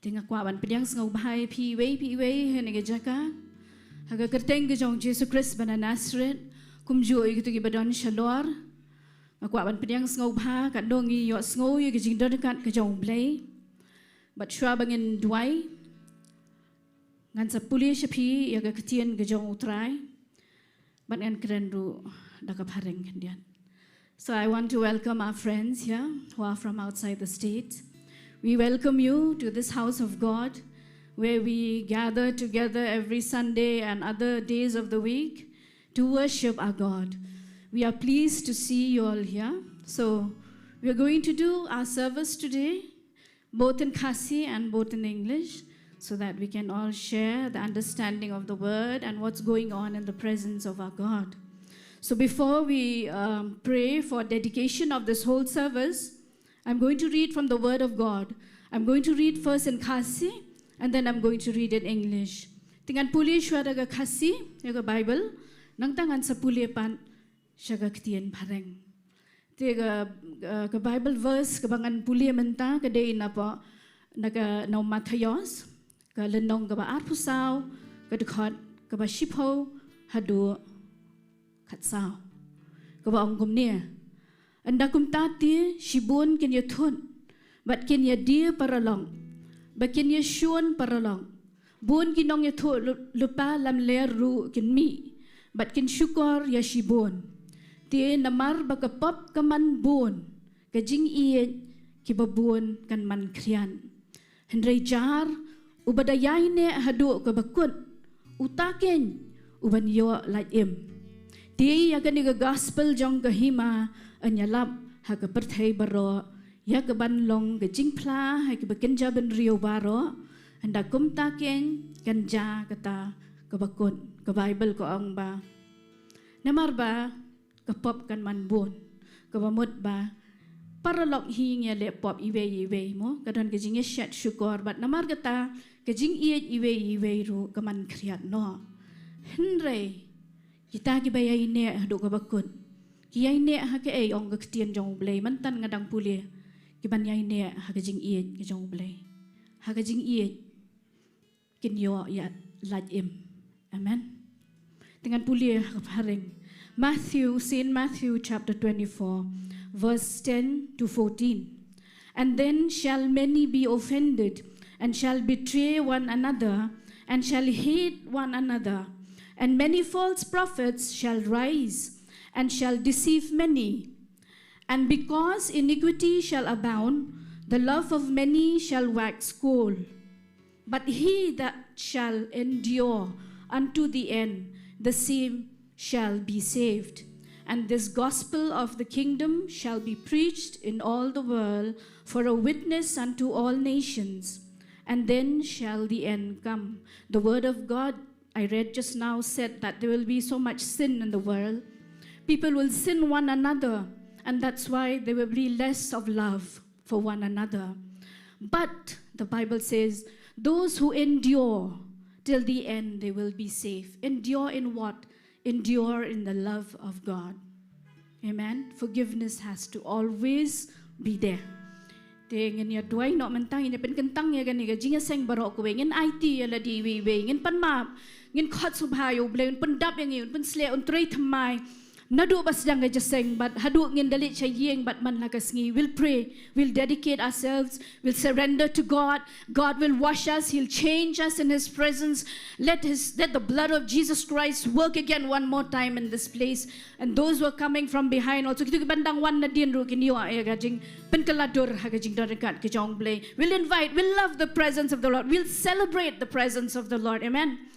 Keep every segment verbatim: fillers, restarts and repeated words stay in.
Te nga kwah ban pdiang sngewbha ïa phi iwei pa iwei ha kane ka jaka. Ha ka kyrteng ka jong Jisu Khrist ba na Nasareth, kumjuh ïa kito kiba don shalor. Nga kwah ban pdiang sngewbha katno ngi ïohsngew ïa ka jingdon ryngkat ka jong U Blei. Bad shuwa ba ngin duwai, ngan sa pule sha phi ïa ka ktien ka jong U Trai. Bad ngan kren ruh da ka phareng khyndiat. So I want to welcome our friends here who are from outside the state. We welcome you to this house of God, where we gather together every Sunday and other days of the week to worship our God. We are pleased to see you all here. So we are going to do our service today both in Khasi and both in English, so that we can all share the understanding of the word and what's going on in the presence of our God. So before we, um, pray for dedication of this whole service, I'm going to read from the word of God. I'm going to read first in Khasi, and then I'm going to read in English. Te ngan pule shuwa da ka Khasi, ïa ka Bible, nangta ngan sa pule pat sha ka ktien phareng. Te ka, ka, ka Bible verse kaba ngan pule mynta ka dei na pdeng, na ka, na u Mathaios, ka lynnong kaba arphew saw, ka dkhot kaba shiphew haduh khatsaw. Kaba ong kumne: Ynda kumta te shibun kin ïathut bad kin ïadie paralok, ba kin ïashun paralok. Bun ki nongïathuhlypa lamler ruh kin mih bad kin shukor ïa shibun. Te namar ba ka pop ka man bun, ka jingïeit kiba bun kan man khriat. Hynrei jar uba da ïaineh haduh kaba kut, uta keiñ u ban ïoh lait im. Te ïa kane ka gospel jong ka hima yn ïalap ha ka pyrthei baroh, ïa kaban long ka jingphla ha kiba kynja bynriew baroh. Ynda kumta keiñ kan jia kata kaba kut. Ka Bible ka ong ba namar ba ka pop kan man bun, kaba mut ba paralok hi ngi ïaleh pop iwei ïa iwei, mo, ka don ka jingïashet shukor, bad namar kata ka jingïeit iwei ïa iwei ruh ka man khriat noh. Hynrei kita kiba ïaineh haduh kaba kut, ki ïaineh ha kaei? Ong ka ktien jong U Blei, mynta nga dang pule, ki ban ïaineh ha ka jingïeit ka jong U Blei. Ha ka jingïeit kin ïoh ïa lait im. Amen. Te ngan pule ha ka phareng. Matthew, Saint Matthew chapter twenty-four, verse ten to fourteen. And then shall many be offended, and shall betray one another, and shall hate one another. And many false prophets shall rise, and shall deceive many. And because iniquity shall abound, the love of many shall wax cold. But he that shall endure unto the end, the same shall be saved. And this gospel of the kingdom shall be preached in all the world for a witness unto all nations, and then shall the end come. The word of God I read just now said that there will be so much sin in the world. People will sin one another, and that's why there will be less of love for one another. But the Bible says, those who endure till the end, they will be saved. Endure in what? Endure in the love of God. Amen. Forgiveness has to always be there. Te ngin ïa duwai noh mynta, ngin ïa pynkyntang ïa kane ka jingïaseng baroh kawei, ngin aiti ïa lade iwei iwei, ngin pan map, ngin khot sngewbha ïa U Blei, un pyndap ïa ngi, un pynsleh, un trei thymmai. Naduh ba sdang ka jingïaseng bad haduh ngin da leit sha ïing bad man la ka sngi. We'll pray, we'll dedicate ourselves, we'll surrender to God. God will wash us, He'll change us in His presence. Let His, let the blood of Jesus Christ work again one more time in this place. And those who are coming from behind also, kito kiban dang wan nadien ruh kin ïoh ïa ka jingpynkylla dur ha ka jingdon ryngkat ka jong U Blei. We'll invite, we'll love the presence of the Lord. We'll celebrate the presence of the Lord. Amen.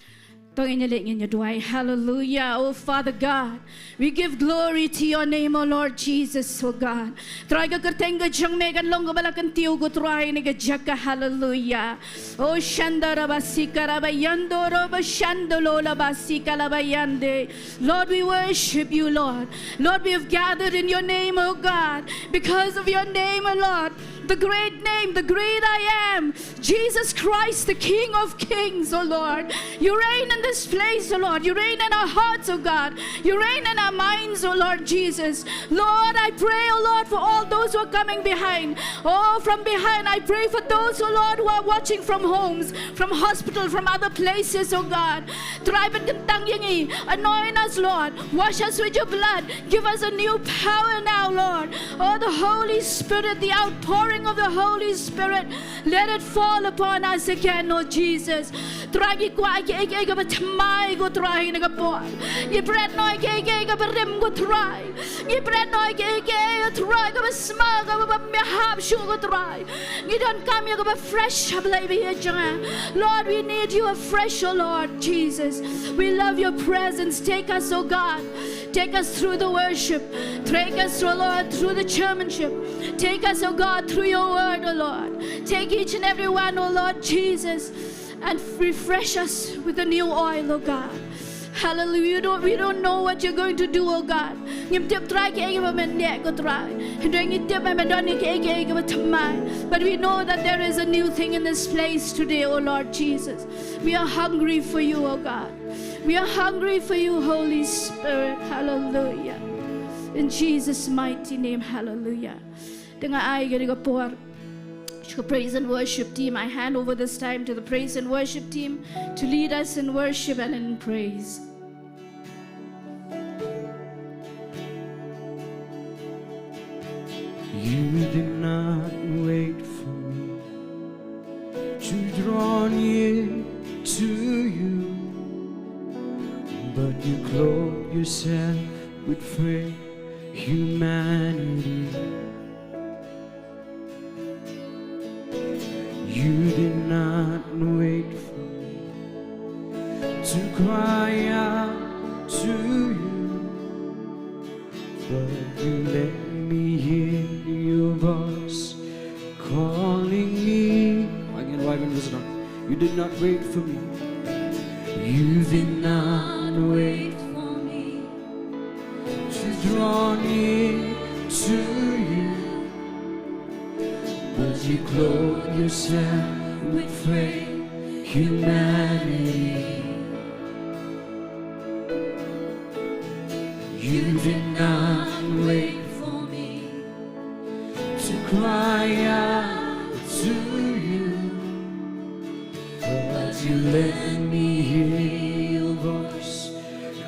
To ngin ïa leit ngin ïa duwai. Hallelujah. Oh Father God, we give glory to your name, oh Lord Jesus, oh God. Trai, ka kyrteng ka jong me kan long kaba la kyntiew, ko Trai, ha kane ka jaka. Hallelujah. Oh, shanda raba sika raba yando roba shando lola ba sika laba yande. Lord, we worship you, Lord. Lord, we have gathered in your name, oh God, because of your name, oh Lord. The great name, the great I am, Jesus Christ, the King of Kings, oh Lord. You reign in this place, oh Lord. You reign in our hearts, oh God. You reign in our minds, oh Lord Jesus. Lord, I pray, oh Lord, for all those who are coming behind. Oh, from behind, I pray for those, oh Lord, who are watching from homes, from hospital, from other places, oh God. Trai pynkyntang ïa ngi. Anoint us, Lord. Wash us with your blood. Give us a new power now, Lord. Oh, the Holy Spirit, the outpouring of the Holy Spirit, let it fall upon us again, oh Jesus. Trai, ngi kwah ïa kiei kiei kaba thymmai, ko Trai, ha kane ka por. Ngi bret noh ïa kiei kiei kaba rim, ko Trai. Ngi bret noh ïa kiei kiei, ko Trai, kaba sma, kaba bym ïahap shuh, ko Trai. Ngi donkam ïa kaba fresh ha ka laiñ baieit jong nga. Lord, we need you afresh, oh Lord Jesus. We love your presence. Take us, oh God. Take us through the worship. Take us, oh Lord, through the chairmanship. Take us, oh God, through your word, oh Lord. Take each and every one, oh Lord Jesus, and refresh us with a new oil, oh God. Hallelujah. You don't, we don't know what you're going to do, oh God. Ngim tip, Trai, kiei kiei ba men leh, ko Trai. Hynrei ngi tip ba men don ïa kiei kiei kaba thymmai. But we know that there is a new thing in this place today, oh Lord Jesus. We are hungry for you, oh God. We are hungry for you, Holy Spirit. Hallelujah. In Jesus' mighty name, hallelujah. Te nga ai ïa kane ka por sha ka praise and worship team. I hand over this time to the praise and worship team to lead us in worship and in praise. You did not wait for me to draw near to you, but you clothe yourself with frail humanity. You did not wait for me to cry out to you, but you let me hear your voice calling me. Again, why when was it on? You did not wait for me. You did not wait for me to draw near to you, but you clothe yourself with frail humanity. You did not wait for me to cry out to you, but you let me hear your voice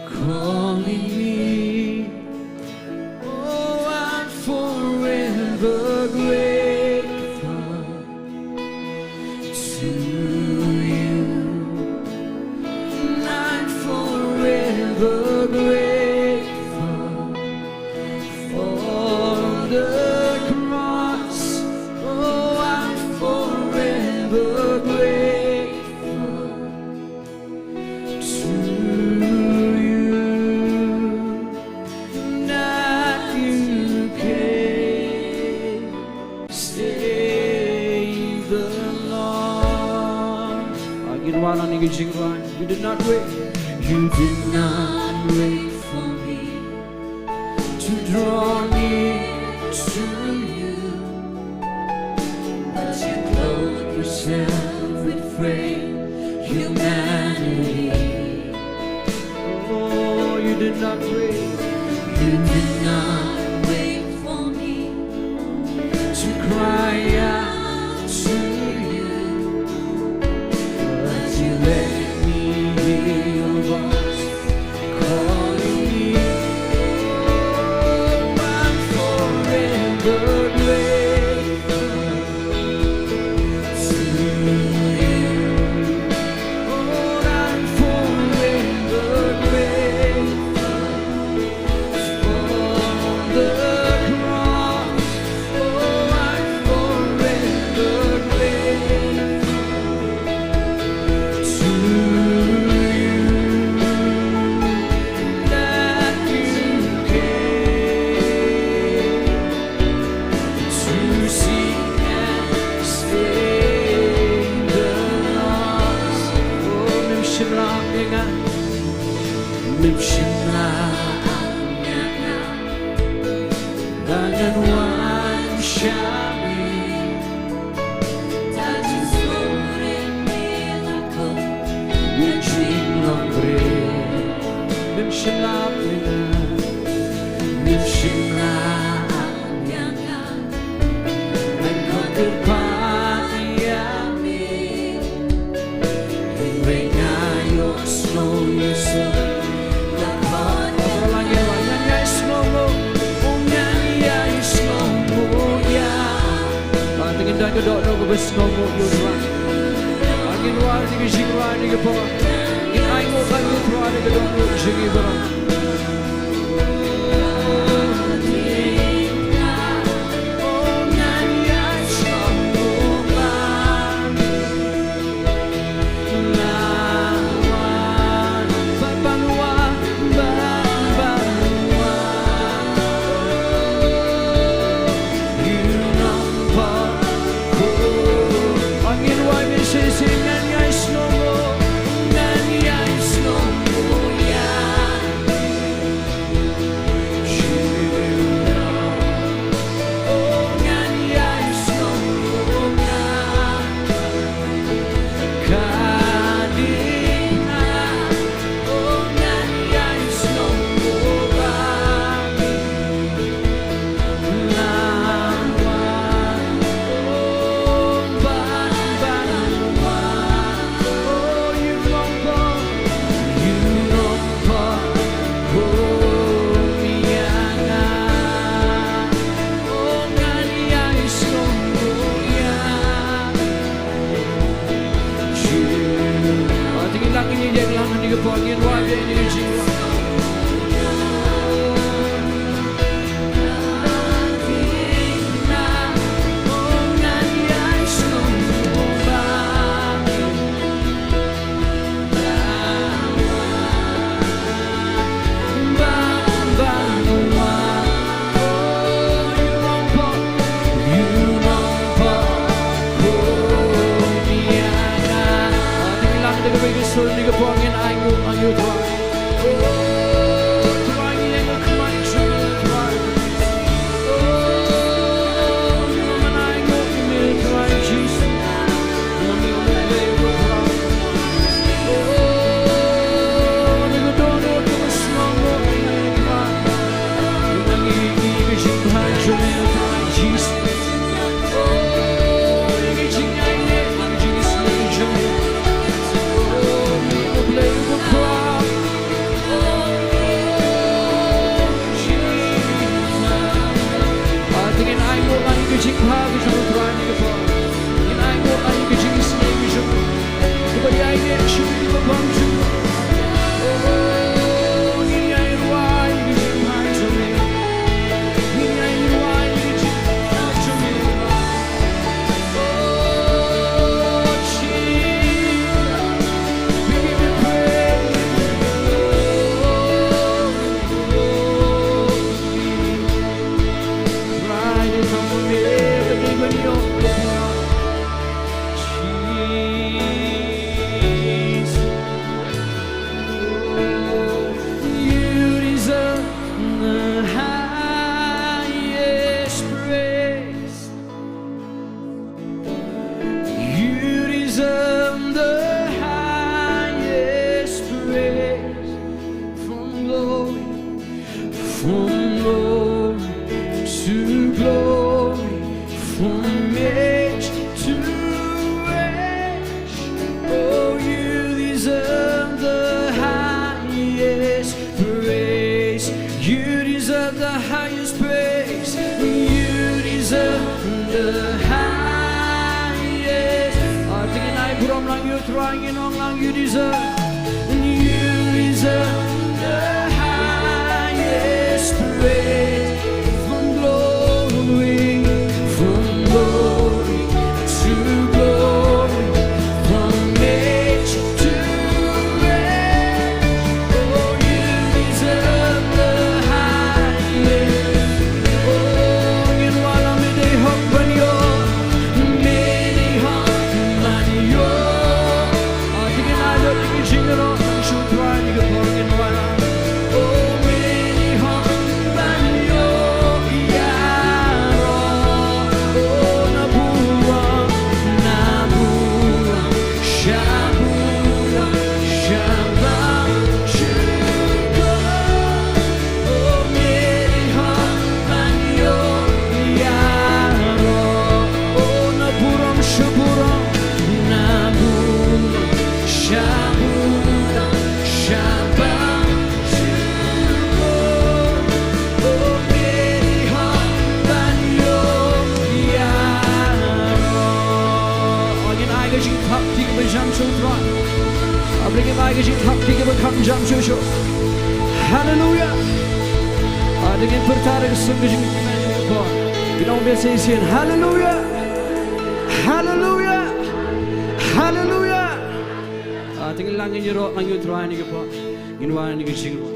calling me. Oh, I'm forever grateful to you. I'm forever grateful for the cross. Oh, I'm forever grateful to you that you came. Save the Lord. Again, one on the jingle. You did not wait. You did not wait for me to draw near to you, but you clothe yourself with frail humanity. Oh, you did not wait. You did not wait for me to cry out to you, but you let me hear your voice calling me. Oh, I'm forever grateful to you. Oh, I'm forever grateful for Shim la pynah, ngim shim la pynah. Ngan kyrpad ïa me. Ngan ïai sngewnguh, ngan ïai sngewnguh, ngan ïai sngewnguh ïa. Ba ngin don ka dohnud kaba sngewnguh ïa u Trai. Ngin wad ïa ka jingrwai ïa ka por. Ngin ainguh ïa u Trai da ka dohnud jong ngi baroh. You deserve the highest praise. From glory, from glory to glory, from age to age. Oh, you deserve the highest praise. You deserve the highest praise. You deserve the highest. Ah, te ngin ai burom lang ïa u Trai, ngin ong lang, you deserve. You deserve the highest praise. From glory, from glory to glory, from age to age. Oh, you deserve the highest. Oh, ngin wallam, me dei hok ban ïoh, me dei hok ban ïoh. Ah, te ngin ai lut ïa ka jingïaroh sha u Trai ïa ka por, ngin wallam. Hap ki ba jam shuh, Trai. Hap ring ki ba ki jing hap ki ba kham jam shuh shuh. Haleluya. Ah, dang ïa pyrta da ka sung ka jingkmen ka por. Ki nong bia sa shisien. Haleluya. Haleluya. Haleluya. Ah, te ngin lang ngin ïaroh lang ïa u Trai ha kane ka por. Ngin wan ha kane ka jingïaroh.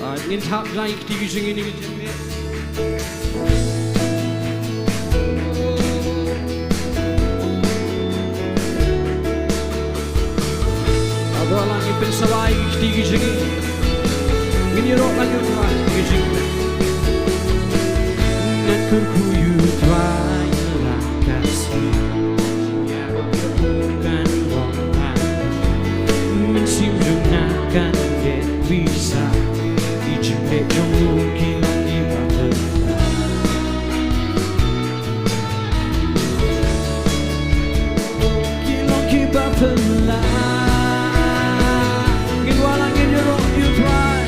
Ah, ngin thap lang ïa kti ki jingim, ïa ki jingim. Ah, ba lang ïa pynsawa ïa kti ki jingim. Ngin ïaroh lang ïa u Trai ha kti ki jingim. Ngan kyrkhu ïa u Trai ha la ka sngi. Kan long ha. Mynsiem jong nga kan leh pisa. Ki jingleh jong u ki long kiba phylla. Ki long kiba phylla. Ngin wallam ngin ïaroh ïa u Trai.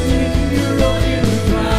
Ngin ïaroh ïa u Trai.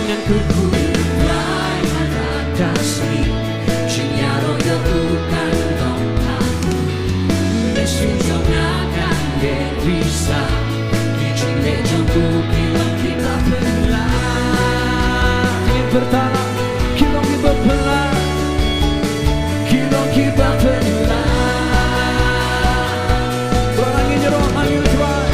Ngan kyrkhu ïa u Trai ha la ka sngi. Jingïaroh ïa u kan long ha. Mynsiem jong nga kan leh pisa. Ki jingleh jong u ki long kiba phylla. Ki pyrta, ki long kiba phylla. Ki long kiba phylla. Ba ngin ïaroh ïa u Trai.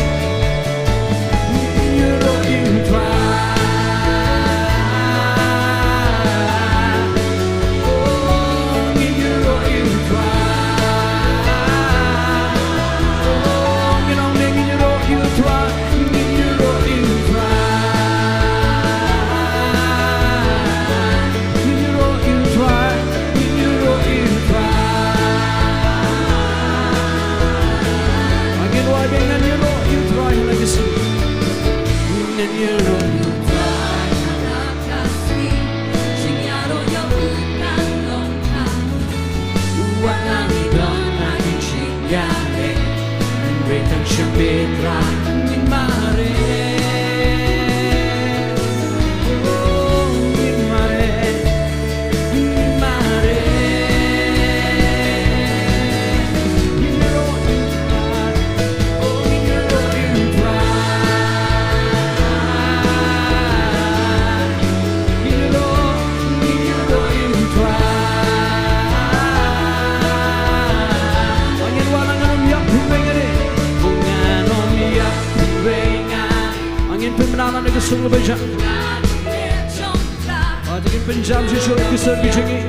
Ngin pynbna na ka sung ka bynta. Ngin pynjam shisha ki sung ki jingim.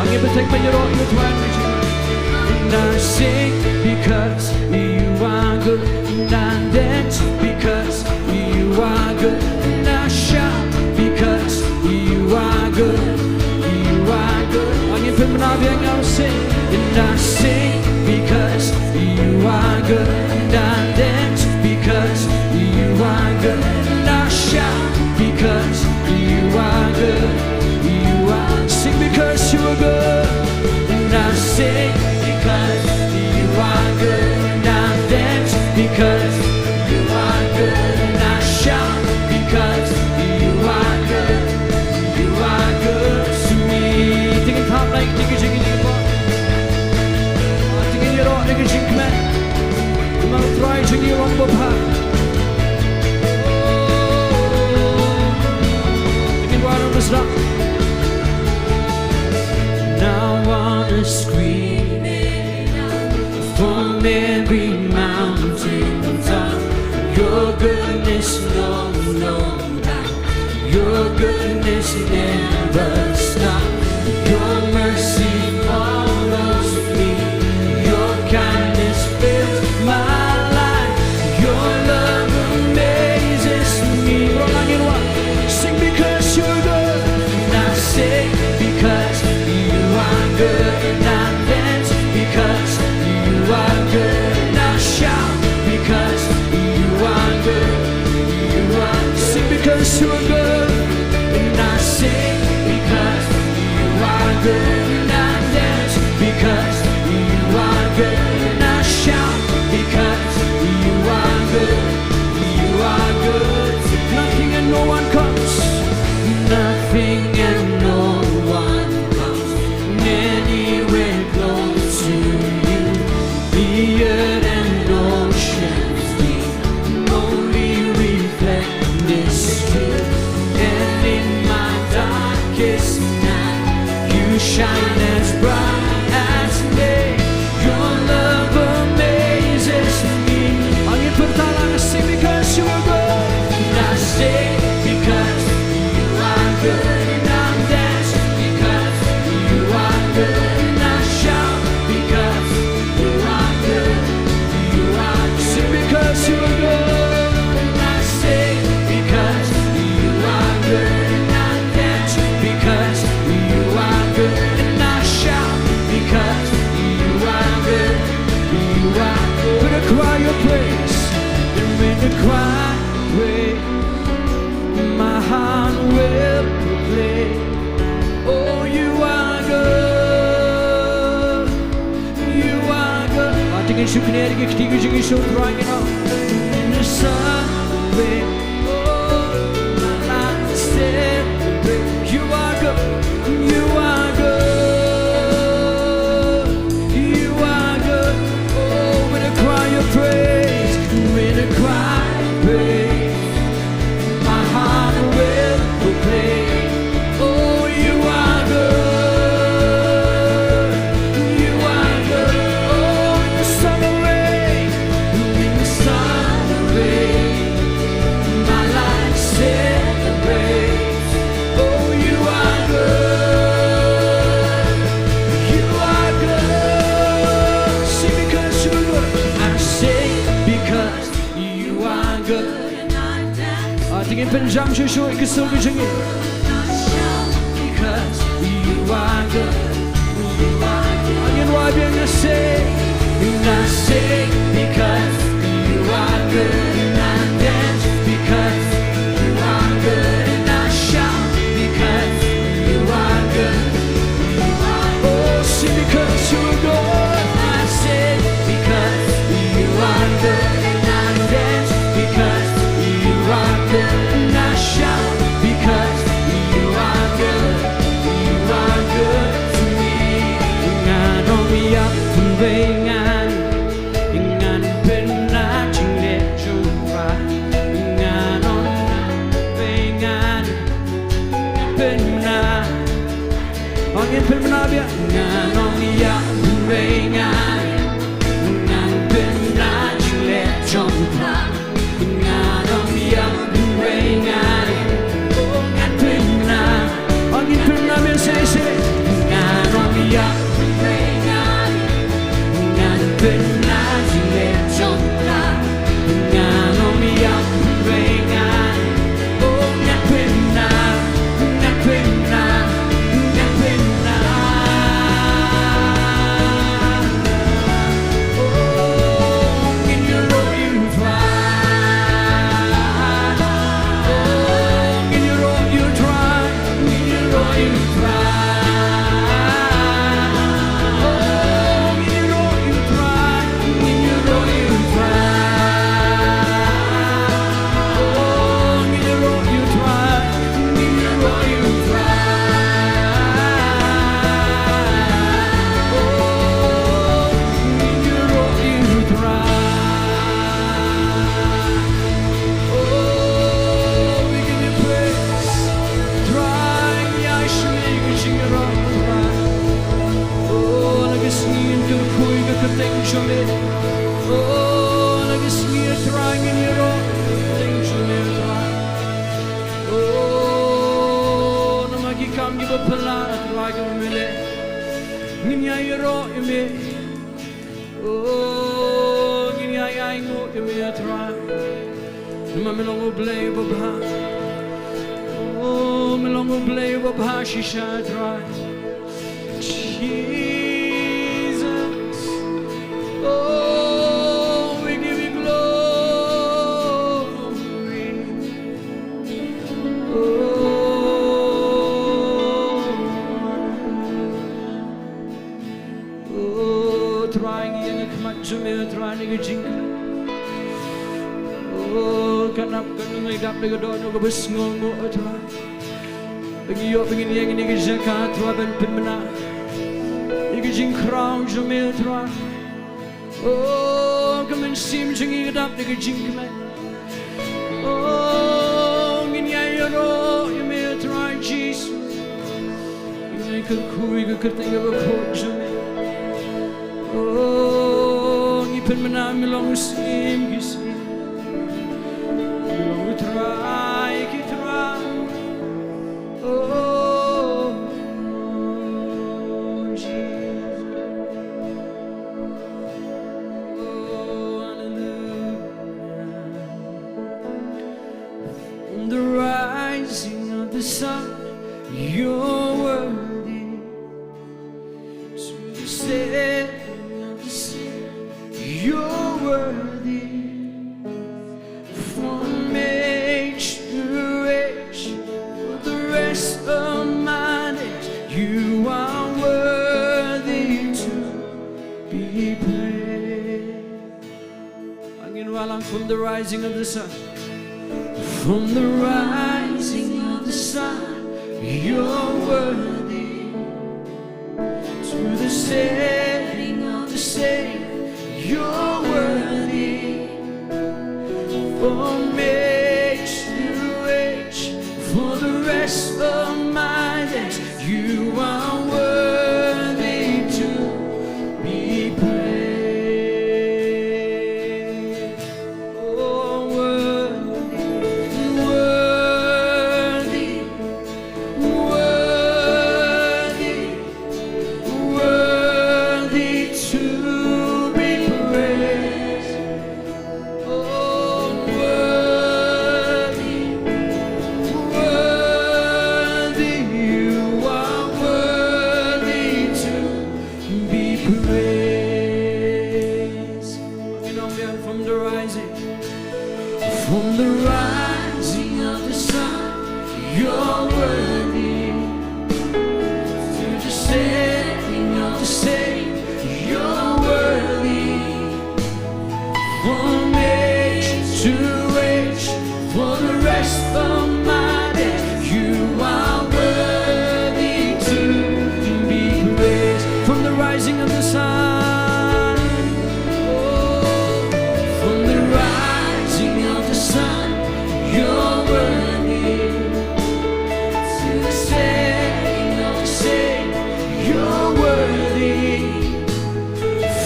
Ang ïa bteng ban ïaroh ïa u Trai. And I sing because you are good, and I dance because you are good, and I shout because you are good, you are good. Ang ïa pynbna biang, I'll sing, and I sing because you are good, and I dance because you are good, and I shout because you are good, you are. Sing because you are good, and I sing because you are good, and I dance because you are good, and I shout because you are good, you are good to me. Te ngin thap lang, te ngin jingïaroh, te ngin ïaroh, te ngin jingkmen. Namar U Trai jong ngi u long babha. Te ngin wan ym sdang. Now I wanna scream it out from every mountain top. Your goodness knows no bounds. Your goodness never stops. Your mercy follows me. Your kindness fills my life. Your love amazes me. Sing because you're good. And I sing because you are good. And I dance because you are good. And I shout because you are good. You are. Sing because you are good. And I sing because you are good. And I dance because you are good. And I shout because you are good. You are good. Nothing and no one comes. Nothing and no one comes anywhere close to you. The earth and oceans deep only reflect this truth. And in my darkest night, you shine as bright as day. Your love amazes me. Ang ïa pyrta lang, I sing because you are good. And I sing because you are good. And I dance because you are good. And I shout because you are good. You are. Sing because you are good. And I sing because you are good. And I dance because you are good. And I shout because you are good. You are good. With a cry of praise, and with a cry of praise, my heart will proclaim. Oh, you are good. You are good. Te ngin shu knieh ïa ki kti ki jong ngi sha U Trai, you know. In the sun, rain, oh, my life is celebrate. You are good. You are good. You are good. Oh, with a cry of praise, with a cry of praise, my heart will proclaim. Oh, you are good. You are good. Oh, in the summer rain, in the summer rain, my life celebrates. Oh, you are good. You are good. Sing because you are good. I sing because you are good. Ah, te ngin pynjam shuh shuh ïa ki sur ki jong ngi. Because you are good. You are good. Ngin wad biang, I sing. I sing because you are good. And I dance because you are good. And I shout because you are good. Oh, sing because you are good. I sing because you are good. And I dance because you are good. And I shout because you are good. You are good to me. Ngan ong ïa phi, ngan, ngan pynbna jingleh jong phi. Ngan ong ïa phi, ngan pynbna. Ong ïa phi, pynbna biang. Ngan ong ïa phi, ngan, ngan pynbna jingleh jong phi. Ngan ong ïa phi, ngan, oh, ngan pynbna. Ong ïa phi, pynbna biang, say, say. Ngin ïa ïaroh ïa me. Oh, ngin ïa ïainguh ïa me, Trai. Namar me long U Blei uba bha. Oh, me long U Blei uba bha shisha, Trai. Jesus. Oh, we give you glory. Oh. Oh, Trai, ngi ïeng ha khmat jong me, Trai, ha kane ka jingkmen. Oh, ka nap ka nong, ngi dap da ka dohnud kaba sngewnguh, Trai. Ba ngi ïoh ba ngin ïeng ha kane ka jaka, Trai, ban pynbna ïa ka jingkhraw jong me, Trai. Oh, ka mynsiem jong ngi ka dap da ka jingkmen. Oh, ngin ïa ïaroh ïa me, Trai Jisu. Ngin ïa kyrkhu ïa ka kyrteng kaba khuid jong me. Oh, ngi pynbna me long u Syiem ki syiem. Me long u Trai ki trai. Oh, Jesus. Oh, hallelujah. From the rising of the sun, you're worthy. To the setting of the same, you're worthy. From age to age, for the rest of my days, you are worthy to be praised. Ngin wallam. From the rising of the sun. From the rising of the sun, you're worthy. To the setting of the same, you're worthy. From age to age, for the rest of my days, you are worthy to be praised. Oh, worthy, worthy, worthy, worthy to be praised. Oh, worthy, worthy, you are worthy to be praised. You know, we are from the rising, from the rising of the sun, you're worthy. To the setting of the same, you're worthy. From age to age, for the rest of my days, you are worthy to be praised. From the rising of the sun, oh, from the rising of the sun, you're worthy. To the setting of the same, you're worthy.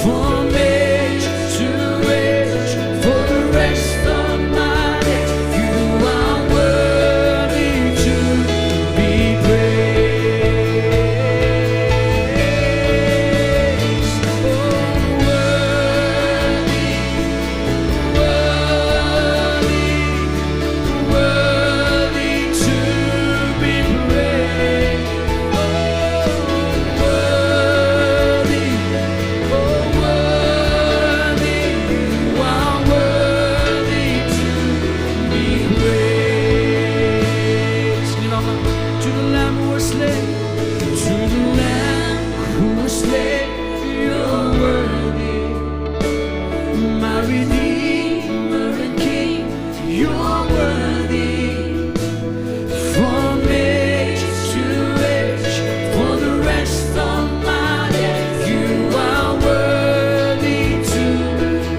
From age to age, for the rest of my days, you are worthy to be praised. Oh, worthy, worthy, worthy to be praised. Oh, worthy, oh, worthy, you are worthy to be praised. Sing it out loud. To the Lamb who was slain, to the Lamb who was slain, you're worthy. My Redeemer and King, you're worthy. From age to age, for the rest of my days, you are worthy to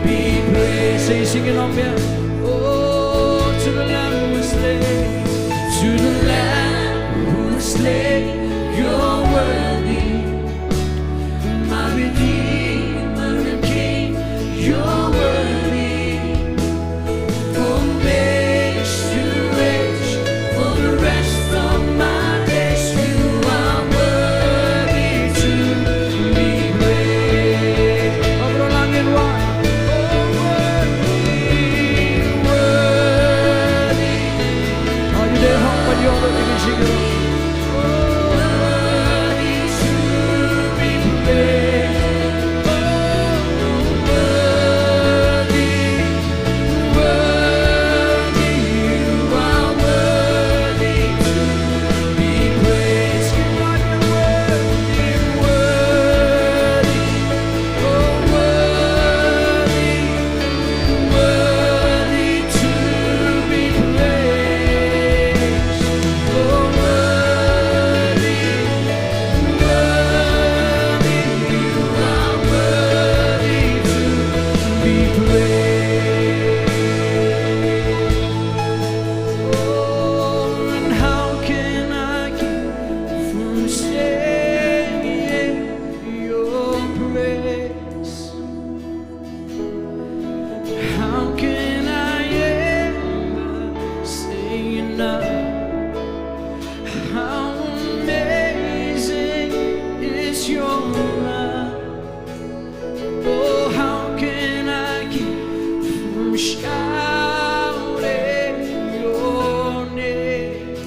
be praised. Say, sing it on, yeah. Oh, to the Lamb who was slain, to the Lamb who was slain, you're worthy. My Redeemer and King, you're worthy. From age to age, for the rest of my days, you are worthy to Oh, how can I keep from shouting your name?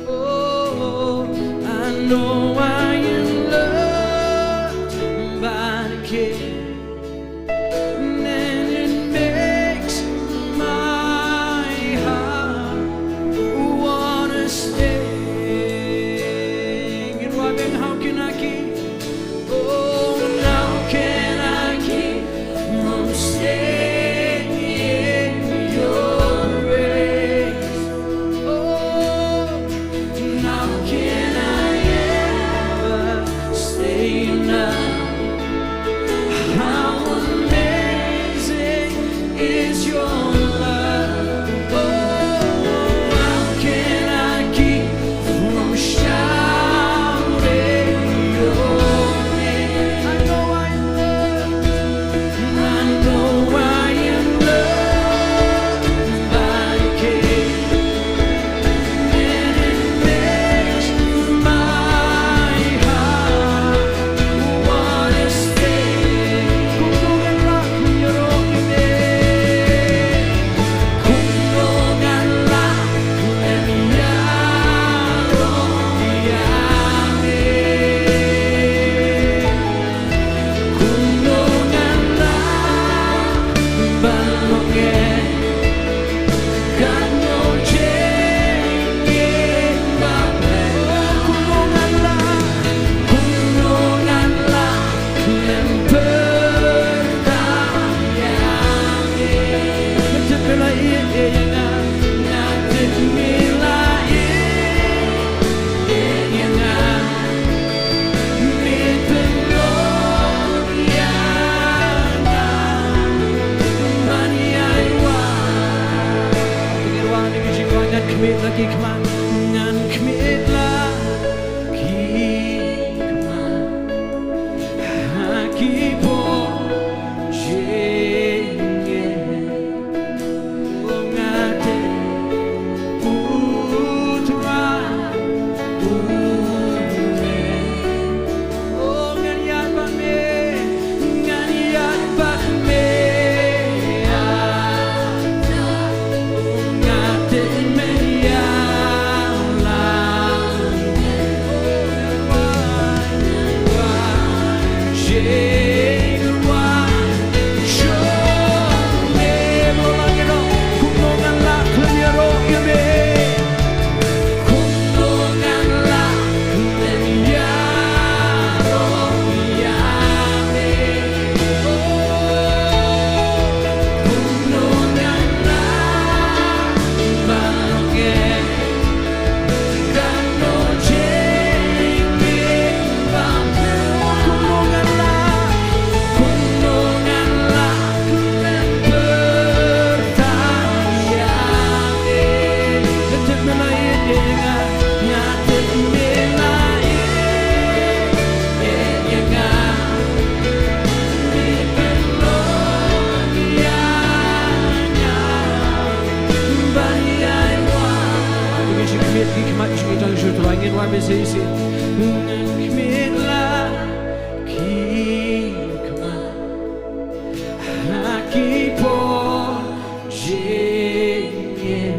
Oh, I know I am loved by the King, and it makes my heart wanna stay. And why then, how can I keep Oh, how can I keep from singing your praise? Oh, how can I ever say enough? How amazing is your love. Oh, how can I keep from shouting your name? I know I am loved. I know I am loved by the King. And it makes my heart wanna stay. Kumno ngan lah ïaroh ïa me? Kumno ngan lah khlem ïaroh ïa me? Kumno ngan lah ban long eh? Katno jingim ba pher. Kumno ngan lah, kumno ngan lah khlem pyrta ïa me. Nga tip me la ïeit ïa nga, nga tip me la ïeit ïa nga. Me pynlong ïa nga ban ïai wad. Ngan wad ïa ka jingwad, ngan khmih la ki khmat, ngan khmih la ki khmat ha ki por jingeh. Khmih la ki khmat, khmih la ki khmat ha ki por jingeh.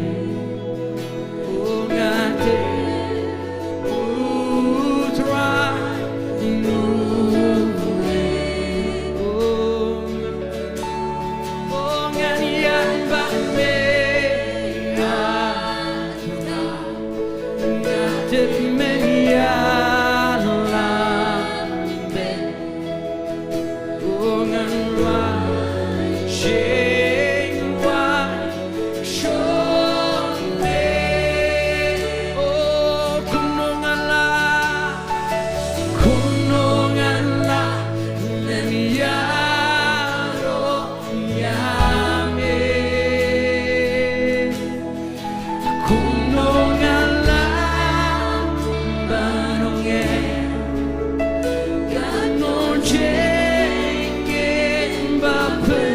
Kumno ngan lah ban ong eh? Katno jingim ba pher.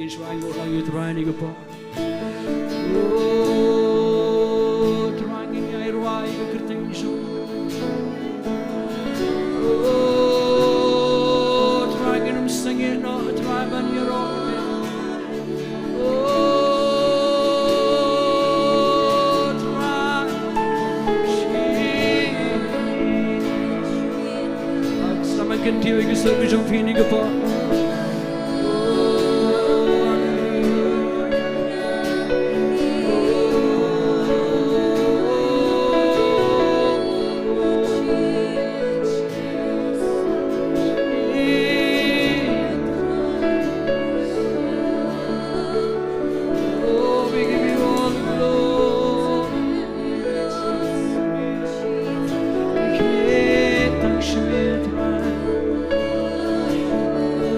Shuwa ïa u Trai ha kane ka por. O Trai, ngin ïai rwai ïa ka kyrteng jong U. O Trai, ngin ym sangeh noh, Trai, ban ïaroh ïa me. O Trai. Sa ma kyntiew ïa ka sur ka jong phi ha kane ka por. Oh, we give you all the glory. Thank you, Trai.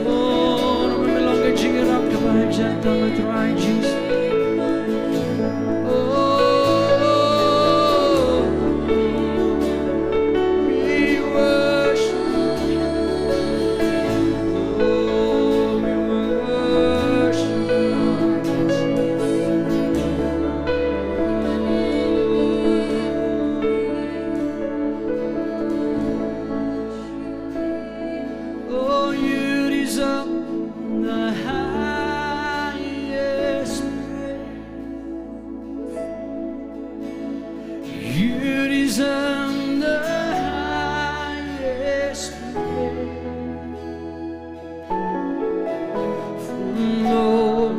Oh, no, we no longer jing it up, come on, gentle, Trai, Jesus. Oh, we worship. Oh, we worship. Oh, you deserve the highest praise. You deserve the highest praise. From glory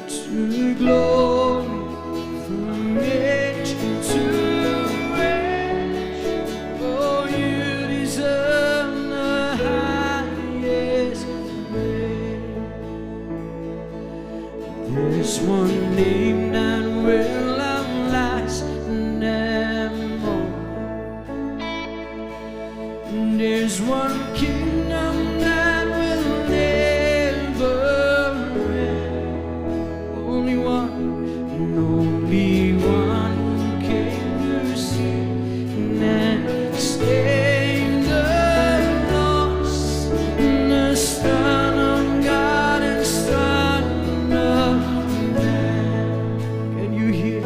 to glory, from age to age, oh, you deserve the highest praise. There's one name that will outlast them all. There's one kingdom that will never end. Only one, and only one who came to seek and save the lost, the Son of God and Son of Man. Can you hear?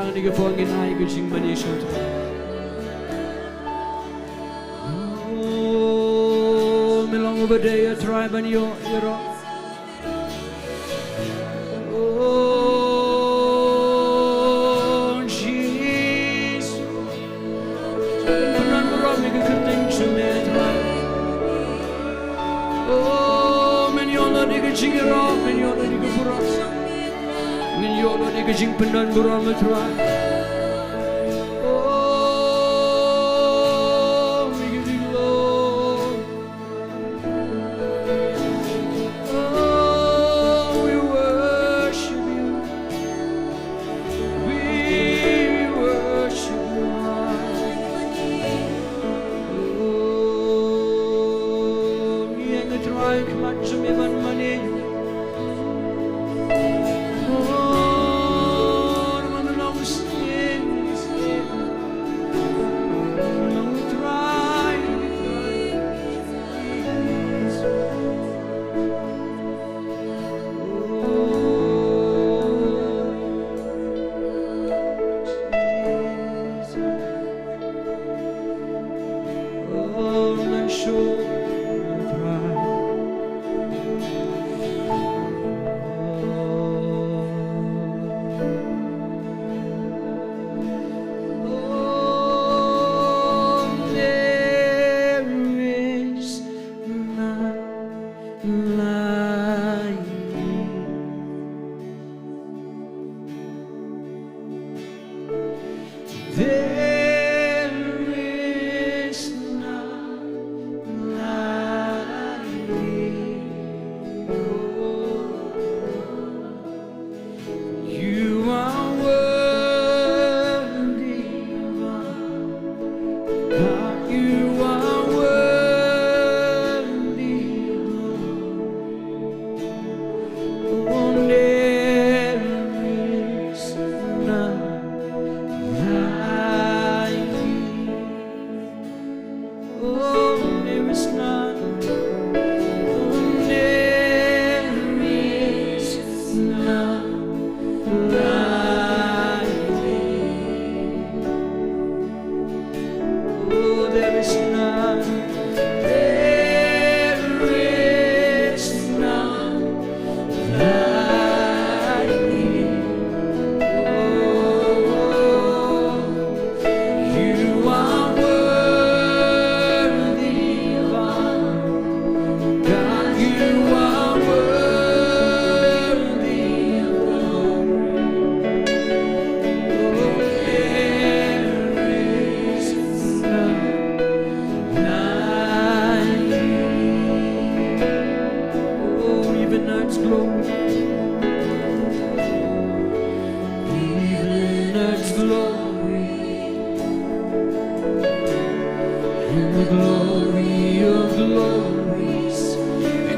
Kane ka por ngin ai ka jingmane sha U Trai. Oh, me long uba dei, A Trai, ban ïoh ïaroh. Oh, Jisu. Pynban burom ïa ka kyrteng jong me, A Trai. Oh, men ïoh lut ïa ka jingïaroh, men ïoh lut ïa ka burom. Men ïoh lut ïa ka jingpynban burom, A Trai. Oh, we give you glory. Oh, we worship you. We worship you, Lord. Oh, ngi ïeng, A Trai, ha khmat jong me ban mane. Oh, ngi long sngewsih, ngi long, A Trai, A Trai. There is none like you. There is none like you. You are worthy, Lord. God, you are worthy, Lord. Oh, there is none like you. Oh, there is none. Oh, there is none like you. Oh, there is none. There is none like you. Oh, you are worthy, Lord. God, you are worthy of glory. Oh, there is none like you. Oh, even its glory. Even its glory. And the glory of glories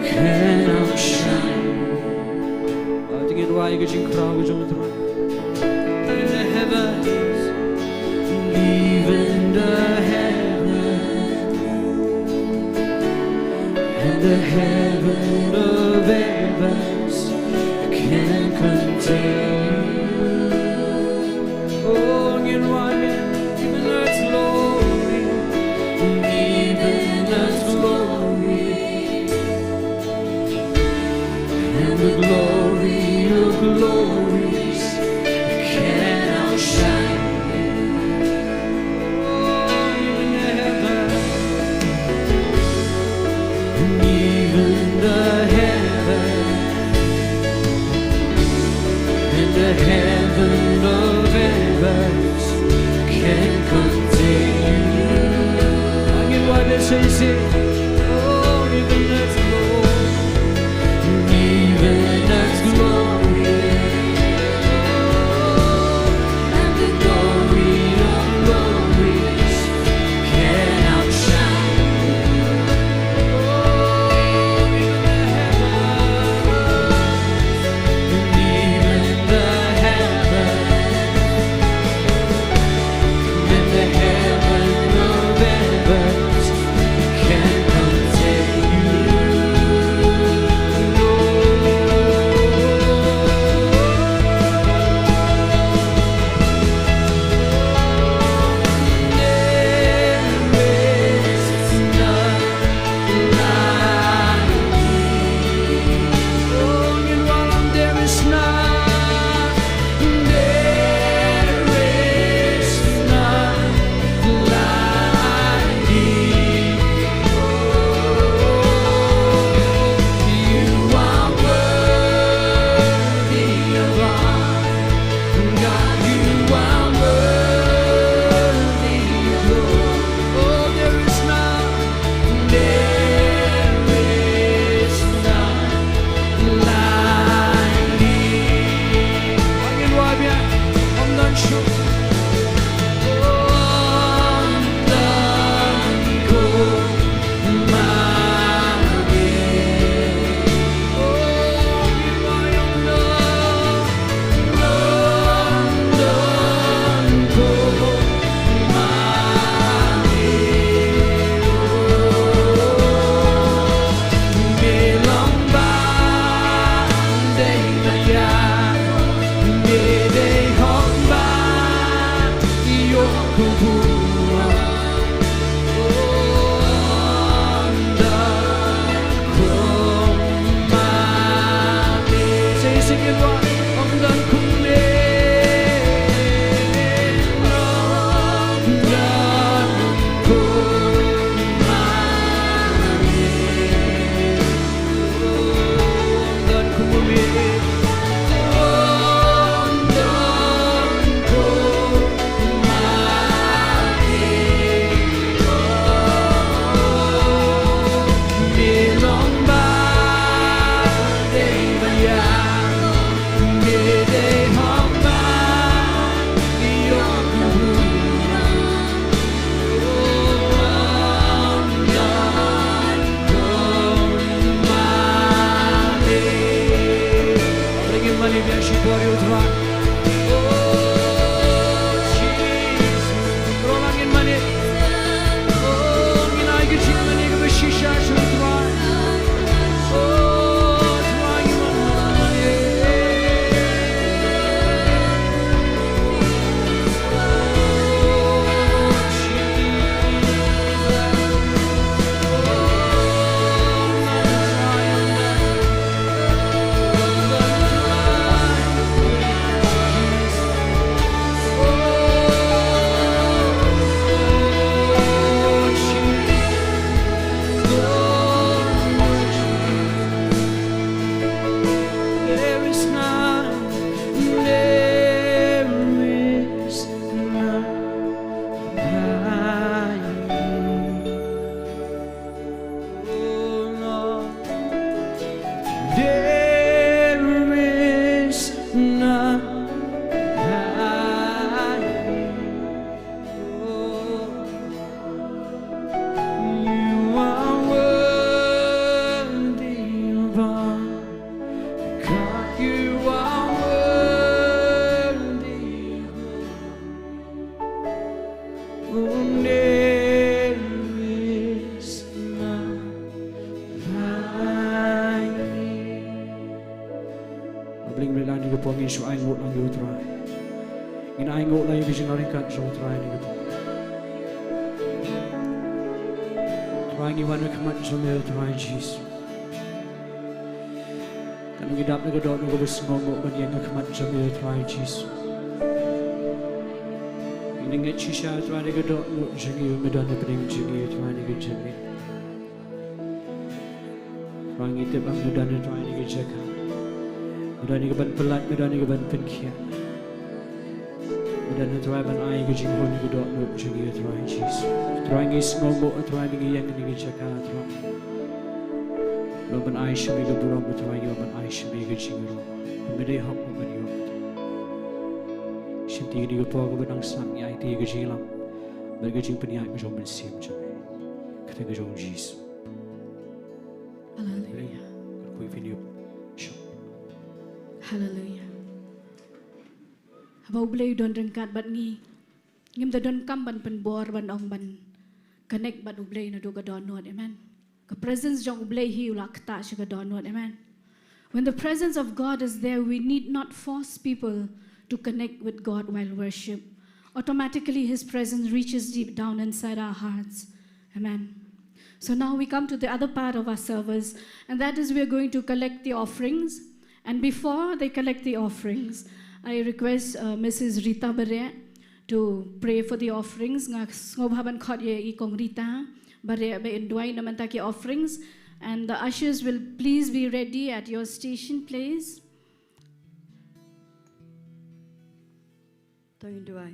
can outshine. Aw, to ngin wai ka jingkhraw ka jong U Trai. In the heavens, even the heavens, and the heaven of heavens can contain you. Oh, ngin wai, even its glory, even its glory. And the glory of glories can outshine you. Oh, even the heaven, and even the heaven, and the heaven of heavens can contain you. Angin wai, sing, sing. Oh, even its glory. Even its glory. And the glory of glories can outshine you. Oh, even the heavens. And even the heavens, and the heaven of heavens can There is none, there is none like you. Oh Lord, there is none like you. Oh, you are worthy of all. God, you are worthy of all. Oh, there is none like you. Bad ngin ïa la ïa ka por ngin shu ainguh lang ïa u Trai. Ngin ainguh lang ïa ka jingryngkat jong u Trai ïa ka por. Trai, ngi wan ha khmat jong me, Trai Jisu. Kan ngi dap na ka dohnud kaba sngewnguh ban ïeng ha khmat jong me, Trai Jisu. Ngi ngeit shisha, Trai, na ka dohnud jong ngi, me don hapdeng jong ngi, Trai, na ka jingim. Trai, ngi tip ba me don, Trai, na ka jaka. Me don ïa ka ban pyllait, me don ïa ka ban pynkhiah. Me don, Trai, ban ai ka jinghun ïa ka dohnud jong ngi, Trai Jisu. Trai, ngi sngewnguh, Trai, ba ngi ïeng ha kane ka jaka, Trai. Ngi wan ban ai sha me ka burom, Trai, ngi wan ban ai sha me ka jingïaroh. Me dei hok ban ïoh. Shim ïa kane ka por kaba nang sah, ngi ai ïa ka jingïalam bad ka jingpynïaid ka jong u Mynsiem jong me. Kyrteng ka jong u Jisu. Haleluya. Kyrkhu ïa phi, ngi ïoh. Sure. Haleluya. Haba U Blei u don ryngkat bad ngi, ngim da donkam ban pynbor ban ong ban connect bad U Blei naduh ka dohnud. Amen. Ka presence jong U Blei hi u la ktah sha ka dohnud. Amen. When the presence of God is there, we need not force people to connect with God while worship. Automatically, His presence reaches deep down inside our hearts. Amen. So now we come to the other part of our service, and that is we are going to collect the offerings. And before they collect the offerings, I request, uh, Missus Rita Bareh to pray for the offerings. Nga sngewbha ban khot ïa i Kong Rita Bareh ba in duwai na bynta ki offerings. And the ushers will please be ready at your station, please. To ngin duwai.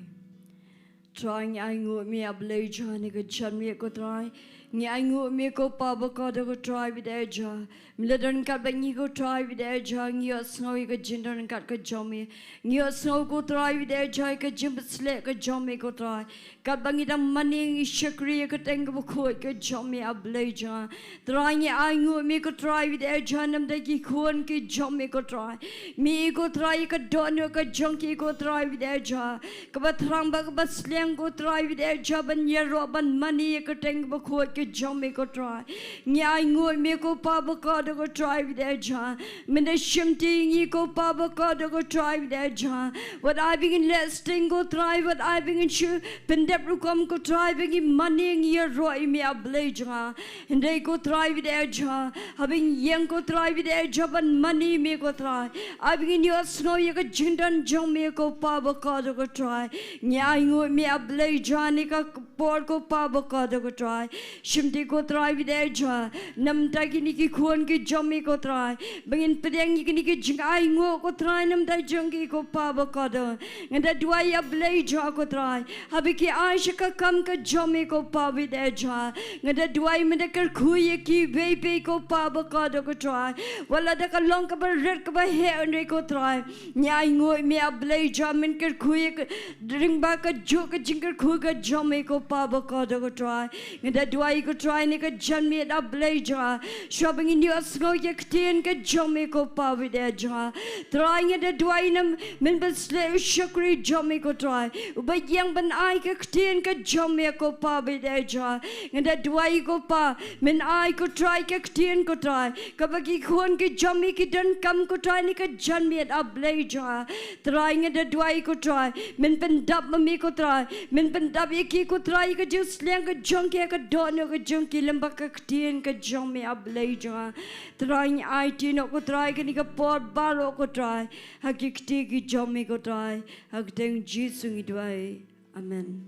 Trai, ngi ainguh ïa me, A Blei jong ngi, ha ka jingim ko Trai. Ngi ainguh ïa me ko Pa bakordor ko Trai bad ïa jong ngi. Me la don ryngkat bad ngi ko Trai bad ïa jong ngi, ngi ïohsngew ïa ka jingdon ryngkat ka jong me. Ngi ïohsngew ko Trai bad ïa jong ngi ïa ka jingpynshlur ka jong me ko Trai. Katba ngi dang mane ngi shakri ïa ka kyrteng kaba khuid ka jong me, A Blei jong ngi. Trai, ngi ainguh ïa me ko Trai bad ïa jong ngi namar ki khun ki jong me ko Trai. Me ïohi ko Trai ïa ka dohnud ka jong ki ko Trai bad ïa jong ngi. Kaba thrang bad kaba sliang ko Trai bad ïa jong ngi ban ïaroh ban mane ïa ka kyrteng kaba khuid ka jong me ko Trai. Ngi ainguh ïa me ko Pa bakordor ko Trai bad ïa jong nga. Mynta shim ti ngi ko Pa bakordor ko Trai bad ïa jong nga. Wat ai ba ngin leh sting ko Trai, wat ai ba ngin shu pyndep rukom ko Trai, ba ngi mane ngi ïaroh ïa me A Blei jong nga. Hynrei ko Trai bad ïa jong nga, haba ngi ïeng ko Trai bad ïa jong nga ban mane ïa me ko Trai, ai ba ngin ïohsngew ïa ka jingdon jong me ko Pa bakordor ko Trai. Ngi ainguh ïa me A Blei jong nga ha kane ka por ko Pa bakordor ko Trai. Shim ti ko Trai bad ïa jong nga na bynta kine ki khun ki jong me ko Trai, ba ngin pdiang ïa kine ki jingainguh ko Trai na bynta jong ki ko Pa bakordor. Nga da duwai ïa A Blei jong nga ko Trai, haba ki ai sha ka kam ka jong me ko Pa bad ïa jong nga, nga da duwai men da kyrkhu ïa ki beit beit ko Pa bakordor ko Trai. Wat la da ka long kaba rit kaba heh hynrei ko Trai, ngi ainguh ïa me A Blei jong nga, men kyrkhu ïa ka, lyngba kajuh ka jingkyrkhu ka jong me ko Pa bakordor ko Trai. Nga da duwai ko Trai na ka janmiet A Blei jong nga, shuwa ba ngin ïohsngew ïa ka ktien ka jong me ko Pa bad ïa jong nga. Trai nga da duwai na men ban sleh u shakri jong me ko Trai, uba ïeng ban ai ka ktien ka jong me ko Pa bad ïa jong nga. Nga da duwai ko Pa, men ai ko Trai ka ktien ko Trai, kaba ki khun ki jong me ki donkam ko Trai na ka janmiet A Blei jong nga. Trai nga da duwai ko Trai, men pyndap ma me ko Trai, men pyndap ïa ki ko Trai, ïa ka jingsliang ka jong ki, ïa ka dohnud ka jong ki lyngba ka ktien ka jong me A Blei jong nga. Trai ngi aiti noh ko Trai kane ka por baroh ko Trai ha ki kti ki jong me ko Trai, ha ka kyrteng Jisu ngi duwai. Amen.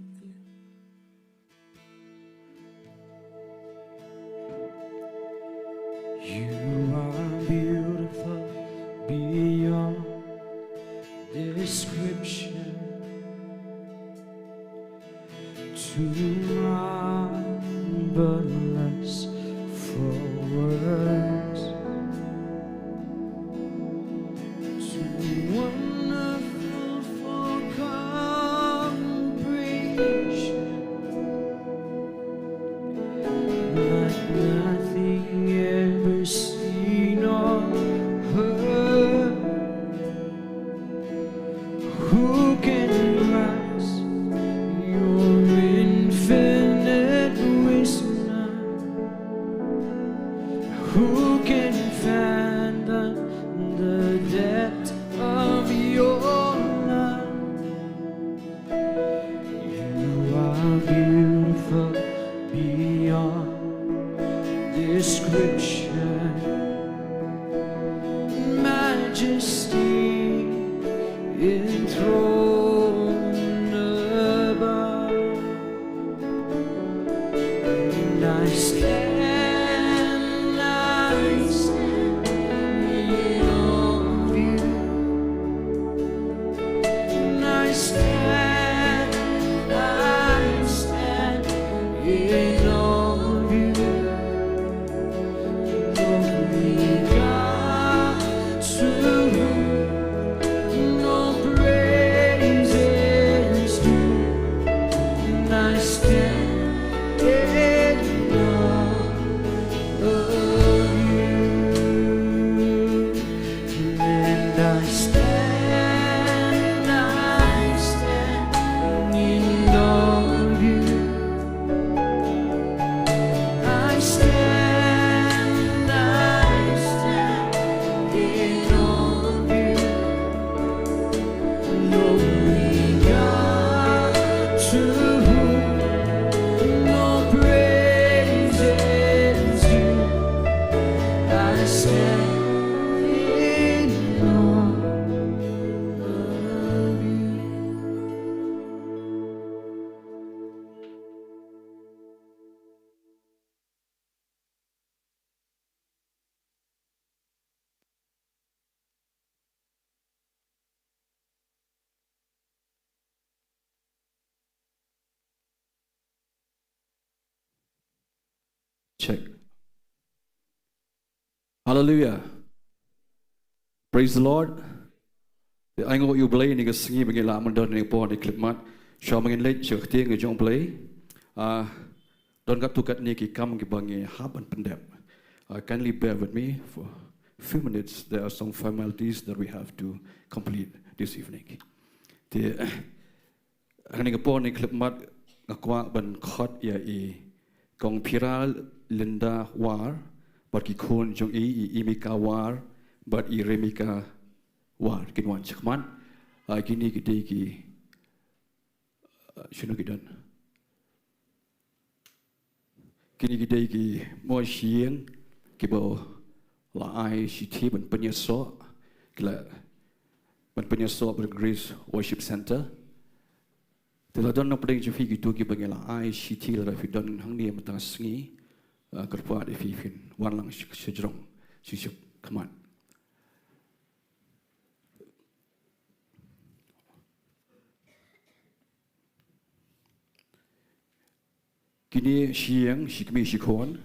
You are beautiful beyond description, too marvelous for words, too wonderful for comprehension, like nothing ever seen or heard. Who can grasp your infinite wisdom? Who can fathom the depth of your love? You are beautiful beyond description, majesty enthroned above. And I stand, I stand in awe of you. And I stand, I stand in awe of you. Only God, to whom all praise is due. And I stand in awe of you. And I stand, I stand in awe of you. I stand, I stand in awe of you. Only God, to whom all praise is due, I stand in awe of you. Check. Hallelujah. Praise the Lord. Te ainguh ïa U Blei ïa kane ka sngi ba ngi la ïa mandon ïa kane ka por, ïa kane ka khyllipmat. Shuwa ba ngin leit sha ka ktien ka jong U Blei, ah, don katto katne ki kam kiba ngi hap ban pyndep. Uh, kindly bear with me for a few minutes. There are some formalities that we have to complete this evening. Te, eh, ha kane ka por, ha kane ka khyllipmat, nga kwah ban khot ïa i Kong Phira Linda War, bad ki khun jong i, i Emika War, bad i Remika War, kin wan shakhmat. Ah, kine ki dei ki, ah, shano ki don. Kine ki dei ki mo shi ïing kiba la ai shithi ban pynïasoh, ki la ban pynïasoh bad Grace Worship Centre. Te la don na pdeng jong phi kito kiba ngi la ai shithi lada phi don hangne mynta ka sngi, ah, kyrpad ïa phi phin wan lang sha, sha jrong, sha, shakhmat. Kine shi ïing, shi kmie shi khun,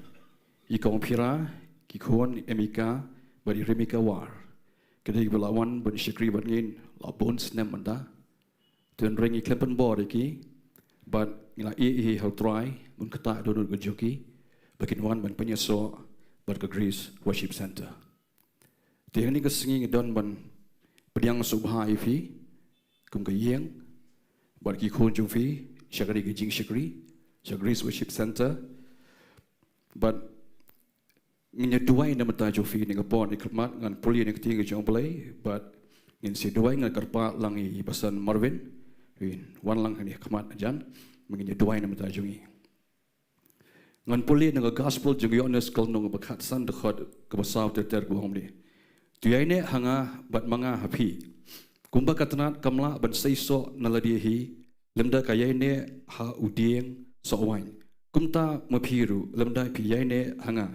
i Kong Phira, ki khun, Emika, bad i Remika War. Ki dei kiba la wan ban shakri bad ngi la bun snem mynta. Te hynrei ngi khlem pynbor ïa ki, bad ngi la ïeh ïa ki ha u Trai, ban ktah dohnud ka jong ki, ba kin wan ban pynïasoh bad ka Grace Worship Centre. Te hangne ka sngi ngi don ban pdiang sngewbha ïa phi kum ka ïing bad ki khun jong phi sha kane ka jingshakri sha Grace Worship Centre. Bad ngin ïa duwai na ka bynta jong phi, na ka por na ka khyllipmat ngan pule na ka ktien ka jong U Blei, bad ngin sa duwai, ngan kyrpad lang ïa i Pastor Marvin, wan lang hangne ha khmat hajan, ba ngin ïa duwai na ka bynta jong i. Ngan pule na ka Gospel jong u Ïoannis ka lynnong ba khatsan, dkhot kaba saw ter ter, kaba ong kumne: To ïaineh ha nga bad ma nga ha phi. Kumba ka tnat kam lah ban seisoh na lade hi lymda ka ïaineh ha u dieng soh waiñ, kumta ma phi ruh lymda phi ïaineh ha nga.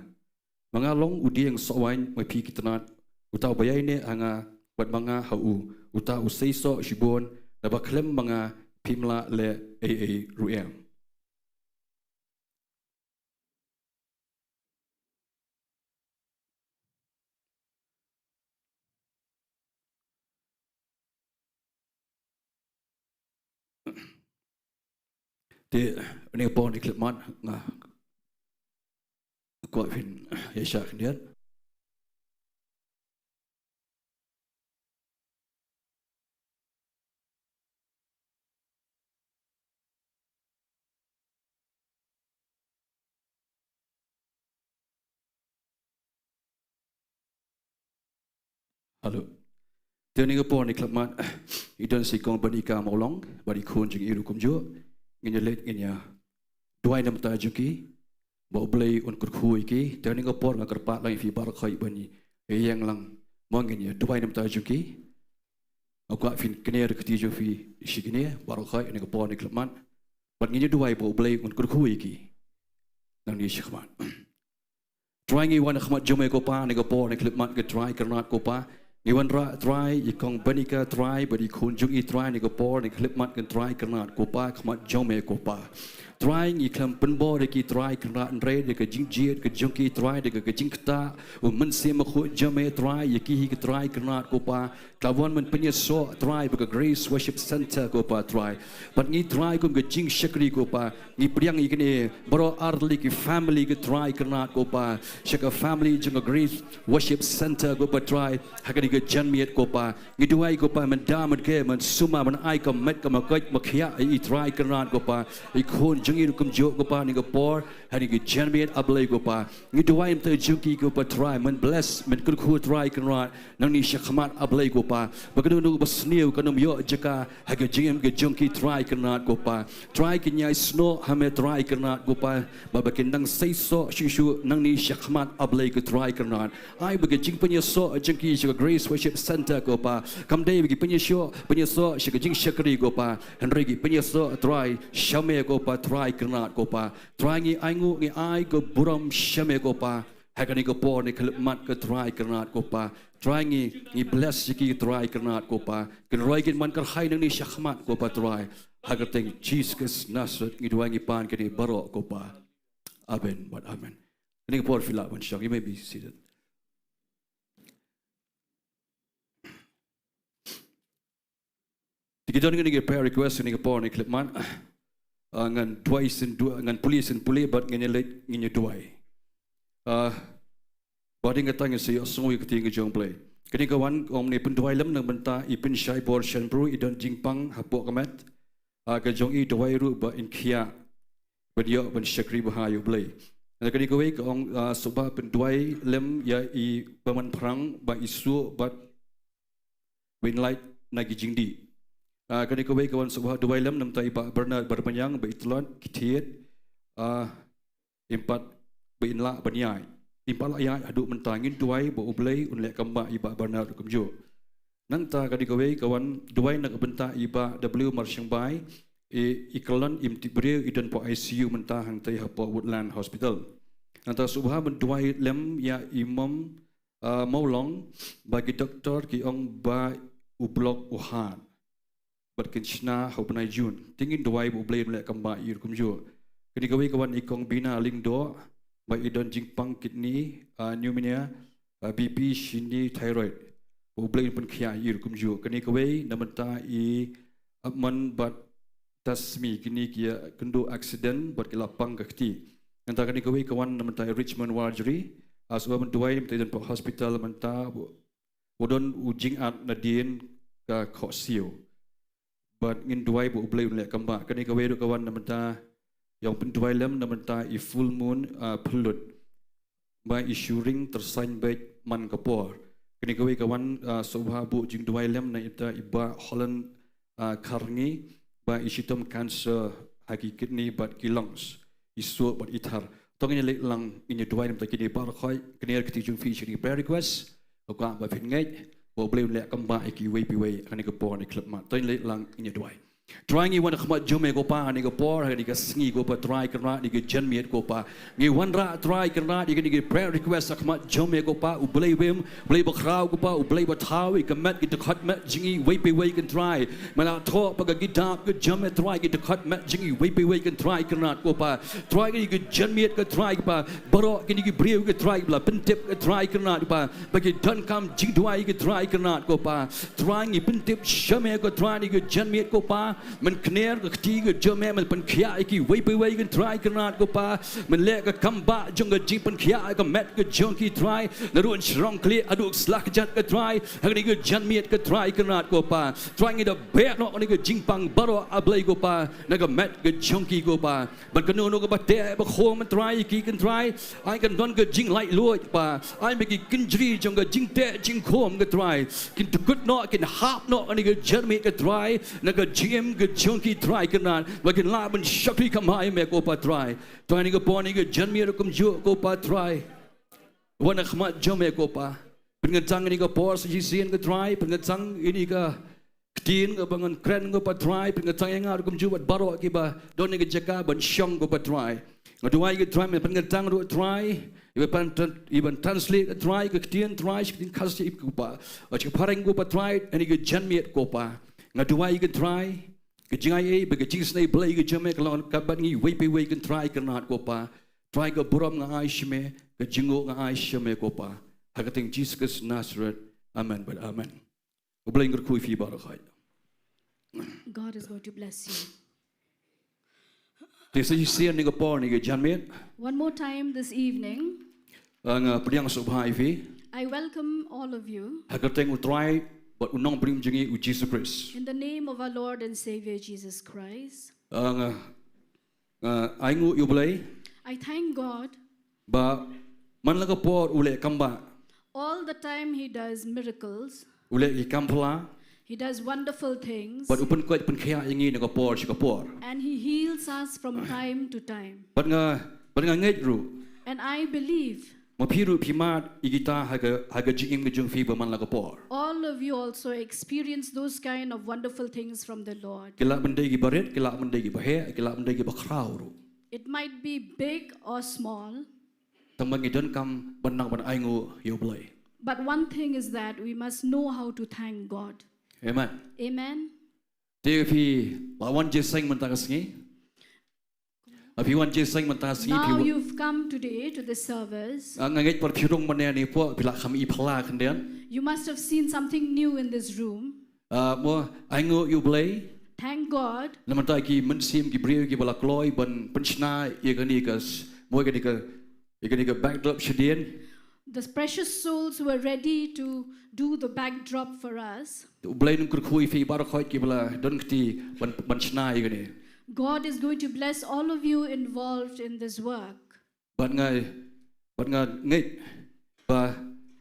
Ma nga long u dieng soh waiñ, ma phi ki tnat. Uta uba ïaineh ha nga bad ma nga ha u, uta u seisoh shibun, naba khlem ma nga phim lah leh ei ei ruh em. Te, ha kane ka por, ha kane ka khyllipmat, nga kwah phin ïaishah khyndiat. Hello. Te ha kane ka por, ha kane ka khyllipmat, i don sa i Kong Benika Mawlong bad i khun jong i ruh kumjuh. Ngin ïa leit, ngin ïa duwai na ka bynta jong ki, ba U Blei un kyrkhu ïa ki. Te ha kane ka por nga kyrpad lang ïa phi baroh khoit ban ïa ïeng lang, mo, ngin ïa duwai na ka bynta jong ki. Nga kwah phin kner kti jong phi sha kine baroh khoit, ha kane ka por, ha kane ka khyllipmat, bad ngin ïa duwai ba U Blei un kyrkhu ïa ki nangne shakhmat. Trai, ngi wan ha khmat jong me ko Pa, ha kane ka por, ha kane ka khyllipmat, ko Trai Kynrad ko Pa. Ngi wanrah, Trai, ïa i Kong Benika, Trai, bad i khun jong i, Trai, ha kane ka por, ha kane ka khyllipmat, ko Trai Kynrad ko Pa, ha khmat jong me ko Pa. Trai, ngi khlem pynbor ïa ki, Trai Kynrad, hynrei da ka jingjied ka jong ki, Trai, da ka jingktah u Mynsiem Bakhuid jong me, Trai, ïa ki hi, ko Trai Kynrad ko Pa, ki la wan ban pynïasoh, Trai, bad ka Grace Worship Centre ko Pa, Trai. Bad ngi, Trai, kum ka jingshakri ko Pa, ngi pdiang ïa kine baroh artylli ki family, ko Trai Kynrad ko Pa, sha ka family jong ka Grace Worship Centre ko Pa, Trai, ha kane ka janmiet ko Pa. Ngi duwai ko Pa, men da, men kyrkhu, men sumar, men ai ka met ka bakhuid bakhiah ïa i, Trai Kynrad ko Pa, ïa i khun jong i ruh kumjuh ko Pa, ha kane ka por, ha kane ka janmiet, A Blei ko Pa. Ngi duwai na ka bynta jong ki ko Pa, Trai, men bless, men kyrkhu, Trai Kynrad, nangne shakhmat, A Blei ko Pa, ba kano kano kaba sniew kan ym ïoh jaka ha ka jingim ka jong ki, Trai Kynrad ko Pa. Trai, kin ïai snoh ha me, Trai Kynrad ko Pa, ba, ba kin nang seisoh shuh shuh nangne shakhmat, A Blei ko Trai Kynrad. Ai ba ka jingpynïasoh jong ki sha ka Grace Worship Centre ko Pa, kam dei ba ki pynïasoh, pynïasoh sha ka jingshakri ko Pa, hynrei ki pynïasoh, Trai, sha me ko Pa, Trai Kynrad ko Pa. Trai, ngi ainguh, ngi ai ka burom sha me ko Pa, ha kane ka por, ha kane ka khyllipmat, ko Trai Kynrad ko Pa. Trai, ngi, ngi bless ïa ki, Trai Kynrad ko Pa. Kin roi, kin man kyrhai nangne shakhmat ko Pa, Trai. Ha ka kyrteng Jisu Khrist Nasaret ngi duwai, ngi pan kine baroh ko Pa. Amen bad amen. Ha kane ka por phi lah ban shong. You may be seated. Te ki don kine ki prayer request ha kane ka por, ha kane ka khyllipmat. Ah, ngan duwai shisien, duwai, ngan pule shisien pule, bad ngin ïa leit, ngin ïa duwai. Ah, bad hadien kata ngin sa ïohsngew ïa ka ktien ka jong U Blei. Kane ka wan kum i pynduwai lem na ka bynta i Pynshai Bor Shanbru, i don jingpang hapoh ka met. Ah, ka jong i, duwai ruh ba in khiah. ban ïoh ban shakri bha ïa U Blei. Nangta kane kawei ka ong, ah, sngewbha pynduwai lem ïa i Bamon Phrang ba i suh bad ba in lait na ki jingdih. Ah, kane kawei ka wan sngewbha duwai lem namar i Bah Bernard Barmaniang ba i tlot ki thied, ah, im pat ba in lah ban ïaid. Im pat lah ïaid haduh mynta, ngin duwai ba U Blei un leh kam ba i Bah Bernard kumjuh. Nangta kane kawei ka wan duwai na ka bynta i Bah W Marshangbai, i, i kyllon im tip briew, i don hapoh I C U mynta hangtei hapoh Woodland Hospital. Nangta sngewbha ban duwai lem ïa i Mom, ah, Mawlong, ba ki doktor ki ong ba u block u heart bad kin shna ha u bnai June. Te ngin duwai ba U Blei un leh kam ba i ruh kumjuh. Kane kawei ka wan i Kong Bina Lyngdoh ba i don jingpang kidney, ah, pneumonia, ah, B P, shini, thyroid. Ba U Blei un pynkhiah ïa i ruh kumjuh. Kane kawei na bynta i Apman bad Tasmi, kine ki ïakynduh accident bad ki la pang ka kti. Nangta kane kawei ka wan na bynta i Richmond Warjri, ah, sngewbha ban duwai na bynta i don hapoh hospital mynta, u don u jingat nadien ka khohsiew. Bad ngin duwai ba U Blei un leh kam ba. Kane kawei ruh ka wan na bynta, ïa u pynduwai lem na bynta i Full Moon, ah, Phyllud. Ba i Shuring Tyrsain Beit man ka por. Kane kawei ka wan, ah, sngewbha buh jingduwai lem na bynta i Bah Holland, ah, Kharngi, ba i shitom cancer ha ki kidney bad ki lungs, i suh bad i thar. To ngin ïa leit lang, ngin ïa duwai na bynta kine baroh khoit, kane ka kti jong phi, shi prayer request. Ko ka ba phin ngeit ba U Blei un leh kam ba ïa kiwei pa iwei ha kane ka por ne khlem mat. To ngin leit lang, ngin ïa duwai. Trai, ngi wan ha khmat jong me ko Pa ha kane ka por, ha kane ka sngi ko Pa, Trai Kynrad, ha kane ka janmiet ko Pa. Ngi wanrah Trai Kynrad ïa kine ki prayer request ha khmat jong me ko Pa, U Blei wim, U Blei bakhraw ko Pa, U Blei bathaw ïa ka met, ki dkhot met jong ngi iwei pa iwei ko Trai. Me la thoh ba ka kitab ka jong me Trai, ki dkhot met jong ngi iwei pa iwei ko Trai Kynrad ko Pa. Trai, kine ki janmiet ko Trai ko Pa, baroh kine ki briew ko Trai, ba la pyntip ko Trai Kynrad ko Pa, ba ki donkam jingduwai ko Trai Kynrad ko Pa. Trai, ngi pyntip sha me ko Trai kine ki janmiet ko Pa. Men kner ka kti ka jong me, men pynkhiah ïa kiwei pa iwei ko Trai Kynrad ko Pa. Men leh ka kam ba jong ka jingpynkhiah ïa ka met ka jong ki Trai, naduh shnong khlieh haduh sla kjat ko Trai, ha kane ka janmiet ko Trai Kynrad ko Pa. Trai, ngi da beh noh kane ka jingpang baroh, A Blei ko Pa, na ka met ka jong ki ko Pa. Bad kano kano kaba teh ba khum Trai ïa ki ko Trai, ai kan don ka jinglaitluid Pa. Ai ba ki kynjri jong ka jingteh jingkhum ko Trai kin dkut noh, kin hap noh ha kane ka janmiet ko Trai, na ka jingim ka jong ki Trai Kynrad, ba kin lah ban shakri kamai ïa me ko Pa Trai. Trai, ha kane ka por, ha kane ka janmiet ruh kumjuh ko Pa Trai, wan ha khmat jong me ko Pa. Pynkyntang ïa kane ka por sa shisien ko Trai, pynkyntang ïa kane ka ktien kaba ngan kren ko Pa Trai, pynkyntang ïa nga ruh kumjuh bad baroh kiba don ha kane ka jaka ban shong ko Pa Trai. Nga duwai ko Trai, men pynkyntang ruh Trai, iban pan-, iban translate ko Trai ka ktien Trai sha ka ktien Khasi ko Pa, bad sha ka phareng ko Pa Trai, ha kane ka janmiet ko Pa. Nga duwai ko Trai, ka jingai ei bad ka jingisynei Blei ka jong me kan long bad ngi iwei pa iwei ko Trai Kynrad ko Pa. Trai, ka burom nga ai sha me, ka jingnguh nga ai sha me ko Pa. Ha ka kyrteng Jisu Khrist Nasaret. Amen bad amen. U Blei un kyrkhu ïa phi baroh khoit. God is going to bless you. Te sa shisien ha kane ka por, ha kane ka janmiet, one more time this evening, ah, nga pdiang sngewbha ïa phi, I welcome all of you, ha ka kyrteng U Trai bad U Nongpynim jong ngi U Jisu Khrist. In the name of our Lord and Savior Jesus Christ. Ah, nga, nga ainguh ïa U Blei, I thank God, ba man la ka por u leh kam ba. All the time he does miracles. U leh ki kam phylla. He does wonderful things. Bad u pynkoit pynkhiah ïa ngi na ka por sha ka por. And he heals us from time to time. Bad nga, bad nga ngeit ruh, and I believe, ma phi ruh phi mad ïa kita ha ka, ha ka jingim ka jong phi ba man la ka por. All of you also experience those kind of wonderful things from the Lord. Ki lah ban dei kiba rit, ki lah ban dei kiba heh, ki lah ban dei kiba khraw ruh. It might be big or small. Tang ba ngi donkam ban nang ban ainguh ïa U Blei. But one thing is that we must know how to thank God. Amen. Amen. Te phi la wan jingïaseng mynta ka sngi. Phi wan jingïaseng mynta ka sngi, phi wa- Now you've come today to the service. Ah, nga ngeit ba phi rung mynne ha kane ka por, phi la kham ïohi phylla khyndiat. You must have seen something new in this room. Ah, mo, ainguh ïa U Blei. Thank God. Namar ba ki mynsiem ki briew kiba la kloi ban pynshna ïa kane ka s-, mo, ïa kane ka, ïa kane ka backdrop shadien. The precious souls were ready to do the backdrop for us. U Blei un kyrkhu ïa phi baroh khoit kiba la don kti ban, ban shna ïa kane. God is going to bless all of you involved in this work. Bad nga, bad nga ngeit ba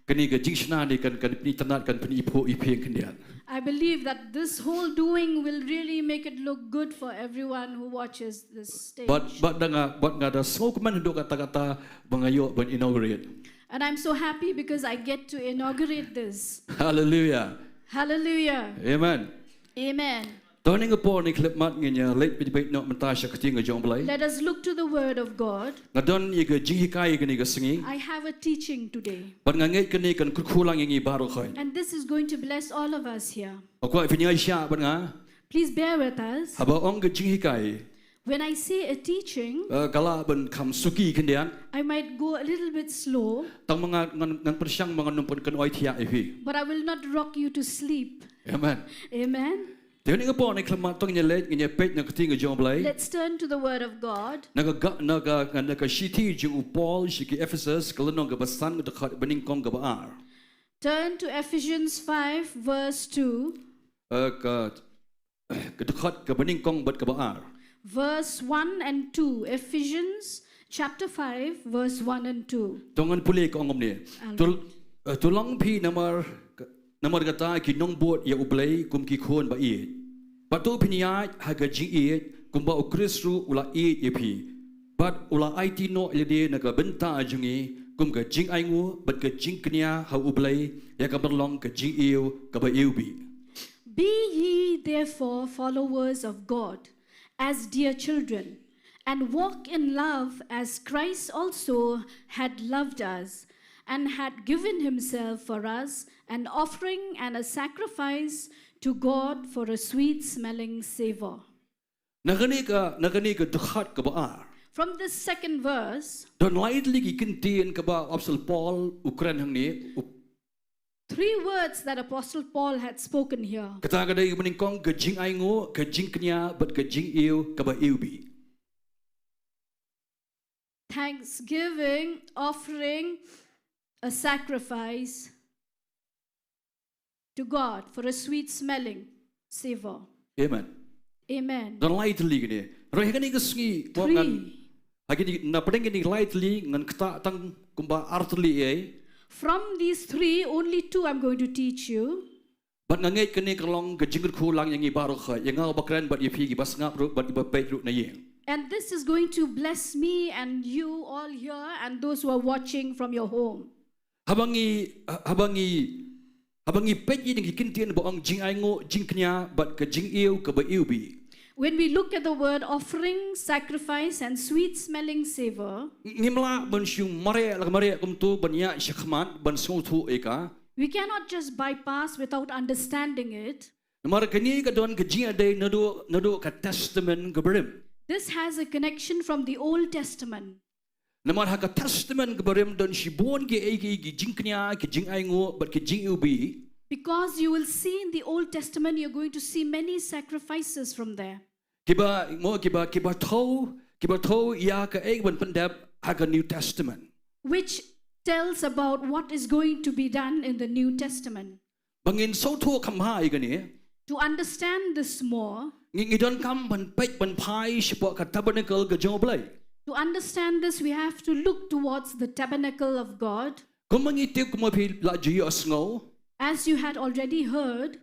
kane ka jingshna ne kan, kan pyni tang kan pyni iphuh iphieng khyndiat. I believe that this whole doing will really make it look good for everyone who watches this stage. Bad, bad da nga, bad nga da sngewkmen haduh katta katta ba nga ïoh ban inaugurate. And I'm so happy because I get to inaugurate this. Hallelujah. Hallelujah. Amen. Amen. To ngin ïa poi, ngin ïa khlem mat, ngin ïa leit beit beit noh mynta sha ka ktien ka jong U Blei. Let us look to the word of God. Nga don ïa ka jinghikai kane ka sngi. I have a teaching today. Bad nga ngeit kane kan kyrkhu lang ïa ngi baroh khoit. And this is going to bless all of us here. Nga kwah phin ïa shah bad nga. Please bear with us. Haba ong ka jinghikai. When I say a teaching, eh, ka lah ban kham suki khyndiat. I might go a little bit slow. Tang ma nga ngan, ngan pyrshang ma ngan ym pynkyndit thiah ïa phi. But I will not rock you to sleep. Amen. Amen. Te ngin ïa poi, ngin ïa khlem mat, to ngin ïa leit, ngin ïa peit na ka ktien ka jong U Blei. Let's turn to the word of God. Na ka, na ka, na ka shithi jong u Paul sha ki Ephesus, ka lynnong kaba san, ka dkhot banyngkong kaba ar. Turn to Ephesians five, verse two. Eh, ka, ka dkhot kaba nyngkong bad kaba ar. Verse one and two. Ephesians chapter five, verse one and two. To ngan pule, ka ong kumne. Amen. To, eh, to long phi namar, namar kata ki nongbud ïa U Blei kum ki khun ba ïeit. Bad to phin ïaid ha ka jingïeit kumba U Khrist ruh u la ïeit ïa phi. Bad u la aiti noh ïa lade na ka bynta jong ngi kum ka jingainguh bad ka jingkñia ha U Blei, ïa ka ban long ka jingïew kaba iwbih. Be ye therefore followers of God, as dear children, and walk in love as Christ also had loved us, and had given himself for us, an offering and a sacrifice to God for a sweet smelling savor. Na kane ka, na kane ka dkhot kaba ar. From this second verse, don lai tylli ki kyntien kaba u Apostol Paul u kren hangne, u three words that Apostle Paul had spoken here. Kata ka dei kaba nyngkong ka jingainguh, ka jingkñia, bad ka jingïew kaba iwbih. Thanksgiving, offering, a sacrifice to God for a sweet smelling savor. Amen. Amen. Don lai tylli kine. Hynrei ha kane ka sngi, three. Ha kine, na pdeng kine lai tylli ngan ktah tang kumba ar tylli ei. From these three, only two I'm going to teach you. Bad nga ngeit kane ka long ka jingkyrkhu lang ïa ngi baroh khoit, ïa nga uba kren bad ïa phi kiba sngap ruh bad kiba peit ruh na ïing. And this is going to bless me and you all here and those who are watching from your home. Haba ngi, haba ngi, haba ngi peit ïa ki kyntien ba ong jingainguh, jingkñia, bad ka jingïew kaba iwbih. When we look at the word offering, sacrifice, and sweet smelling savor, ngim lah ban shu mareh la ka mareh kumto ban ïaid shakhmat ban sngewthuh ïa ka. We cannot just bypass without understanding it. Namar kane ka don ka jingïadei naduh, naduh ka Testament kaba rim. This has a connection from the Old Testament. Namar ha ka Testament kaba rim don shibun kiei kiei ki jingkñia, ki jingainguh, bad ki jingiwbih. Because you will see in the Old Testament, you're going to see many sacrifices from there. Kiba, mo, kiba, kiba thew, kiba thew ïa kaei ban pyndep ha ka New Testament. Which tells about what is going to be done in the New Testament. Ba ngin sngewthuh kham bha ïa kane. To understand this more, ngi, ngi donkam ban peit ban phai shapoh ka tabernacle ka jong U Blei. To understand this, we have to look towards the tabernacle of God. Kumba ngi tip, kumba phi la ju ïohsngew. As you had already heard,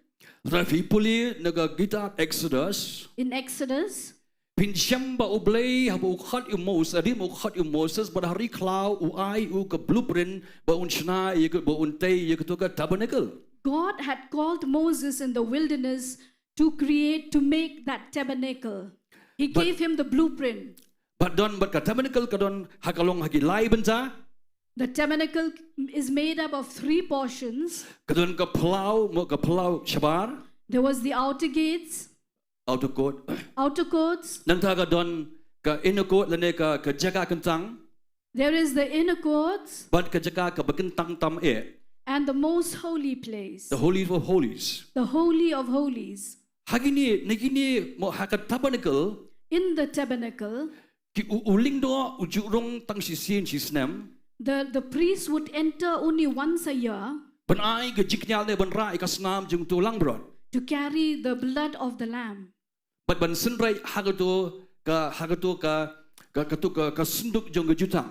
lada phi pule na ka kitab Exodus. In Exodus, phin shem ba U Blei haba u khot ïa u Moses, hadien ba u khot ïa u Moses bad ha ri khlaw u ai ïa u ka blueprint ba un shna ïa ka, ba un tei ïa kato ka tabernacle. God had called Moses in the wilderness to create, to make that tabernacle. He gave him the blueprint. Bad don, bad ka tabernacle ka don ha, ka long ha ki lai bynta. The tabernacle is made up of three portions. Ka don ka phyllaw, mo, ka phyllaw shabar. There was the outer gates. Outer court. Outer courts. Nangta ka don ka inner court lane ka, ka jaka kyntang. There is the inner courts. Bad ka jaka kaba kyntang tam eh. And the most holy place. The holy of holies. The holy of holies. Ha kine, na kine, mo, ha ka tabernacle. In the tabernacle. Ki u, u lyngdoh u ju rung tang shisien shisnem. The, the priest would enter only once a year. Ban ai ka jingkñia ne ban rah ïa ka snam jong uto u langbrot. To carry the blood of the lamb. Bad ban synrei ha kato ka, ha kato ka, ka, kato ka, ka synduk jong ka jutang.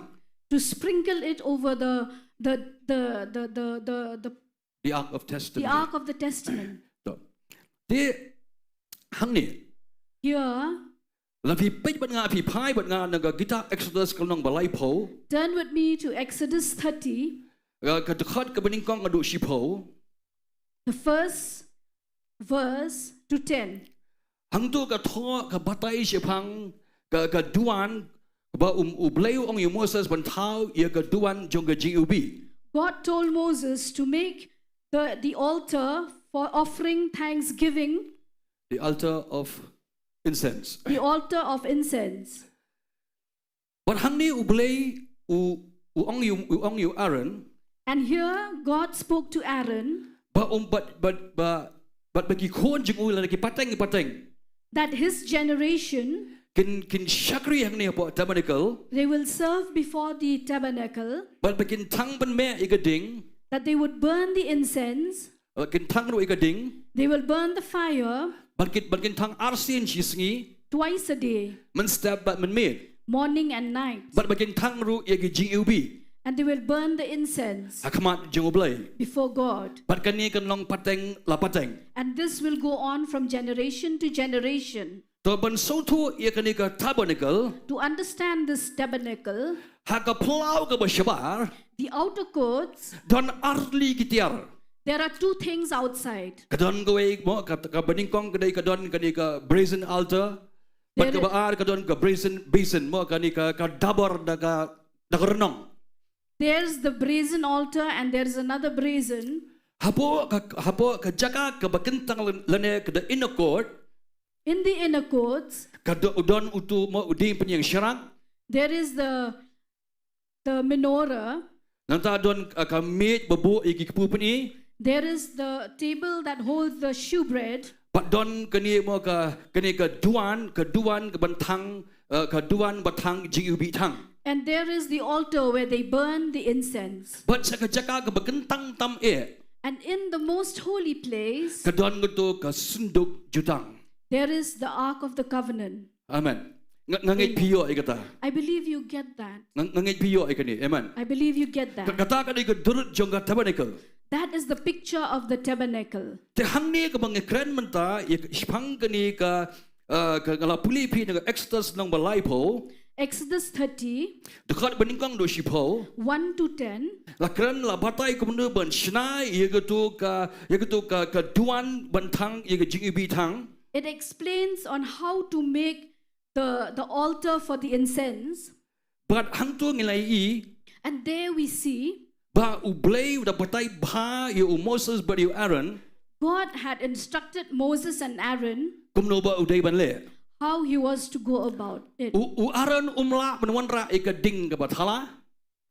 To sprinkle it over the, the, the, the, the, the, the The Ark of the Testament. Ark of the Testament. To. Te hangne. Here. Lada phi peit bad nga, phi phai bad nga na ka kitab Exodus ka lynnong ba laiphew. Turn with me to Exodus thirty. Ka, ka dkhot kaba nyngkong haduh shiphew. The first verse to ten. Hangto ka thoh ka batai shaphang ka, ka duwan ba um, U Blei u ong ïa u Moses ban thaw ïa ka duwan jong ka jingiwbih. God told Moses to make the, the altar for offering thanksgiving. The altar of incense. The altar of incense. Bad hangne U Blei u, u ong ïa u, u ong ïa u Aaron. And here God spoke to Aaron. Ba um, bad, bad, ba, bad ba ki khun jong u lane ki pateng, ki pateng. That his generation. Kin, kin shakri hangne hapoh tabernacle. They will serve before the tabernacle. Bad ba kin thang ban meh ïa ka ding. That they would burn the incense. Bad kin thang ruh ïa ka ding. They will burn the fire. Bad kin, bad kin thang arsien shi sngi. Twice a day. Mynstep bad mynmiet. Morning and night. Bad ba kin thang ruh ïa ka jingiwbih. And they will burn the incense. Ha khmat jong U Blei. Before God. Bad kane kan long pateng la pateng. And this will go on from generation to generation. To ban sngewthuh ïa kane ka tabernacle. To understand this tabernacle. Ha ka phyllaw kaba shabar. The outer courts. Don artylli ki tiar. There are two things outside. Ka don kawei mo ka, kaba nyngkong ka dei ka don kane ka brazen altar. Bad kaba ar ka don ka brazen basin mo kane ka, ka dabor da ka, da ka rnong. There's the brazen altar and there's another brazen. Hapoh ka, hapoh ka jaka kaba kyntang lane ka the inner court. In the inner courts. Ka do, don utu mo u dieng pynïeng sharak. There is the, the menorah. Nangta don ka, ka miej ba buh ïa ki kpu pyni. There is the table that holds the shewbread. Bad don kane mo ka, kane ka duwan, ka duwan ka ban thang, eh, ka duwan ba thang jingiwbih thang. And there is the altar where they burn the incense. Bad sha ka jaka kaba kyntang tam eh. And in the most holy place. Ka don kato ka synduk jutang. There is the Ark of the Covenant. Amen. Nga, nga ngeit phi ïoh ïa kata. I believe you get that. Nga, nga ngeit phi ïoh ïa kane. Amen. I believe you get that. Ka, kata ka dei ka durut jong ka tabernacle. That is the picture of the tabernacle. Te hangne kaba nga kren mynta ïa ka, shaphang kane ka, eh, ka nga la pule phi na ka Exodus lynnong ba laiphew. Exodus thirty. Dkhot ba nyngkong haduh shiphew. One to ten. La kren la batai kumno ban shna ïa kato ka, ïa kato ka, ka duwan ban thang ïa ka jingiwbih thang. It explains on how to make the, the altar for the incense. Bad hangto ngi la ïohi. And there we see. Ba U Blei u da batai bha ïa u Moses bad ïa u Aaron. God had instructed Moses and Aaron. Kumno ba u dei ban leh. How he was to go about it. U, u Aaron um lah ban wanrah ïa ka ding kaba thala.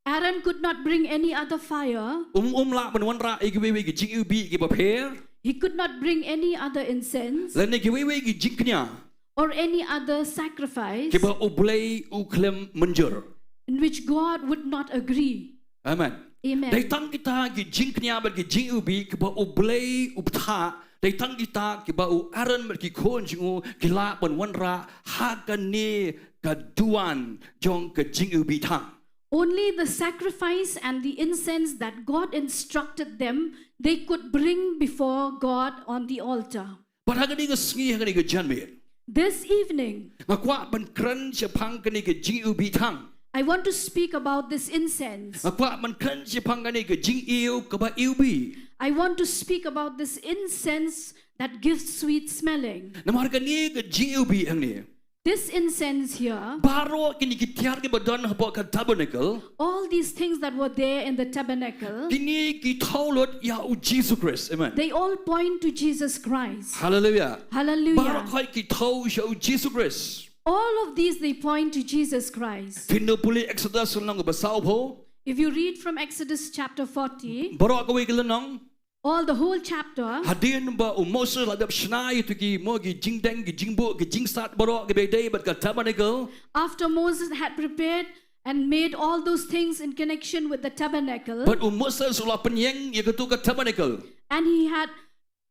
Aaron could not bring any other fire. Um, um lah ban wanrah ïa kiwei kiwei ki jingiwbih kiba pher. He could not bring any other incense. Lane kiwei kiwei ki jingkñia. Or any other sacrifice. Kiba U Blei u khlem mynjur. In which God would not agree. Amen. Amen. Dei tang kita ki jingkñia bad ki jingiwbih kiba U Blei u bthah. Dei tang kita kiba u Aaron bad ki khun jong u ki lah ban wanrah ha kane ka duwan jong ka jingiwbih thang. Only the sacrifice and the incense that God instructed them, they could bring before God on the altar. Bad ha kane ka sngi, ha kane ka janmiet. This evening, nga kwah ban kren shaphang kane ka jingiwbih thang. I want to speak about this incense. Nga kwah ban kren shaphang kane ka jingiew kaba iwbih. I want to speak about this incense that gives sweet smelling. Namar kane ka jingiwbih hangne. This incense here. Baroh kine ki tiar kiba don hapoh ka tabernacle. All these things that were there in the tabernacle. Kine ki thew lut ïa u Jisu Khrist. Amen. They all point to Jesus Christ. Hallelujah. Hallelujah. Baroh khoit ki thew sha u Jisu Khrist. All of these, they point to Jesus Christ. Phin pule Exodus lynnong ba sawphew. If you read from Exodus chapter forty. Baroh kawei ka lynnong. All the whole chapter. Hadien ba u Moses la dep shna ïa kito ki mo ki jingdeng ki jingbuh ki jingsat baroh kiba ïadei bad ka tabernacle. After Moses had prepared and made all those things in connection with the tabernacle. Bad u Moses u la pynïeng ïa kato ka tabernacle. And he had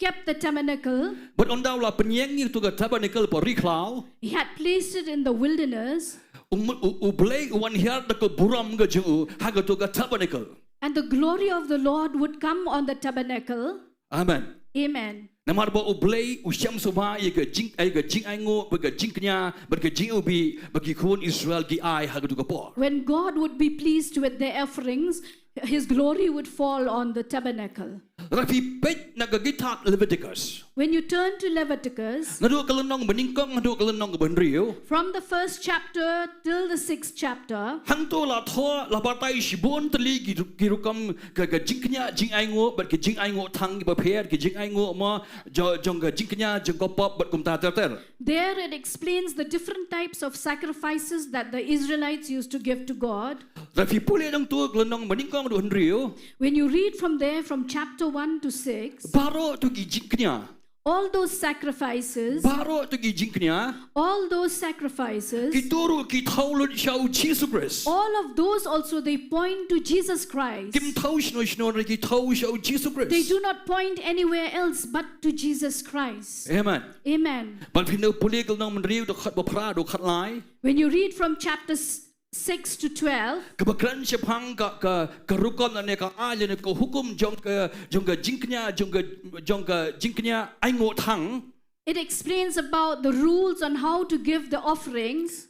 kept the tabernacle. Bad ynda u la pynïeng ïa katu ka tabernacle hapoh ri khlaw. He had placed it in the wilderness. U, u, U Blei u wan hiar da ka burom ka jong u ha katu ka tabernacle. And the glory of the Lord would come on the tabernacle. Amen. Amen. Namar ba U Blei u shem sngewbha ïa ka jing, ïa ka jingainguh, bad ka jingkñia, bad ka jingiwbih, ba ki khun Israel ki ai ha katu ka por. When God would be pleased with their offerings, his glory would fall on the tabernacle. Lada phi peit na ka kitab Leviticus. When you turn to Leviticus, naduh ka lynnong banyngkong haduh ka lynnong kaba hynriew. From the first chapter till the sixth chapter, hangto la thoh, la batai shibun tylli ki, ki rukom ka, ka jingkñia, jingainguh, bad ka jingainguh thang kiba pher, ka jingainguh mo, jo-, jong ka jingkñia, jong ka pop, bad kumta ter ter. There it explains the different types of sacrifices that the Israelites used to give to God. Lada phi pule na kato ka lynnong banyngkong haduh hynriew. When you read from there, from chapter one to six, baroh kato ki jingkñia, all those sacrifices, baroh kato ki jingkñia, all those sacrifices, kito ruh ki thew lut sha U Jisu Khrist. All of those also, they point to Jesus Christ. Kim thew shano shano, ki thew sha U Jisu Khrist. They do not point anywhere else but to Jesus Christ. Amen. Amen. Bad phin ïa pule ka lynnong hynriew, dkhot ba phra haduh khatlai. When you read from chapter s-, six to twelve, kaba kren shaphang ka, ka, ka rukom lane ka aiñ lane ka hukum jong ka, jong ka jingkñia, jong ka, jong ka jingkñia ainguh thang. It explains about the rules on how to give the offerings.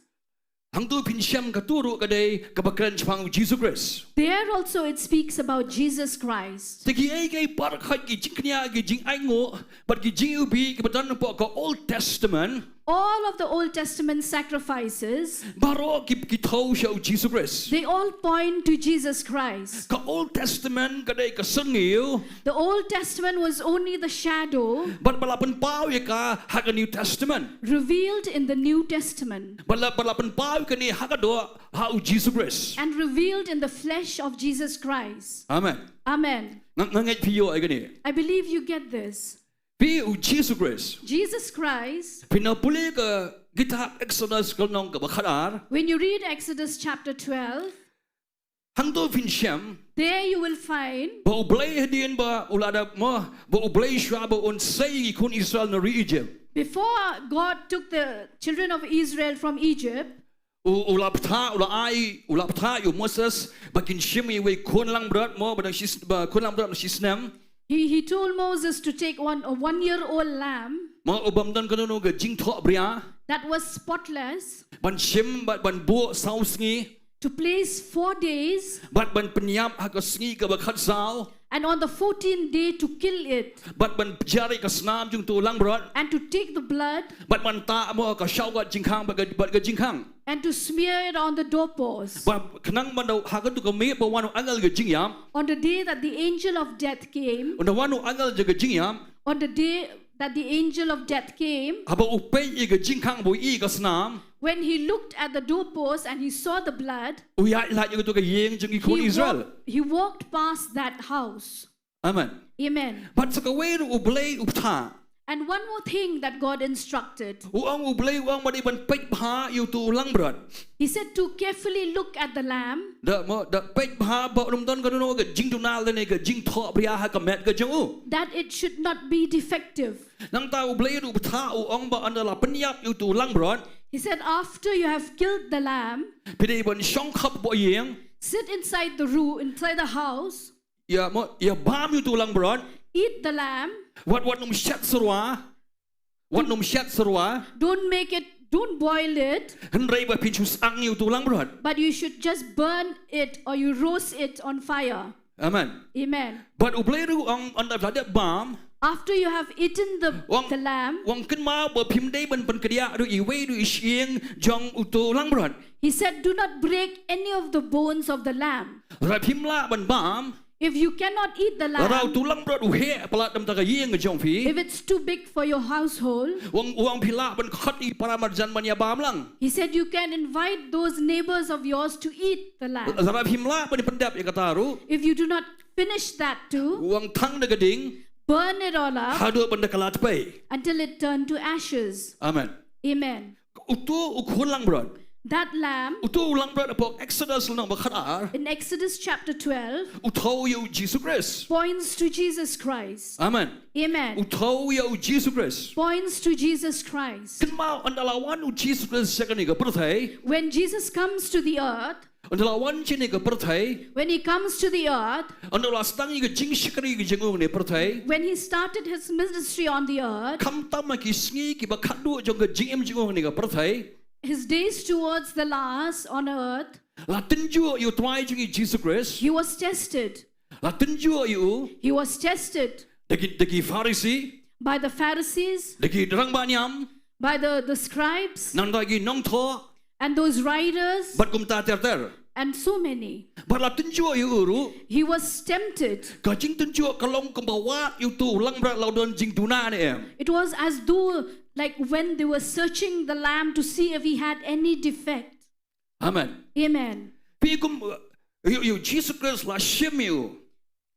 Hangto phin shem kato ruh ka dei kaba kren shaphang U Jisu Khrist. There also it speaks about Jesus Christ. Te kiei kiei baroh ki jingkñia, ki jingainguh, bad ki jingiwbih kiba don hapoh ka Old Testament. All of the Old Testament sacrifices, baroh ki, ki thew sha U Jisu Khrist. They all point to Jesus Christ. Ka Old Testament ka dei ka syrngiew. The Old Testament was only the shadow, bad ba la pynpaw ïa ka ha ka New Testament. Revealed in the New Testament. Bad la, ba la pynpaw ïa kane ha ka doh ha U Jisu Khrist. And revealed in the flesh of Jesus Christ. Amen. Amen. Nga, nga ngeit phi ïoh ïa kane. I believe you get this. Phi, U Jisu Khrist. Jesus Christ. Phin ïa pule ka kitab Exodus ka lynnong kaba khatar. When you read Exodus chapter twelve, hangto phin shem, there you will find, ba U Blei hadien ba u la da mo, ba U Blei shuwa ba un sei ki khun Israel na ri Egypt. Before God took the children of Israel from Egypt, U, u la bthah, u la ai, u la bthah ïa u Moses, ba kin shim ïa uwei u khun langbrot, mo, ba dang shi s-, ba khun langbrot ba dang shi snem. He, he told Moses to take one, a one-year-old lamb, mo, u bym don kano kano ka jingthoh bria, that was spotless, ban shim, bad ban buh saw sngi, to place four days, bad ban pynïap ha ka sngi kaba khatsaw. And on the fourteenth day to kill it. Bad ban pynjari ka snam jong uto u langbrot. And to take the blood. Bad ban tah mo ha ka shawkot jingkhang bad ka, bad ka jingkhang. And to smear it on the doorpost. Bad khnang ban da ha kato ka miet ba wan u angel ka jingïap. On the day that the angel of death came. Ynda wan u angel jong ka jingïap. On the day that the angel of death came. Haba u peit ïa ka jingkhang, ba u ïohi ïa ka snam. When he looked at the doorpost and he saw the blood, u ïaid lait ïa kato ka ïing jong ki khun Israel. He walked, he walked past that house. Amen. Amen. Bad sa kawei ruh U Blei u bthah. And one more thing that God instructed. U ong U Blei, u ong ba dei ban peit bha ïa uto u langbrot. He said to carefully look at the lamb. Da mo, da peit bha ba un ym don kano kano ka jingduna lane ka jingthoh bria ha ka met ka jong u. That it should not be defective. Nangta U Blei ruh u bthah, u ong ba ynda la pynïap ïa uto u langbrot. He said, after you have killed the lamb, phi dei ban shong khop hapoh ïing. Sit inside the room, inside the house. Ïa mo, ïa bam ïa uto u langbrot. Eat the lamb. Wat, wat nym shet syrwa. Wat nym shet syrwa. Don't make it, don't boil it. Hynrei ba phin shu syang ïa uto u langbrot. But you should just burn it or you roast it on fire. Amen. Amen. Bad U Blei ruh u ong ynda phi la dep bam. After you have eaten the, u ong, the lamb, u ong kynmaw ba phim dei ban pynkdiah ruh iwei ruh i shyieng jong uto u langbrot. He said, do not break any of the bones of the lamb. Lada phim lah ban bam. If you cannot eat the lamb, lada uto u langbrot u heh palat na ka bynta ka ïing jong phi. If it's too big for your household, u ong, u ong phi lah ban khot ïa ki para marjan ban ïa bam lang. He said, you can invite those neighbors of yours to eat the lamb. Lada phim lah ban pyndep ïa kata ruh. If you do not finish that too, u ong thang da ka ding. Burn it all up. Haduh ban da kylla tpei. Until it turn to ashes. Amen. Amen. Uto u khun langbrot. That lamb, uto u langbrot hapoh Exodus lynnong ba khatar, in Exodus chapter twelve, u thew ïa u Jisu Khrist. Points to Jesus Christ. Amen. Amen. U thew ïa u Jisu Khrist. Points to Jesus Christ. Kynmaw, ynda la wan u Jisu Khrist sha kane ka pyrthei. When Jesus comes to the earth, ynda la wan sha kane ka pyrthei, when he comes to the earth, ynda la sdang ïa ka jingshakri ka jong u ha kane ka pyrthei, when he started his ministry on the earth, khamtam ha ki sngi kiba khatduh jong ka jingim jong u ha kane ka pyrthei, his days towards the last on earth, la tynjuh ïa u Trai jong ngi Jisu Khrist. He was tested. La tynjuh ïa u. He was tested. Da ki, da ki Pharisi. By the Pharisees. Da ki rangbah niam. By the, the scribes. Nangta ki nongthoh. And those writers. Bad kumta ter ter. And so many. Bad la tynjuh ïa u ruh. He was tempted. Ka jingtynjuh ka long kumba wad ïa uto u langbrot la u don jingduna ne em. It was as though, like, when they were searching the lamb to see if he had any defect. Amen. Amen. Phi kum, uh, ïa u, ïa u Jisu Khrist la shim ïa u.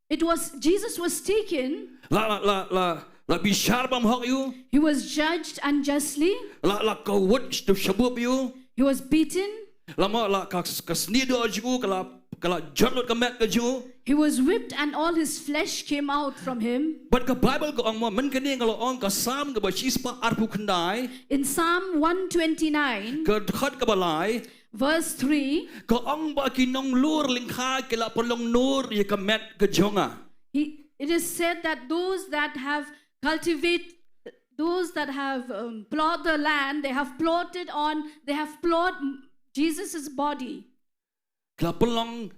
It was, Jesus was taken. La, la, la, la, la bishar bymhok ïa u. He was judged unjustly. La, la kawut sha, shabup ïa u. He was beaten. La mo, la ka, ka sniehdoh jong u ka la, ka la jot lut ka met ka jong u. He was whipped and all his flesh came out from him. Bad ka Baibl ka ong mo, mynta kane nga la ong ka Salm kaba shispah arphew khyndai. In Psalm one twenty-nine, ka dkhot kaba lai, verse three, ka ong ba ki nonglur lyngkha ki la pynlong nur ïa ka met ka jong nga. He, it is said that those that have cultivate, those that have, um, plowed the land, they have plowed it on, they have plowed Jesus' body. Ki la pynlong,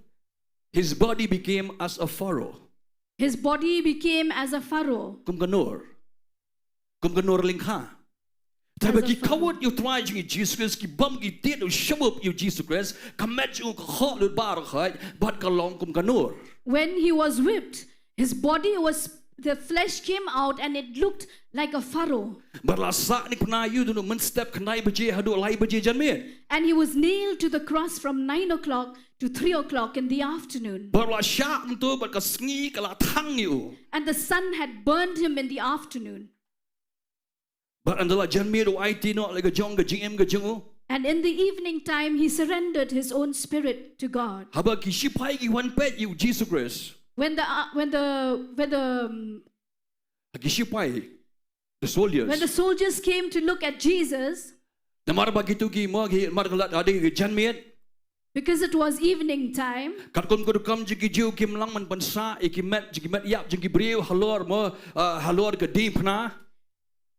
his body became as a furrow. His body became as a furrow. Kum ka nur. Kum ka nur lyngkha. Te ba ki kawut ïa u Trai jong ngi Jisu Khrist, ki bam ki tied ïa u shabup ïa u Jisu Khrist, ka met jong u ka khoh lut baroh khoit, bad ka long kum ka nur. When he was whipped, his body was, the flesh came out and it looked like a furrow. Bad la sah ningpyni ïa u naduh mynstep khyndai baje haduh lai baje janmiet. And he was nailed to the cross from nine o'clock to three o'clock in the afternoon. Bad la shah kumto bad ka sngi ka la thang ïa u. And the sun had burned him in the afternoon. Bad ynda la janmiet u aiti noh ïa la ka jong ka jingim ka jong u. And in the evening time, he surrendered his own spirit to God. Haba ki shipai ki wan peit ïa u Jisu Khrist. When the, uh, when the, when the, um, ha ki shipai, the soldiers. When the soldiers came to look at Jesus, namar ba kito ki mo ki mar ka la dei ka janmiet. Because it was evening time. Katkum ka rukom jong ki Jiw kim lah ban pynsah ïa ki met, ki met ïap jong ki briew halor mo, uh, halor ka diengphna.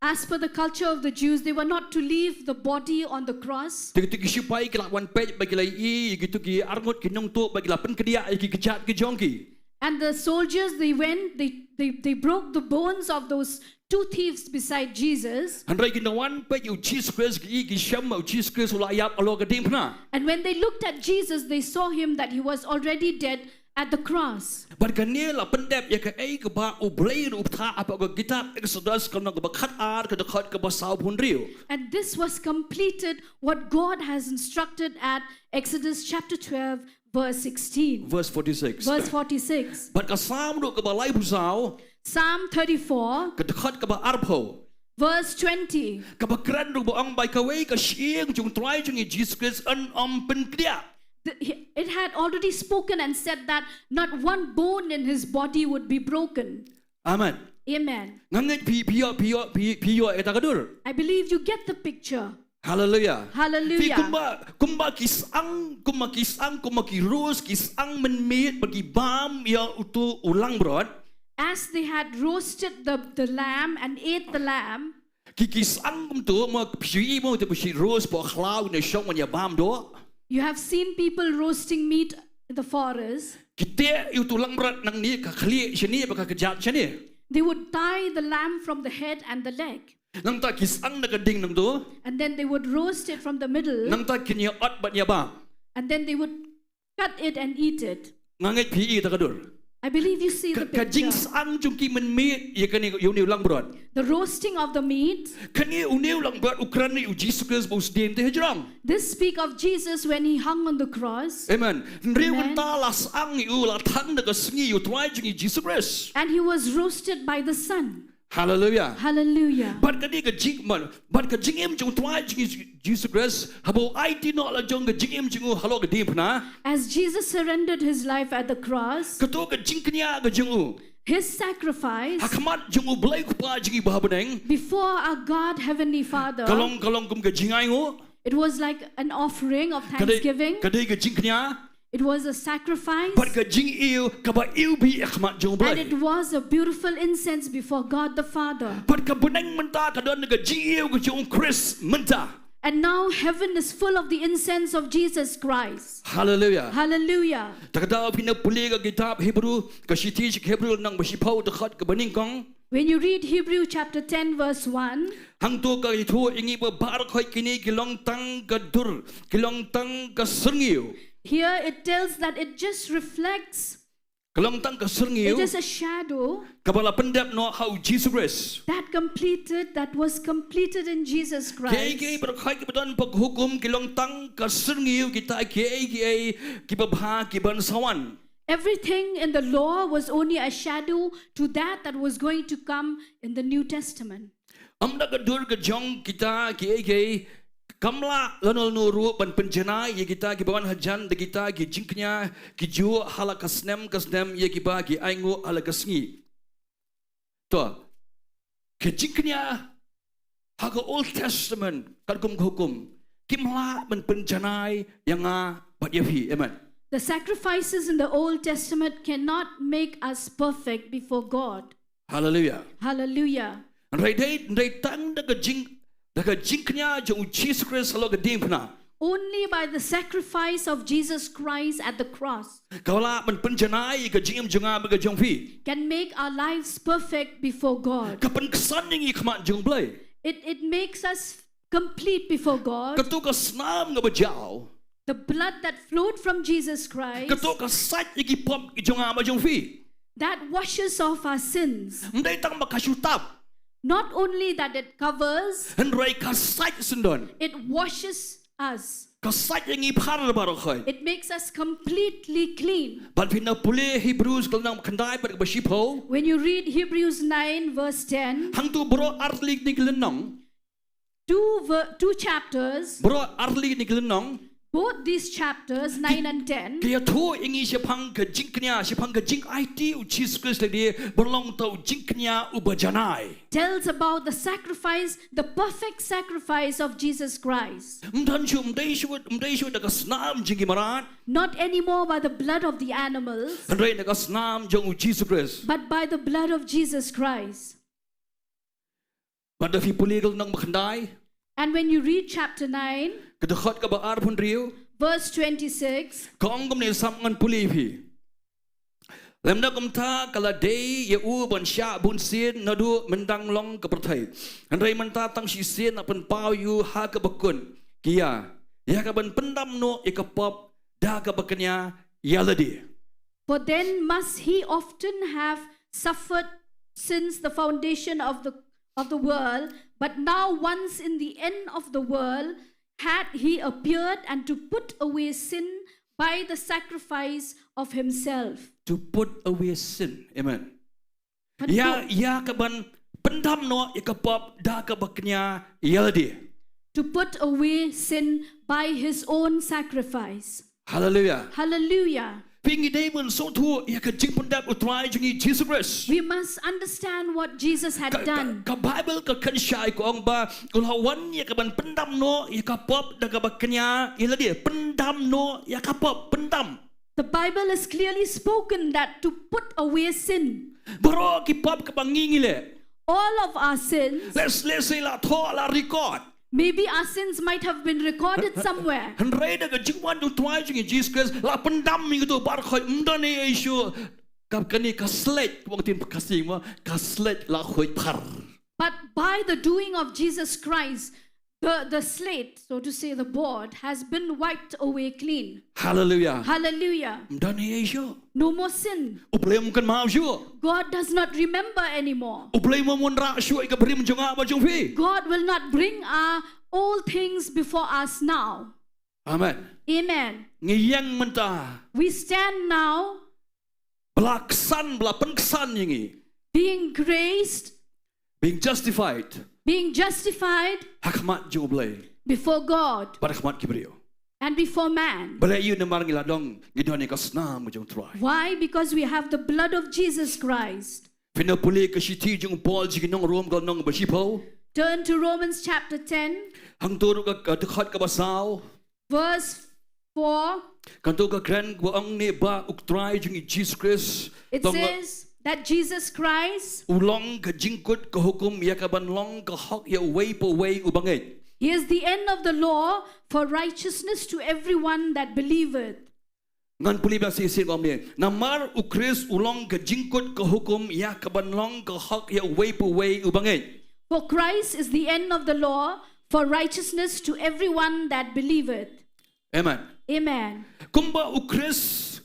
As per the culture of the Jews, they were not to leave the body on the cross. Te kito ki shipai ki la wan peit bad ki la ïohi ïa kito ki arngut ki nongtuh bad ki la pynkdiah ïa ki kjat ki jong ki. And the soldiers, they went, they, they, they broke the bones of those two thieves beside Jesus. Hynrei ki nongwan peit ïa u Jisu Khrist ki ïohi ki shem ba u Jisu Khrist u la ïap halor ka diengphna. And when they looked at Jesus, they saw him that he was already dead at the cross. Bad kane la pyndep ïa kaei kaba U Blei u la pynpaw hapoh ka kitab Exodus ka lynnong kaba khatar ka dkhot kaba sawphew hynriew. And this was completed what God has instructed at Exodus chapter twelve, verse sixteen. Verse forty-six. Verse forty-six. Bad ka Salm ruh kaba laiphew saw. Psalm thirty-four. Ka dkhot kaba arphew. Verse twenty. Kaba kren ruh ba ong ba kawei ka shyieng jong u Trai jong ngi Jisu Khrist yn ym pynkdiah. The, he, it had already spoken and said that not one bone in his body would be broken. Amen. Amen. Nga ngeit phi, phi ïoh, phi ïoh, phi, phi ïoh ïa kata ka dur. I believe you get the picture. Hallelujah. Hallelujah. Phi kumba, kumba ki syang, kumba ki syang, kumba ki roast ki syang mynmiet ba ki bam ïa uto u langbrot. As they had roasted the, the lamb and ate the lamb. Ki, ki syang kumto mo phi ïohi mo te phi roast hapoh khlaw ne shong ban ïa bam doh. You have seen people roasting meat in the forest. Ki teh ïa uto u langbrot nangne ka khlieh shane bad ka kjat shane. They would tie the lamb from the head and the leg. Nangta ki syang na ka ding nangto. And then they would roast it from the middle. Nangta kin ïa ot bad ïa bam. And then they would cut it and eat it. Nga ngeit phi i kata ka dur. I believe you see the picture. Ka, ka jingsyang jong ki mynmiet ïa kane ïa une u langbrot. The roasting of the meat. Kane une u langbrot u kren ïa u Jisu Khrist ba u sdien te hajrong. This speak of Jesus when he hung on the cross. Amen. Hynriew kynta la syang ïa u, la thang da ka sngi ïa u Trai jong ngi Jisu Khrist. And he was roasted by the sun. Hallelujah. Hallelujah. Bad ka dei ka jing, bad ka jingim jong u Trai jong ngi Jisu Khrist, haba u aiti noh la jong ka jingim jong u halor ka diengphna. As Jesus surrendered his life at the cross, Kato ka jingkñia ka jong u his sacrifice ha khmat jong u Blei u Kpa jong ngi uba ha bneng. Before our God, Heavenly Father, Ka long, ka long kum ka jingainguh. It was like an offering of Ka dei, thanksgiving. Ka dei ka jingkñia. It was a sacrifice. Bad ka jingiew kaba iew bih ha khmat jong u And Blei. It was a beautiful incense before God the Father. Bad ka bneng mynta ka don ka jingiew ka jong u Khrist mynta. And now heaven is full of the incense of Jesus Christ. Hallelujah. Hallelujah. Te lada phi na pule ka kitab Hebru, ka shithi sha ki Hebru lynnong ba shiphew dkhot kaba nyngkong. When you read Hebrew chapter ten, verse one, Hangto ka ïathuh ïa ngi ba baroh kine ki long tang ka dur, ki long tang ka syrngiew. Here it tells that it just reflects, Ka long tang ka syrngiew. It is a shadow Kaba la pyndep noh ha u Jisu Khrist. That completed, that was completed in Jesus Christ. Kiei kiei baroh kiba don bad ka hukum ki long tang ka syrngiew kita kiei kiei kiba bha ki ban sa wan. Everything in the law was only a shadow to that that was going to come in the New Testament. Ym da ka dur ka jong kita kiei kiei, kam lah lano lano ruh ban pynjanai ïa kita kiba wan hajan da kita ki jingkñia ki ju ha la ka snem ka snem ïa kiba ki ainguh ha la ka sngi. To, ki jingkñia ha ka Old Testament katkum ka hukum kim lah ban pynjanai ïa nga bad ïa phi. Amen. The sacrifices in the Old Testament cannot make us perfect before God. Hallelujah. Hallelujah. Hynrei dei, dei tang da ka jing, da ka jingkñia jong u Jisu Khrist halor ka diengphna. Only by the sacrifice of Jesus Christ at the cross Ka lah ban pynjanai ïa ka jingim jong nga bad ka jong phi. Can make our lives perfect before God. Ka pynksan ïa ngi khmat jong u Blei. It, it makes us complete before God. Kato ka snam kaba jaw. The blood that flowed from Jesus Christ, Kato ka sait ïa ki pop ki jong nga bad jong phi. That washes off our sins. Ym dei tang ba ka shu tap. Not only that it covers, Hynrei ka sait syndon. It washes us. Ka sait ïa ngi bha baroh. It makes us completely clean. Bad phi na pule Hebrews ka lynnong khyndai bad kaba shiphew. When you read Hebrews nine, verse ten, Hangto baroh artylli kine ki lynnong. Two, ver- two chapters, Baroh artylli kine ki lynnong. Both these chapters, nine and ten, Ki ïathuh ïa ngi shaphang ka jingkñia, shaphang ka jingaiti u Jisu Khrist lade, ba long uta u jingkñia uba janai. Tells about the sacrifice, the perfect sacrifice of Jesus Christ. Ym don shuh, ym dei shuh, ym dei shuh da ka snam jong ki mrad. Not anymore by the blood of the animals, Hynrei da ka snam jong u Jisu Khrist. But by the blood of Jesus Christ. Bad da phi pule ka lynnong ba khyndai. And when you read chapter nine, Ka dkhot kaba arphew hynriew. Verse twenty-six, Ka ong kumne, sngap ngan pule ïa phi. Lymda kumta ka la dei ïa u ban shah bunsien naduh myndang long ka pyrthei. Hynrei mynta tang shisien la pynpaw ïa u ha kaba kut. Ki ïa, ïa kaban pyndam noh ïa ka pop da kaba kñia ïa lade. For then must he often have suffered since the foundation of the, of the world, but now once in the end of the world had he appeared and to put away sin by the sacrifice of himself. To put away sin. Amen. Pynpop. Ïa, ïa kaban pyndam noh ïa ka pop da kaba kñia ïa lade. To put away sin by his own sacrifice. Hallelujah. Hallelujah. Phi, ngi dei ban sngewthuh ïa ka jingpyndep u Trai jong ngi Jisu Khrist. We must understand what Jesus had Ka, ka, done. Ka Baibl ka kynshai ka ong ba u la wan ïa kaban pyndam noh ïa ka pop da kaba kñia ïa lade. Pyndam noh ïa ka pop, pyndam. The Bible is clearly spoken that to put away sin. Baroh ki pop kaba ngi ngi leh. All of our sins, Let's, let's say la thoh, la record. Maybe our sins might have been recorded somewhere. Hynrei da ka jingwan jong u Trai jong ngi Jisu Khrist la pyndam ïa kito baroh khoit, ym don ei ei shuh. Ka, kane ka slate, ka bang tin ka sing ma, ka slate la khoit phar. But by the doing of Jesus Christ, the, the slate, so to say, the board, has been wiped away clean. Hallelujah. Hallelujah. Ym don ei ei shuh. No more sin. U Blei um kynmaw shuh. God does not remember anymore. U Blei um wanrah shuh ïa ka brim jong nga bad jong phi. God will not bring our old things before us now. Amen. Amen. Ngi ïeng mynta. We stand now Ba la ksan, ba la pynksan ïa ngi. Being graced Being justified. Being justified Ha khmat jong U Blei. Before God Bad ha khmat ki briew. And before man. Balei? Ïa namar ngi la don, ngi don ïa ka snam jong U Trai. Why? Because we have the blood of Jesus Christ. Phin ïa pule ka shithi jong u Paul sha ki nong Rom ka lynnong ba shiphew. Turn to Romans chapter ten. Hangto ruh ka, ka dkhot kaba saw. Verse four. Hangto ka kren ba ong ne ba U Trai jong ngi Jisu Khrist. It says that Jesus Christ. U long ka jingkut ka hukum ïa kaban long ka hok ïa uwei pa uwei uba ngeit. He is the end of the law for righteousness to everyone that believeth. Ngan pule ba shisien ong ne. Namar U Khrist u long ka jingkut ka hukum ïa kaban long ka hok ïa uwei pa uwei uba ngeit. For Christ is the end of the law for righteousness to everyone that believeth. Amen. Amen. Kumba U Khrist,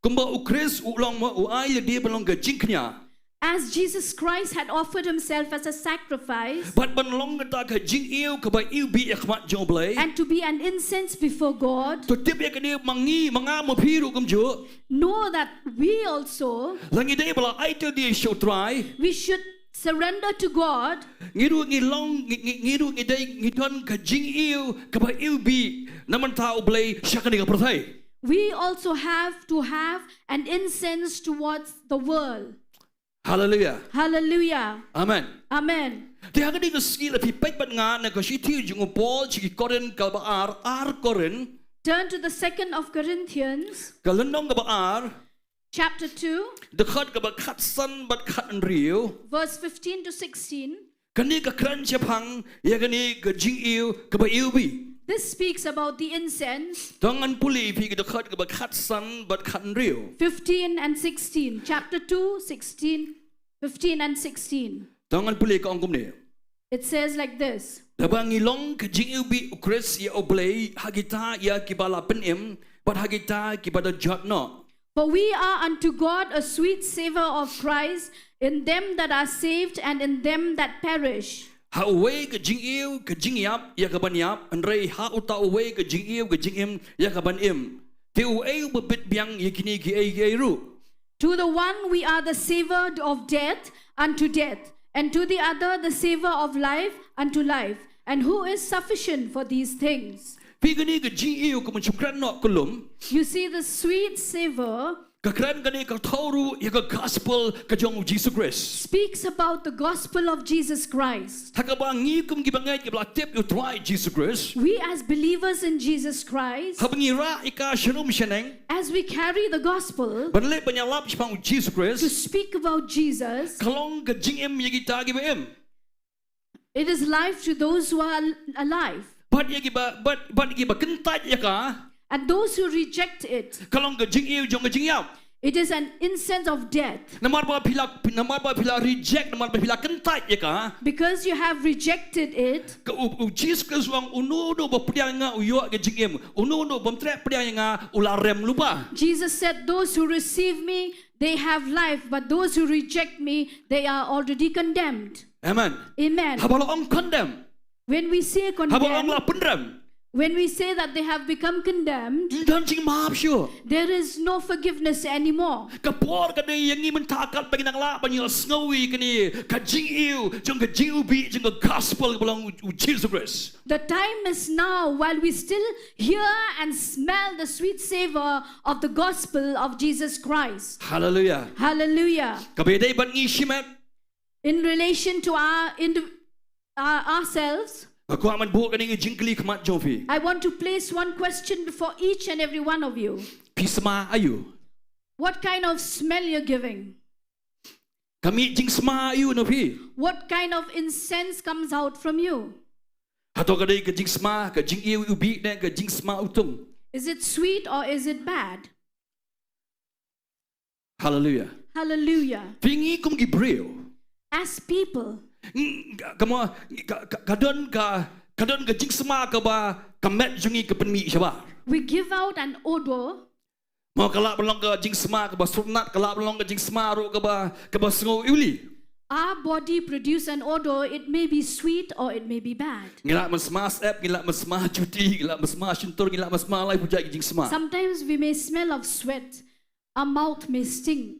kumba U Khrist u long ma u ai ïa lade ban long ka jingkñia. As Jesus Christ had offered himself as a sacrifice. Bad ban long kata ka jingiew kaba iwbih ïa khmat jong U Blei. And to be an incense before God. To tip ïa kane ma ngi ma nga ma phi ruh kumjuh. Know that we also. Lada ngi dei ba la aiti lade sha U Trai. We should surrender to God. Ngi ruh ngi long ngi, ngi, ngi ruh ngi dei ngi don ka jingiew kaba iwbih na bynta U Blei sha kane ka pyrthei. We also have to have an incense towards the world. Hallelujah. Hallelujah. Amen. Amen. Te ha kane ka sngi lada phi peit bad nga na ka shithi jong u Paul sha ki Korinth kaba ar, ar Korinth. Turn to the second of Corinthians. Ka lynnong kaba ar. Chapter two. Dkhot kaba khatsan bad khathynriew. Verse fifteen to sixteen. Kane ka kren shaphang ïa kane ka jingiew kaba iwbih. This speaks about the incense. To ngan pule ïa phi ki dkhot kaba khatsan bad khathynriew. Fifteen and sixteen. Chapter two, sixteen, fifteen and sixteen. To ngan pule ka ong kumne. It says like this. Naba ngi long ka jingiwbih U Khrist ïa U Blei ha kita ïa kiba la pynim bad ha kita kiba da jot noh. For we are unto God a sweet savour of Christ in them that are saved and in them that perish. Ha uwei ka jingiew ka jingïap ïa kaban ïap, hynrei ha uta uwei ka jingiew ka jingim ïa kaban im. Te uei uba bit biang ïa kine kiei kiei ruh? To the one we are the savour of death unto death, and to the other the savour of life unto life. And who is sufficient for these things? Phi ïohi kane ka jingiew kaba shu kren noh ka lum. You see the sweet savour. Ka kren kane ka thaw ruh ïa ka gospel ka jong u Jisu Khrist. Speaks about the gospel of Jesus Christ. Ha kaba ngi kum kiba ngeit kiba la tip ïa u Trai Jisu Khrist. We as believers in Jesus Christ. Haba ngi rah ïa ka sharum shaneng. As we carry the gospel. Ban leh ban ïalap shaphang u Jisu Khrist. To speak about Jesus. Ka long ka jingim ïa kita kiba im. It is life to those who are alive. Bad ïa kiba, bad, bad ïa kiba kyntait ïa ka. And those who reject it. Ka long ka jingiew jong ka jingïap. It is an incense of death. Namar ba phi la, namar ba phi la reject, namar ba phi la kyntait ïa ka. Because you have rejected it. Ka u, u Jisu Khrist u ong uno uno uba pdiang ïa nga u ïoh ka jingim. Uno uno ubym treh pdiang ïa nga u la rem lypa. Jesus said, those who receive me, they have life, but those who reject me, they are already condemned. Amen. Amen. Haba la ong condemn. When we say condemn, haba ong la pynrem. When we say that they have become condemned, don jingmap shuh. There is no forgiveness anymore. Ka por ka dei ïa ngi mynta katba ngi nang lah ban ïohsngew ïa kane ka jingiew jong ka jingiwbih jong ka gospel kaba long u Jisu Khrist. The time is now while we still hear and smell the sweet savour of the gospel of Jesus Christ. Hallelujah. Hallelujah. Kaba ïadei bad ngi shimet. In relation to our indi- uh, ourselves, nga kwah ban buh kane ka jingkylli khmat jong phi. I want to place one question before each and every one of you. Phi sma aïu? What kind of smell you're giving? Ka mih jingsma aïu na phi? What kind of incense comes out from you? Hato ka dei ka jingsma, ka jingiwbih ne ka jingsma utung? Is it sweet or is it bad? Hallelujah. Hallelujah. Phi ngi kum ki briew. As people. Ka mo ka don ka ka don ka jingsma kaba ka met jong ngi ka pynmih shabar. We give out an odor. Mo ka lah ban long ka jingsma kaba syrnat, ka lah ban long ka jingsma ruh kaba kaba sngew iwli. Our body produce an odor, it may be sweet or it may be bad. Ngi lah ban sma sep, ngi lah ban sma juti, ngi lah ban sma shyntur, ngi lah ban sma lai pujai ki jingsma. Sometimes we may smell of sweat. Our mouth may stink.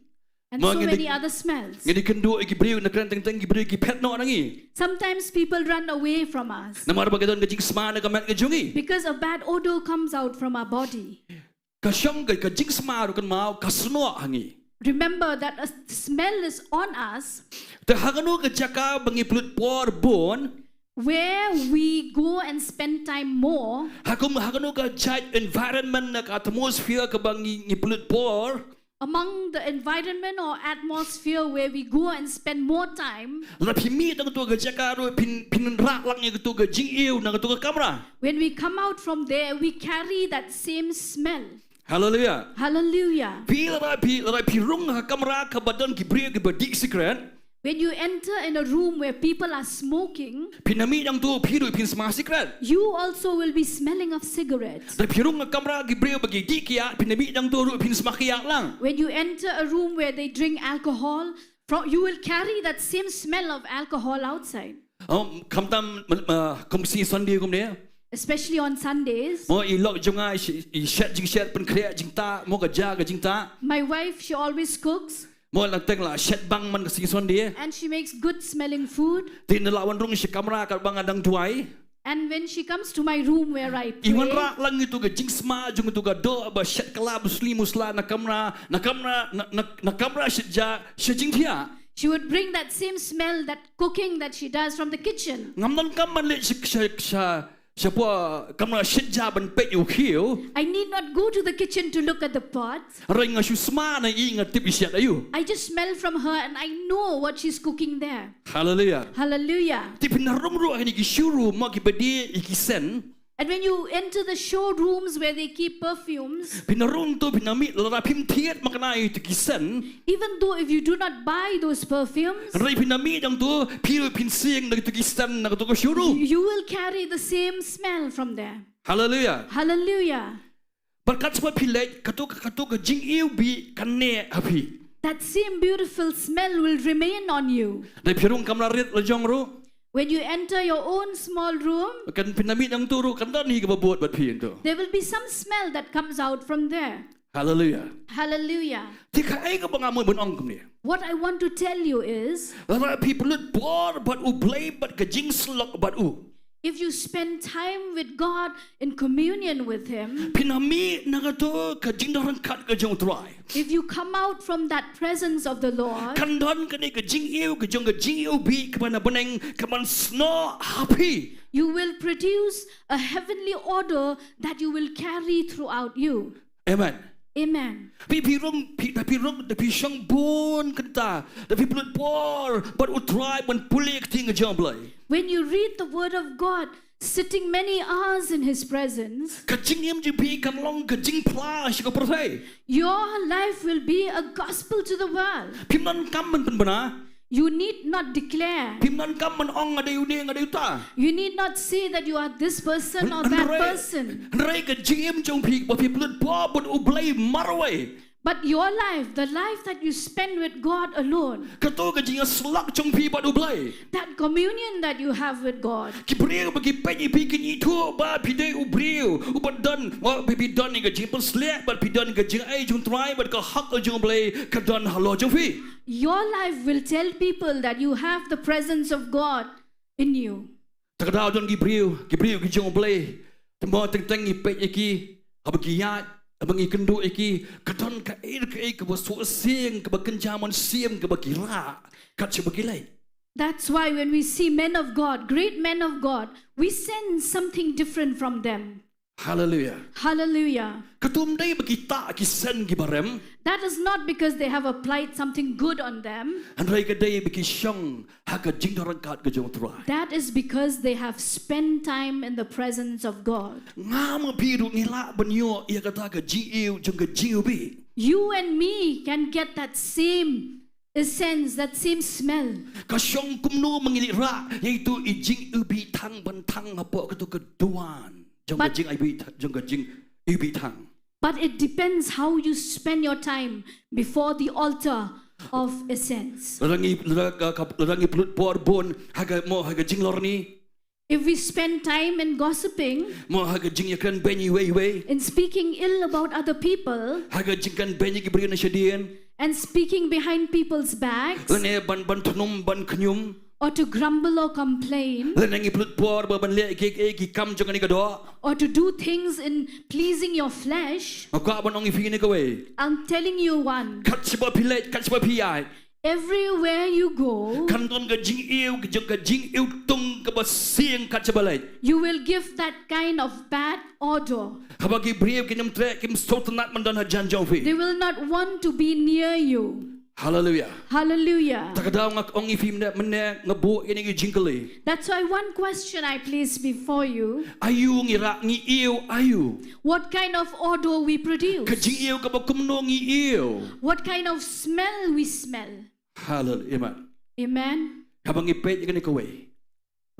And so many other smells. Ngi dei kynduh ïa ki briew, na kren teng teng ki briew ki phet noh na ngi. Sometimes people run away from us. Namar ba ka don ka jingsma na ka met ka jong ngi. Because a bad odor comes out from our body. Ka shong ka, ka jingsma ruh kan mau ka snoh ha ngi. Remember that a smell is on us. Te ha kano ka jaka ba ngi pynlut por bun. Where we go and spend time more. Ha kum, ha kano ka jait environment na ka atmosphere kaba ngi, ngi pynlut por. Among the environment or atmosphere where we go and spend more time. Lada phi mih na kato ka jaka ruh phin, phin rah lang ïa kato ka jingiew na kato ka kamra. When we come out from there, we carry that same smell. Hallelujah. Hallelujah. Phi lada phi, lada phi rung ha kamra kaba don ki briew kiba dih sikret. When you enter in a room where people are smoking, phin mih dang tu phi ruh phin sma sikret. You also will be smelling of cigarettes. Lada phi rung ha kamra ki briew ba ki dih kiad, phin mih dang tu ruh phin sma kiad lang. When you enter a room where they drink alcohol, from, you will carry that same smell of alcohol outside. Um, khamtam, uh, kum sngi Sunday kumne. Especially on Sundays. Mo i lok jong nga i shet jingshet pynkhreh jingtah, mo ka ja ka jingtah. My wife, she always cooks. Mo la teng la shet bang man ka sngi Sunday. And she makes good smelling food. Te ynda la wan rung sha kamra katba nga dang duwai. And when she comes to my room where I pray, i wan rah lang ïa kato ka jingsma jong kato ka doh ba shet kylla musli musla na kamra, na kamra, na, na, na kamra shet ja, shet jingthiah. She would bring that same smell, that cooking that she does from the kitchen. Ngam donkam ban leit sha, sha, sha, shapoh kamra shet ja ban peit ïa u khiew. I need not go to the kitchen to look at the pot. Hynrei nga shu sma na i nga tip i shet aïu. I just smell from her and I know what she's cooking there. Hallelujah. Hallelujah. Te phin rung ruh ha kine ki showroom mo kiba die ïa ki scent. And when you enter the showrooms where they keep perfumes, phin rung tu phin mih lada phim thied makna ïa kito ki scent. Even though if you do not buy those perfumes, hynrei phin mih dang tu phi ruh phin sing da kito ki scent na kato ka showroom. You will carry the same smell from there. Hallelujah. Hallelujah. Bad katba phi leit, kato, kato ka jingiwbih kan neh ha phi. That same beautiful smell will remain on you. Lada phi rung kamra rit la jong ruh. When you enter your own small room, kan phin mih dang tu ruh kan don hi kaba bud bad phi tu. There will be some smell that comes out from there. Hallelujah. Hallelujah. Te kaei kaba nga mut ban ong kumne. What I want to tell you is, lada phi pynlut por bad U Blei bad ka jingsyllok bad u. If you spend time with God in communion with Him, phin mih na kato ka jingdon ryngkat ka jong U Trai. If you come out from that presence of the Lord, kan don kane ka jingiw ka jong ka jingiwbih kaba na bneng kaban snoh ha phi. You will produce a heavenly odor that you will carry throughout you. Amen. Amen. Phi, phi rung, phi, da phi rung, da phi shong bun kynta, da phi pynlut por bad U Trai ban pule ka ktien ka jong U Blei. When you read the word of God, sitting many hours in His presence, ka jingim jong phi kan long ka jingphla sha ka pyrthei. Your life will be a gospel to the world. Phim donkam ban pynbna. You need not declare. Phim donkam ban ong nga dei une, nga dei uta. You need not say that you are this person or that person. Hynrei ka jingim jong phi ba phi pynlut por bad U Blei marwei. But your life, the life that you spend with God alone, kato ka jingïasyllok jong phi bad U Blei, that communion that you have with God. Ki briew ba ki peit ïa phi kin ithuh ba phi dei u briew uba don, ba phi, phi don ïa ka jingpynshlur bad phi don ïa ka jingai jong U Trai bad ka hok jong U Blei ka don halor jong phi. Your life will tell people that you have the presence of God in you. Te ka daw don ki briew, ki briew ki jong U Blei. Te mo teng teng ngi peit ïa ki, haba ki ïaid, haba ngi kynduh ïa ki, ka don kaei kaei kaba suk sing, kaba kynja mon siem, kaba ki rah kat shaba ki leit. That's why when we see men of God, great men of God, we sense something different from them. Hallelujah. Hallelujah. Katu ym dei ba ki tah ki scent kiba rem. That is not because they have applied something good on them. Hynrei ka dei ba ki shong ha ka jingdon ryngkat ka jong U Trai. That is because they have spent time in the presence of God. Nga ma phi ruh ngi lah ban ïoh ïa kata ka jingiew jong ka jingiew bih. You and me can get that same essence, that same smell. Ka shong kumno ma ngi leit rah ïa itu i jingiew bih thang ban thang hapoh katu ka duwan jong ka jingiew bih tha-, jong ka jingiew bih thang. But it depends how you spend your time before the altar of incense. Lada ngi, lada ka, ka, lada ngi pynlut por bun ha ka, mo ha ka jinglorni. If we spend time in gossiping, mo ha ka jingïakren beiñ iwei iwei, in speaking ill about other people, ha ka jingkren beiñ ïa ki briew na shadien, and speaking behind people's backs, lane ban ban thnum ban khñium, or to grumble or complain, lane ngi pynlut por ba ban leh kiei kiei ki kam jong kane ka doh, or to do things in pleasing your flesh, nga kwah ban ong ïa phi kane kawei. I'm telling you one. Kat shaba phi leit, kat shaba phi ïaid, Everywhere you go, kan don ka jingïew, ka jong ka jingïew tung kaba sieng kat shaba leit. You will give that kind of bad odor. Haba ki briew kin ym treh, kim sngewtynnat ban don hajan jong phi. They will not want to be near you. Haleluia. Hallelujah. Ta ka daw nga ong ïa phi mynne, mynne nga buh ïa kine ki jingkylli. That's why one question I place before you. Aïu ngi rah, ngi ïew, aïu? What kind of odor we produce? Ka jingïew kaba kumno ngi ïew? What kind of smell we smell? Haleluia. Amen. Amen. Haba ngi peit ïa kane kawei,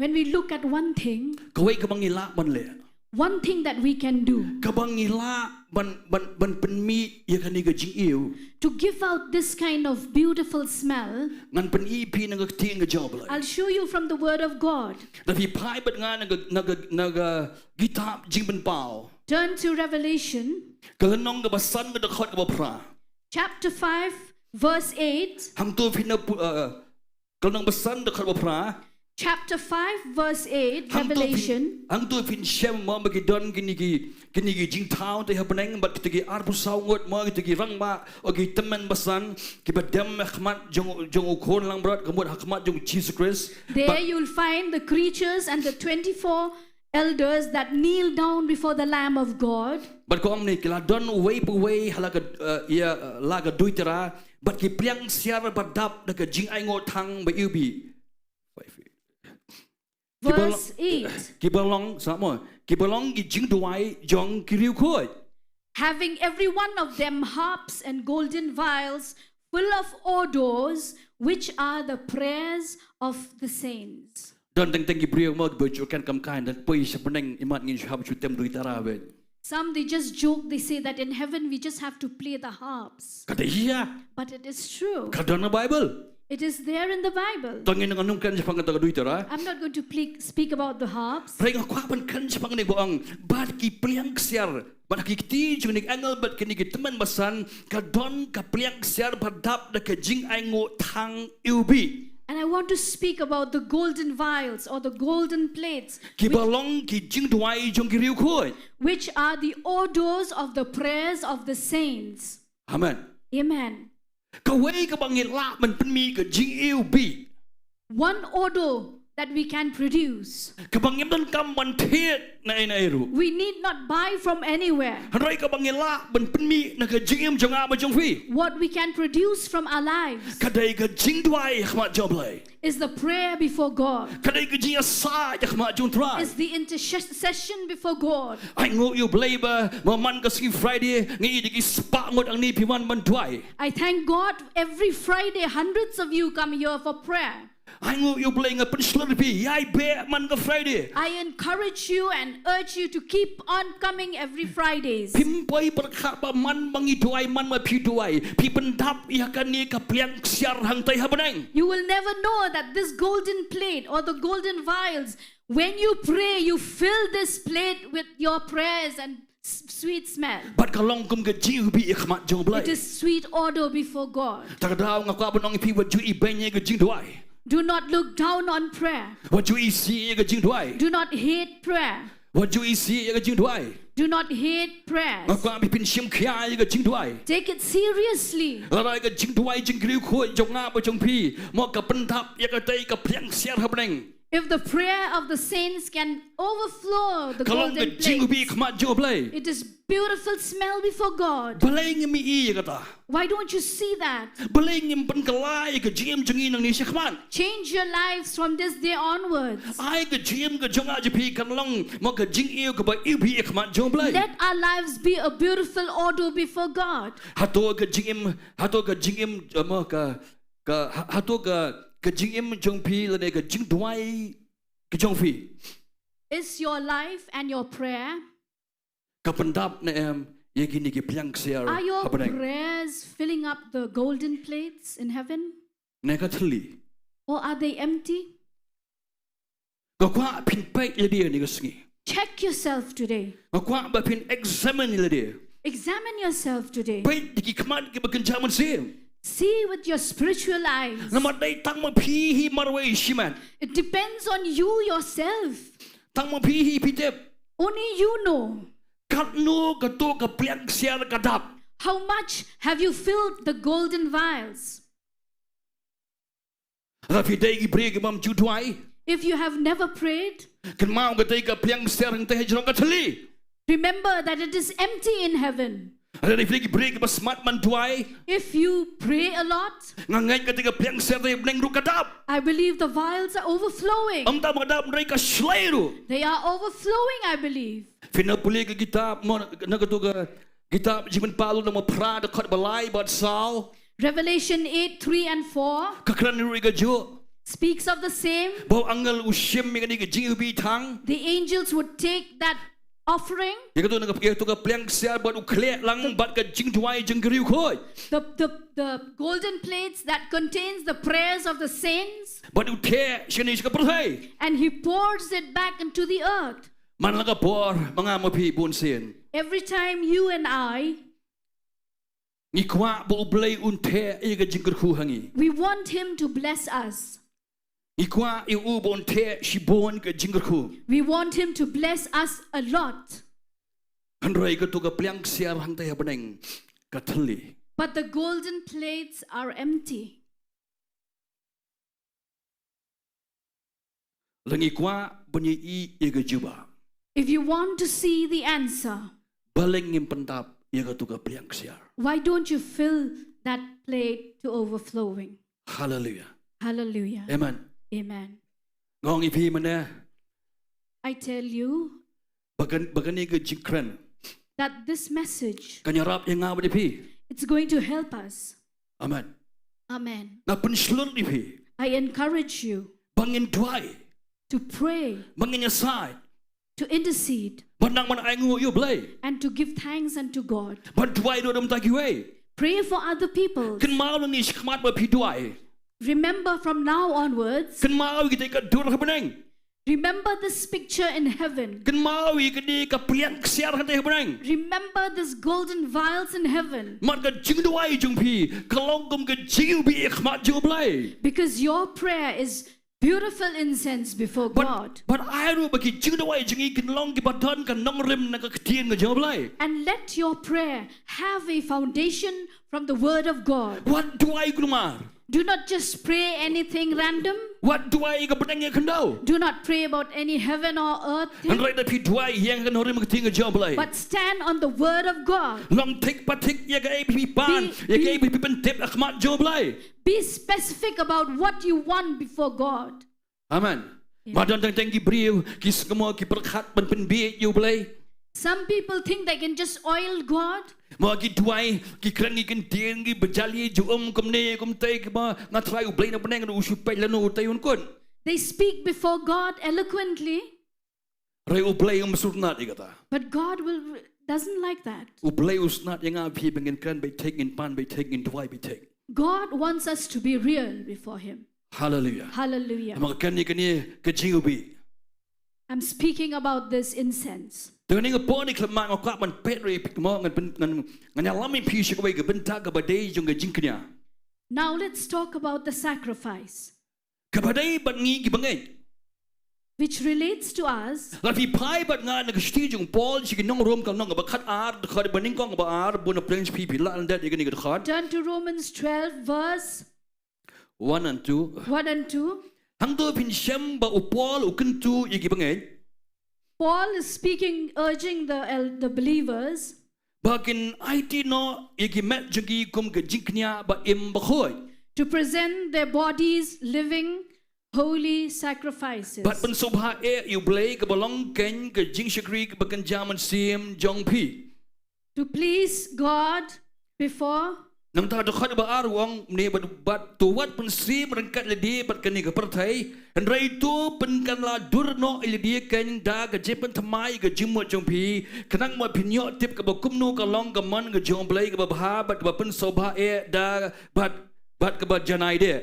When we look at one thing, kawei kaba ngi lah ban leh, one thing that we can do kaba ngi lah ban, ban, ban pynmih ïa kane ka jingïew, to give out this kind of beautiful smell, ngan pyni ïa phi na ka ktien ka jong U Blei. I'll show you from the Word of God. Lada phi phai bad nga na ka, na ka, na ka kitab Jingpynpaw, Turn to Revelation ka lynnong kaba san, ka dkhot kaba phra. chapter five, verse eight. Hangto phin ïa pu-, uh, ka lynnong ba san, dkhot ba phra. Chapter five, verse eight, Hangto phi-, Revelation. hangto phin shem mo ba ki don kine ki, kine ki jingthaw te ha bneng, bad kita ki arphew saw ngut mo, kita ki rangbah, o ki tymmen basan, kiba dem ha khmat jong, jong u khun langbrot, ka mut ha khmat jong Jisu Khrist. There Bad you'll find the creatures and the twenty-four elders that kneel down before the Lamb of God. Bad ka ong ne, ki la don uwei pa uwei ha la ka, eh, ïa, eh, la ka duitara, bad ki pliang ksiar ba dap da ka jingainguh thang ba iwbih. Kiba long, Verse eight. Kiba long, sngap mo, kiba long ki jingduwai jong ki riewkhuid. Having every one of them harps and golden vials full of odors, which are the prayers of the saints. Don teng teng ki briew mo ba ju kren kam kai, don poi sha bneng, imat ngin shu hap shu tem duitara beit. Some, they just joke, they say that in heaven we just have to play the harps. Ka dei ïa. But it is true. Ka don ha Bible. It is there in the Bible. Tang ngin ngan ym kren shaphang kata ka duitara. I'm not going to ple- speak about the harps. Hynrei nga kwah ban kren shaphang ne ba ong, bad ki pliang ksiar, bad ki kti jong ki angel, bad kine ki tymmen basan, ka don ka pliang ksiar ba dap da ka jingainguh thang iwbih. And I want to speak about the golden vials or the golden plates, Kiba long ki jingduwai jong ki riewkhuid. which are the odors of the prayers of the saints. Amen. Amen. Kawei kaba ngi lah ban pynmih ka jingiwbih. One odor that we can produce. Kaba ngim donkam ban thied na ei na ei ruh. We need not buy from anywhere. Hynrei kaba ngi lah ban pynmih na ka jingim jong nga bad jong phi. What we can produce from our lives Ka dei ka jingduwai ha khmat jong U Blei. is the prayer before God, Ka dei ka jingïasaid ha khmat jong U Trai. is the intercession before God. Ainguh ïa U Blei ba, mo man ka sngi Friday, ngi ïa ki spah ngut hangne phi wan ban duwai. I thank God every Friday, hundreds of you come here for prayer. Ainguh ïa U Blei, nga pynshlur ïa phi, ïai beh man ka Friday. I encourage you and urge you to keep on coming every Fridays. Phim poi pyrkhat ba man ba ngi duwai, man ba phi duwai, phi pyndap ïa kane ka pliang ksiar hangtai ha bneng. You will never know that this golden plate or the golden vials, when you pray, you fill this plate with your prayers and s- sweet smell. Bad ka long kum ka jingïwbih ha khmat jong U Blei. It is sweet odor before God. Ta ka daw nga kwah ban ong ïa phi, wat ju ibeiñ ïa ka jingduwai. Do not look down on prayer. Wat ju isih ïa ka jingduwai. Do not hate prayer. Wat ju isih ïa ka jingduwai. Do not hate prayers. Nga kwah ba phin shim khia ïa ka jingduwai. Take it seriously. Lada ka jingduwai jong ki riewkhuid jong nga bad jong phi, mo, ka pyndap ïa katei ka pliang ksiar ha bneng, If the prayer of the saints can overflow the ka long ka golden jingïwbih ha plates, khmat jong U Blei. it is beautiful smell before God. Balei ngim ïohi ïa kata? Why don't you see that? Balei ngim pynkylla ïa ka jingim jong ngi nangne shakhmat? Change your lives from this day onwards. Ai ka jingim ka jong nga jong phi kan long, mo, ka jingïew kaba iwbih ha khmat jong U Blei. Let our lives be a beautiful odor before God. Hato ka jingim, hato ka jingim, eh, mo, ka, ka, ha-, hato ka, ka jingim jong phi lane ka jingduwai ka jong phi, Is your life and your prayer, ka pyndap ne em ïa kine ki pliang ksiar are your ha bneng? Prayers filling up the golden plates in heaven? Ne ka thylli? Or are they empty? Nga kwah phin peit ïalade ïa kane ka sngi. Check yourself today. Nga kwah ba phin examine ïalade. Examine yourself today. Peit da ki khmat kiba kynja mynsiem. See with your spiritual eyes. Namar dei tang ma phi hi marwei shimet. It depends on you yourself. Tang ma phi hi phi tip. Only you know. Katno kato ka pliang ksiar ka dap. How much have you filled the golden vials? Lada phi dei ki briew ki bym ju duwai. If you have never prayed, kynmaw ka dei ka pliang ksiar hangtei ha jrong ka thylli. Remember that it is empty in heaven. Lada phi dei ki briew ki ba smat ban duwai. If you pray a lot, nga ngeit ka dei ka pliang ksiar hangtei ha bneng ruh ka dap. I believe the vials are overflowing. Ym tang ba ka dap, hynrei ka shlei ruh. They are overflowing, I believe. Phin ïa pule ka kitab, mo, na kato ka kitab Jingpynpaw lynnong ba phra dkhot ba lai bad saw. Revelation eight, three and four. Ka kren ruh ïa kajuh. Speaks of the same. Ba u angel u shim ïa kane ka jingiwbih thang. The angels would take that offering. Ïa kato na ka, ïa kato ka pliang ksiar bad u khleh lang bad ka jingduwai jong ki riewkhuid. The, the, the golden plates that contains the prayers of the saints. Bad u theh shane sha ka pyrthei. And he pours it back into the earth. Man la ka por, ma nga ma phi bunsien. Every time you and I, ngi kwah ba U Blei un theh ïa ka jingkyrkhu ha ngi. We want him to bless us. Ngi kwah ïa u ba un theh shibun ka jingkyrkhu. We want him to bless us a lot. Hynrei kato ka pliang ksiar hangtei ha bneng ka thylli. But the golden plates are empty. Lada ngi kwah ban ïohi ïa ka jubab, if you want to see the answer, balei ngim pyndap ïa kato ka pliang ksiar? Why don't you fill that plate to overflowing? Hallelujah. Hallelujah. Amen. Amen. Nga ong ïa phi mynne, I tell you, ba kan, ba kane ka jingkren, that this message, kan ïarap ïa nga bad ïa phi. It's going to help us. Amen. Amen. Nga pynshlur ïa phi, I encourage you, ba ngin duwai, to pray, ba ngin ïasaid, to intercede, ba nang ban ainguh ïa U Blei, and to give thanks unto God, ba duwai ruh na ka bynta kiwei. Pray for other people. Kynmaw na kane shakhmat ba phi duwai. Remember from now onwards. Kynmaw ïa kata ka dur ha bneng. Remember this picture in heaven. Kynmaw ïa kane ka pliang ksiar hangtei ha bneng. Remember this golden vials in heaven. Namar ka jingduwai jong phi ka long kum ka jingiwbih ha khmat jong U Blei. Because your prayer is beautiful incense before God. Bad ai ruh ba ki jingduwai jong ngi kin long kiba don ka nongrim na ka ktien ka jong U Blei. And let your prayer have a foundation from the word of God. Wat duwai kulmar. Do not just pray anything random. Wat duwai ka bneng ïa khyndew. Do not pray about any heaven or earth thing. Hynrei lada phi duwai ïeng ha ka nongrim ka ktien ka jong U Blei. But stand on the word of God. Long thik pa thik ïa kaei ba phi pan, ïa kaei ba phi pyntip ha khmat jong U Blei. Be specific about what you want before God. Amen. Amen. Ba don teng teng ki briew ki sngewbha, ki pyrkhat ban pynbieit ïa U Blei. Some people think they can just oil God. Mo ki duwai, ki kren, ki kyntien, ki bajali ju um kumne kumtei, kiba nga trai U Blei na bneng, u shu peit lano utei un kut. They speak before God eloquently. Hynrei U Blei um sngewtynnat ïa kata. But God will, doesn't like that. U Blei u sngewtynnat ïa nga phi ba ngin kren beit thik, ngin pan beit thik, ngin duwai beit thik. God wants us to be real before him. Hallelujah. Hallelujah. Namar kane, kane ka jingiwbih. I'm speaking about this incense. Te kane ka por ni khlem mad nga kwah ban peit ruh ïa phi, mo, ngan pyn-, ngan, ngan ïalam ïa phi sha kawei ka bynta kaba dei jong ka jingkñia. Now let's talk about the sacrifice. Kaba dei bad ngi ki bangeit. Which relates to us. Lada phi phai bad nga na ka shithi jong u Paul sha ki nong Rom ka lynnong kaba khatar, dkhot ba nyngkong, kaba ar, bun na pdeng sha phi, phi lah lyndet ïa kane ka dkhot. Turn to Romans twelve, verse one and two. One and two. Hangto phin shem ba u Paul u kyntu ïa ki bangeit. Paul is speaking, urging the el-, the believers. Ba kin aiti noh ïa ki met jong ki kum ka jingkñia ba im bakhuid. To present their bodies living, holy sacrifices. Bad pynsngewbha eh ïa U Blei kaba long keiñ ka jingshakri kaba kynja mynsiem jong phi. To please God before. Nangta dkhot ba ar u ong kumne, bad, bad to wat pynsyriem ryngkat lade bad kane ka pyrthei, hynrei to pynkylla dur noh ïa lade keiñ da ka jingpynthymmai ïa ka jingmut jong phi, khnang ba phin ïoh tip kaba kumno ka long ka mon ka jong U Blei kaba bha bad kaba pynsngewbha eh da bad, bad kaba janai deh.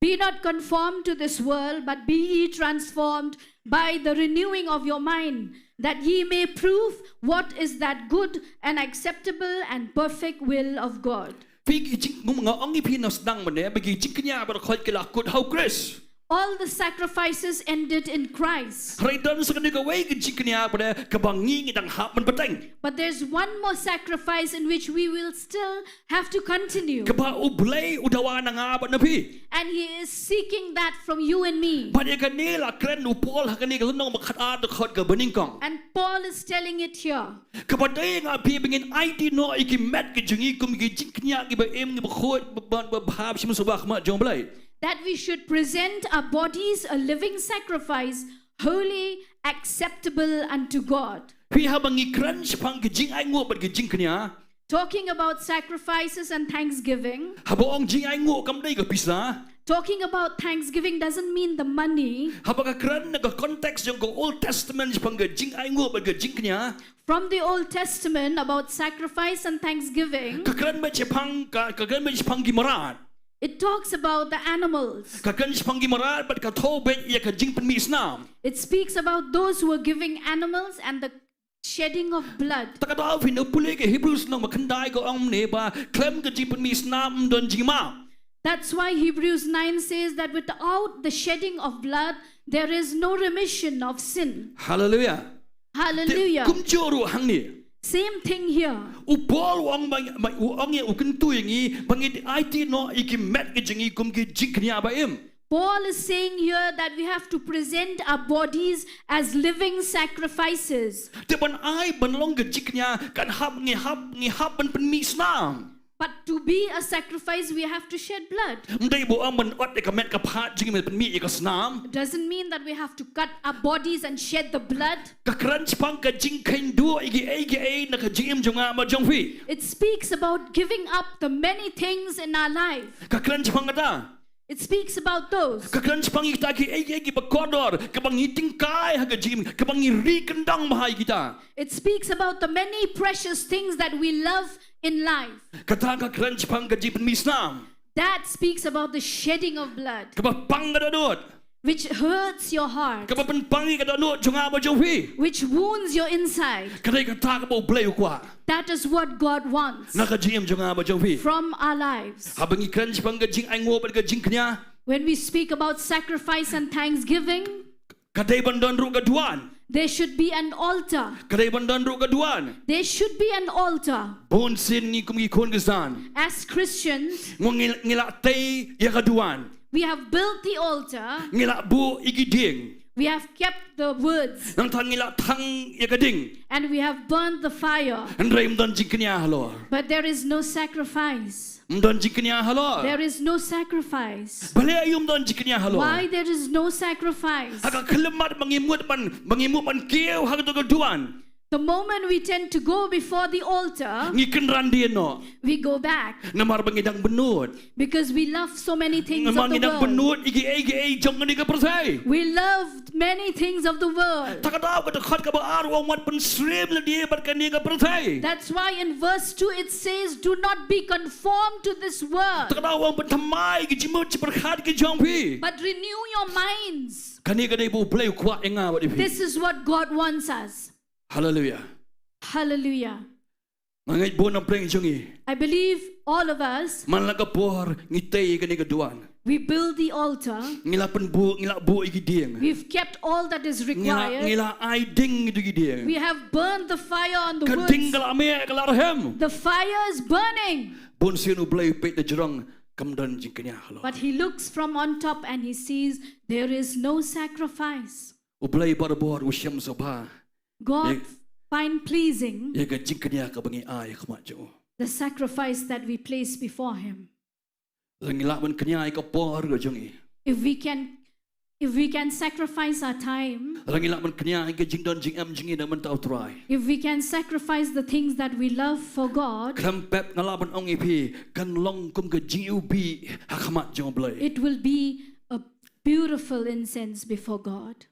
Be not conformed to this world, but be ye transformed by the renewing of your mind, that ye may prove what is that good and acceptable and perfect will of God. Phi ki jing, nga ong ïa phi na sdang mynne ba ki jingkñia baroh khoit ki la kut ha u Khrist. All the sacrifices ended in Christ. Hynrei don sa kane kawei ka jingkñia ba kaba ngi ngi dang hap ban bteng. But there's one more sacrifice in which we will still have to continue. Kaba U Blei u dawa na nga bad na phi. And he is seeking that from you and me. Bad ïa kane la kren u Paul ha kane ka lynnong ba khatar dkhot kaba nyngkong. And Paul is telling it here. Kaba dei nga phi ba ngin aiti noh ïa ki met ki jong ngi kum ki jingkñia kiba im kiba khuid ba, ba, ba bha shim sngewbha ha khmat jong U Blei. That we should present our bodies a living sacrifice, holy, acceptable unto God. Phi, haba ngi kren shaphang ki jingainguh bad ki jingkñia. Talking about sacrifices and thanksgiving. Haba ong jingainguh kam dei ka pisa. Talking about thanksgiving doesn't mean the money. Haba ka kren na ka context jong ka Old Testament shaphang ka jingainguh bad ka jingkñia. From the Old Testament about sacrifice and thanksgiving, ka kren beit shaphang ka, ka kren beit shaphang ki mrad. It talks about the animals. Ka kren shaphang ki mrad bad ka thoh beit ïa ka jingpynmih snam. It speaks about those who are giving animals and the shedding of blood. Te ka daw phin ïa pule ka Hebrews lynnong ba khyndai ka ong ne ba khlem ka jingpynmih snam ym don jingmap. That's why Hebrews nine says that without the shedding of blood, there is no remission of sin. Hallelujah. Hallelujah. Te kumjuh ruh hangne. Same thing here. U Paul u ong ba, ba, u ong ïa, u kyntu ïa ngi ba ngin aiti noh ïa ki met ki jong ngi kum ki jingkñia ba im. Paul is saying here that we have to present our bodies as living sacrifices. Te ban ai ban long ka jingkñia kan hap ngi hap, ngi hap ban pynmih snam. But to be a sacrifice, we have to shed blood. Ym dei ba ong ban ot ïa ka met ka phad jong ngi ban pynmih ïa ka snam. It doesn't mean that we have to cut our bodies and shed the blood. Ka kren shaphang ka jingkheiñ duh ïa kiei kiei na ka jingim jong nga bad jong phi. It speaks about giving up the many things in our life. Ka kren shaphang kata. It speaks about those. Ka kren shaphang kita kiei kiei kiba kordor, kaba ngi tyngkai ha ka jingim, kaba ngi ri kyndong bha ïa kita. It speaks about the many precious things that we love in life. Kata ka kren shaphang ka jingpynmih snam. That speaks about the shedding of blood, kaba pang ka dohnud, which hurts your heart, kaba pynpang ïa ka dohnud jong nga bad jong phi, which wounds your inside. Ka dei kata kaba U Blei u kwah. That is what God wants, na ka jingim jong nga bad jong phi, from our lives. Haba ngi kren shaphang ka jingainguh bad ka jingkñia. When we speak about sacrifice and thanksgiving, ka dei ban don ruh ka duwan. There should be an altar. Ka dei ban don ruh ka duwan. There should be an altar. Bun sien ngi kum ki khun Khristan, as Christians, ngi, ngi la tei ïa ka duwan. We have built the altar. Ngi la buh ïa ki dieng. We have kept the woods. Nangta ngi la thang ïa ka ding. And we have burned the fire. Hynrei ym don jingkñia halor. But there is no sacrifice. Ym don jingkñia halor. There is no sacrifice. Balei ym don jingkñia halor? Why there is no sacrifice? Ha ka khyllipmat ba ngi mut ban, ba ngi mut ban kiew ha kato ka duwan. The moment we tend to go before the altar, ngi kynran dien noh. We go back. Namar ba ngi dang bynnud. Because we love so many things of the world. Namar ngi dang bynnud ïa kiei kiei jong kane ka pyrthei. We love many things of the world. Te ka daw ka dkhot kaba ar u ong wat pynsyriem lade bad kane ka pyrthei. That's why in verse two it says, "Do not be conformed to this world." Te ka daw u ong pynthymmai ki jingmut jingpyrkhat ki jong phi. But renew your minds. Kane ka dei ba U Blei u kwah ïa nga bad ïa phi. This is what God wants us. Hallelujah. Hallelujah. Nga ngeit bun na pdeng jong ngi, I believe all of us, man la ka por ngi tei ïa kane ka duwan. We build the altar. Ngi la pynbuh, ngi la buh ïa ki dieng. We've kept all that is required. Ngi la, ngi la ai ding ïa ki dieng. We have burned the fire on the woods. Ka ding ka la meh, ka la rhem. The fire is burning. Bun sien U Blei u peit na jrong, kam don jingkñia halor. But he looks from on top and he sees there is no sacrifice. U Blei barabor u shem sngewbha. God find pleasing ïa ka jingkñia kaba ngi ai ha khmat jong u. The sacrifice that we place before him. Lada ngi lah ban kñia ïa ka por ka jong ngi. If we can, if we can sacrifice our time, lada ngi lah ban kñia ïa ka jingdon jingem jong ngi na bynta U Trai. If we can sacrifice the things that we love for God, khlem pep nga lah ban ong ïa phi, kan long kum ka jingiwbih ha khmat jong U Blei. It will be a beautiful incense before God.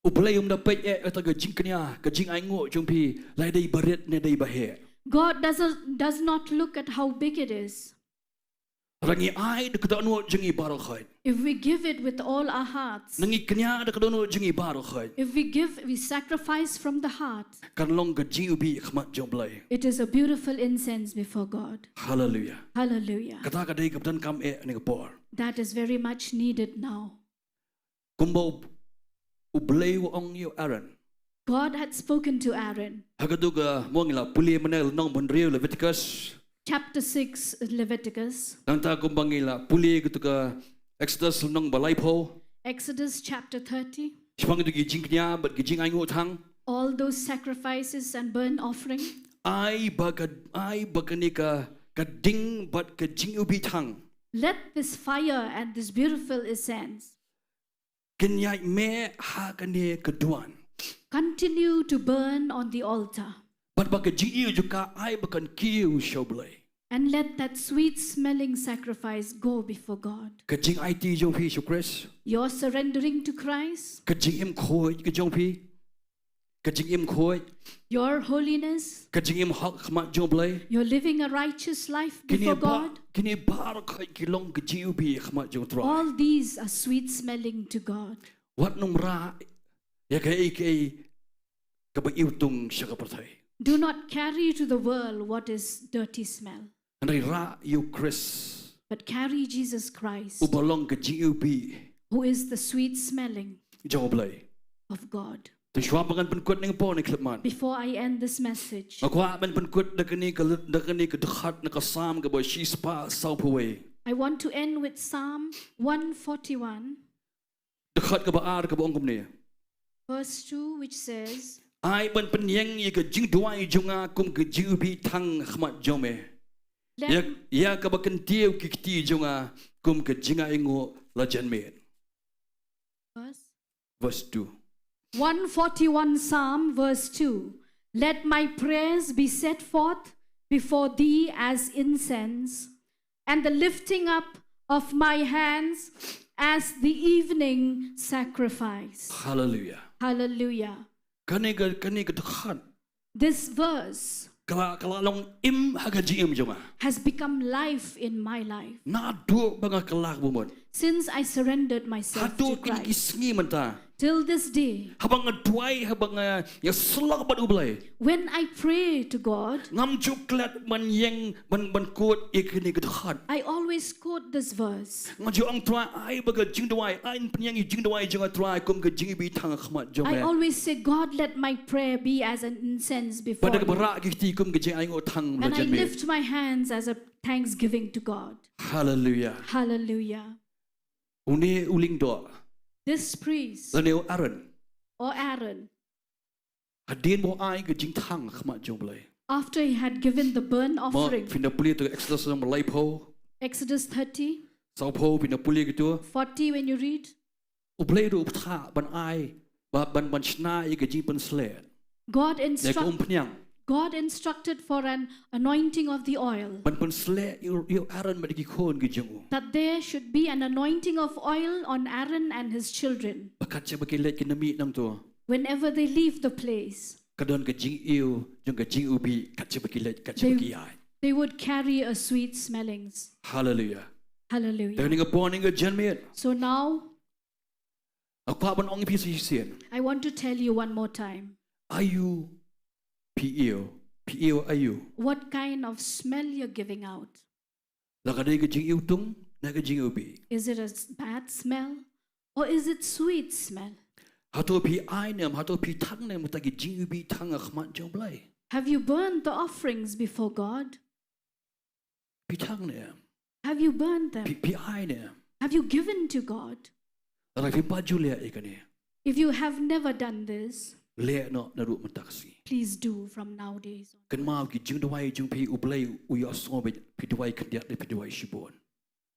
U Blei um da peit eh ïa ka jingkñia, ka jingainguh jong phi, la dei ba rit ne dei ba heh. God doesn't, does not look at how big it is. Lada ngi ai da ka dohnud jong ngi baroh khoit, if we give it with all our hearts, lada ngi kñia da ka dohnud jong ngi baroh khoit, if we give, we sacrifice from the heart, kan long ka jingiwbih ha khmat jong U Blei. It is a beautiful incense before God. Hallelujah. Hallelujah. Kata ka dei kaba donkam eh ha kane ka por. That is very much needed now. Kumba U, U Blei u ong ïa u Aaron. God had spoken to Aaron. Ha kato ka, mo ngi la pule mynne lynnong ba hynriew Leviticus. Chapter six, Leviticus. Nangta kumba ngi la pule kato ka Exodus lynnong ba laiphew. Exodus chapter thirty. Shaphang kato ki jingkñia bad ki jingainguh thang. All those sacrifices and burnt offering. Ai ba ka, ai ba kane ka, ka ding bad ka jingiwbih thang. Let this fire and this beautiful incense kin ïaid meh ha kane ka duwan. Continue to burn on the altar. Bad ba ka jingïew jong ka ai ba kan kiew sha U Blei. And let that sweet smelling sacrifice go before God. Ka jingaiti jong phi sha U Khrist. Your surrendering to Christ. Ka jingim khuid ka jong phi. Ka jingim khuid. Your holiness. Ka jingim hok ha khmat jong U Blei. You're living a righteous life before God. Kine ba, kine baroh khoit ki long ka jingiwbih ha khmat jong U Trai. All these are sweet smelling to God. Wat nym rah ïa kaei kaei kaba iwtung sha ka pyrthei. Do not carry to the world what is dirty smell. Hynrei rah ïa U Khrist. But carry Jesus Christ, uba long ka jingiwbih, who is the sweet smelling jong U Blei, of God. Te shuwa ba ngan pynkut ïa kane ka por, ngi khlem mad. Before I end this message, nga kwah ban pynkut da kane ka, da kane ka dkhot na ka Salm kaba shispah sawphew wei. I want to end with Psalm one forty-one. Dkhot kaba ar kaba ong kumne. Verse two, which says, ai ban pynïeng ïa ka jingduwai jong nga kum ka jingiwbih thang ha khmat jong me. Ïa, ïa kaba kyntiew ki kti jong nga kum ka jingainguh la janmiet. Verse? Verse two. One forty-one Psalm, verse two. Let my prayers be set forth before thee as incense, and the lifting up of my hands as the evening sacrifice. Hallelujah. Hallelujah. Kane ka, kane ka dkhot. This verse, ka la, ka la long im ha ka jingim jong nga, has become life in my life. Naduh ba nga kylla ka bamut. Since I surrendered myself to Christ. Haduh kine ki sngi mynta. Till this day. Haba nga duwai, haba nga ïasyllok bad U Blei. When I pray to God, ngam ju klet ban ïeng ban, ban quote ïa kane ka dkhot. I always quote this verse. Nga ju ong, Trai, ai ba ka jingduwai, ai pynïeng ïa ka jingduwai jong nga, Trai, kum ka jingiwbih thang ha khmat jong me. I always say, God, let my prayer be as an incense before you. Bad da kaba rah ki kti kum ka jingainguh thang la janmiet. And I lift my hands as a thanksgiving to God. Hallelujah. Hallelujah. Une u lyngdoh. This priest, lane u Aaron, or Aaron, hadien ba u ai ka jingthang ha khmat jong U Blei. After he had given the burnt offering. Mo, phin da pule to Exodus lynnong ba laiphew. Exodus thirty. Sawphew, phin da pule kito. Forty when you read. U Blei ruh u pynthah ban ai, ba, ban, ban shna ïa ka jingpynsleh. God instruct-, ïa ka umphniang. God instructed for an anointing of the oil. Ban pynsleh ïa u, ïa u Aaron bad ki khun ki jong u. That there should be an anointing of oil on Aaron and his children. Ba kat shaba ki leit kin da mih nangto. Whenever they leave the place, ka don ka jingiew jong ka jingiwbih kat shaba ki leit, kat shaba ki ïaid. They, they would carry a sweet smellings. Hallelujah. Hallelujah. Te ha kane ka por, ha kane ka janmiet. So now, nga kwah ban ong ïa phi sa shisien. I want to tell you one more time. Aïu phi iew, phi iew aïu? What kind of smell you're giving out? La ka dei ka jingiwtung ne ka jingiwbih? Is it a s-, bad smell or is it sweet smell? Hato phi ai ne em, hato phi thang ne em ïa kita ki jingiwbih thang ha khmat jong U Blei? Have you burned the offerings before God? Phi thang ne em? Have you burned them? Phi, phi ai ne em? Have you given to God? Lada phim pat ju leh ïa kane, if you have never done this, leh noh naduh mynta ka sngi. Please do from nowadays on. Kynmaw, ki jingduwai jong phi U Blei u ïohsngew beit, phi duwai khyndiat ne phi duwai shibun.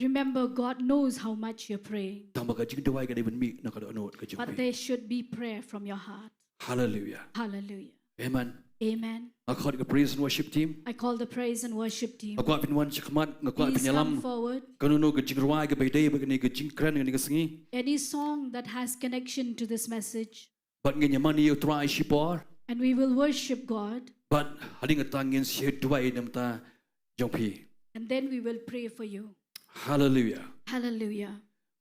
Remember, God knows how much you're praying. Tang ba ka jingduwai ka dei ban mih na ka dohnud ka jong phi. But there should be prayer from your heart. Hallelujah. Hallelujah. Amen. Amen. Nga khot ka praise and worship team. I call the praise and worship team. Nga kwah phin wan shakhmat, nga kwah phin ïalam. Please come forward. Kano kano ka jingrwai kaba ïadei bad kane ka jingkren kane ka sngi. Any song that has connection to this message. Bad ngin ïa mane ïa U Trai shipor. And we will worship God. Bad hadien kata ngin sa duwai na ka bynta jong phi. And then we will pray for you. Hallelujah. Hallelujah.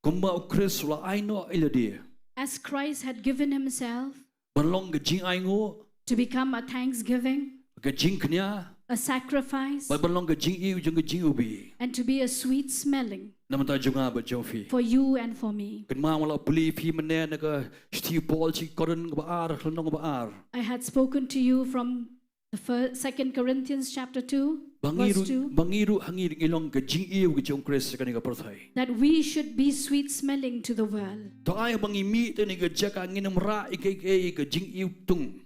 Kumba u Khrist u la ai noh ïa lade. As Christ had given himself Ban long ka jingainguh. To become a thanksgiving. Ka jingkñia. A sacrifice. Bad ban long ka jingïew jong ka jingiwbih. And to be a sweet smelling. Na ka bynta jong nga bad jong phi. For you and for me. Kynmaw nga la plie ïa phi mynne na ka shithi u Paul sha ki Korinth kaba ar, lynnong kaba ar. I had spoken to you from the first, Second Corinthians chapter two, verse two. Ba ngi ruh, ba ngi ruh ha ngi ngi long ka jingïew ka jong u Khrist ha kane ka pyrthei. That we should be sweet smelling to the world. To ai ba ngi mih te ha kane ka jaka ngin ym rah ïa kaei kaei ka jingïew tung.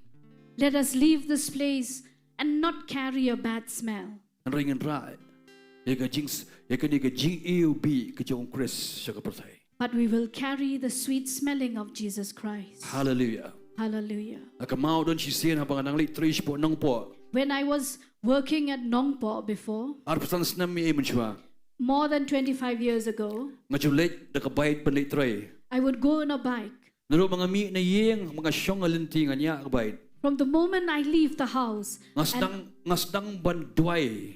Let us leave this place and not carry a bad smell. Hynrei ngin rah ïa ka jing, ïa kane ka jingiwbih ka jong u Khrist sha ka pyrthei. But we will carry the sweet smelling of Jesus Christ. Hallelujah. Hallelujah. Ha ka maw don shisien haba nga dang leit trei shapoh Nongpoh. When I was working at Nongpoh before, Arphew san snem ïa mynshwa. More than twenty-five years ago, Nga ju leit da ka bike ban leit trei. I would go on a bike. Naduh ba nga mih na ïing, ba nga shong ha lynti nga ñiah ka bike. From the moment I leave the house, nga sdang, nga sdang ban duwai.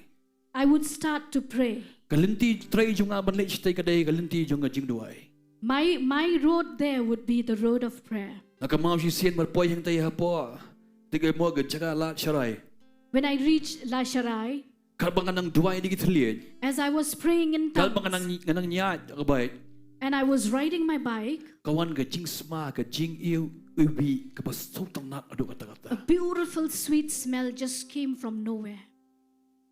I would start to pray. Ka lynti trei jong nga ban leit shatei ka dei ka lynti jong ka jingduwai. My, my road there would be the road of prayer. Ha ka maw shisien mar poi hangtei hapoh, te ka mo ka jaka Lad Sharai. When I reached Lad Sharai, Katba nga nang duwai da ki thylliej. As I was praying in tongues, Katba nga nang, nga nang ñiah ka bike. And I was riding my bike, Ka wan ka jingsma, ka jingïew, iwbih, kaba sngewtynnat haduh katta katta. A beautiful sweet smell just came from nowhere.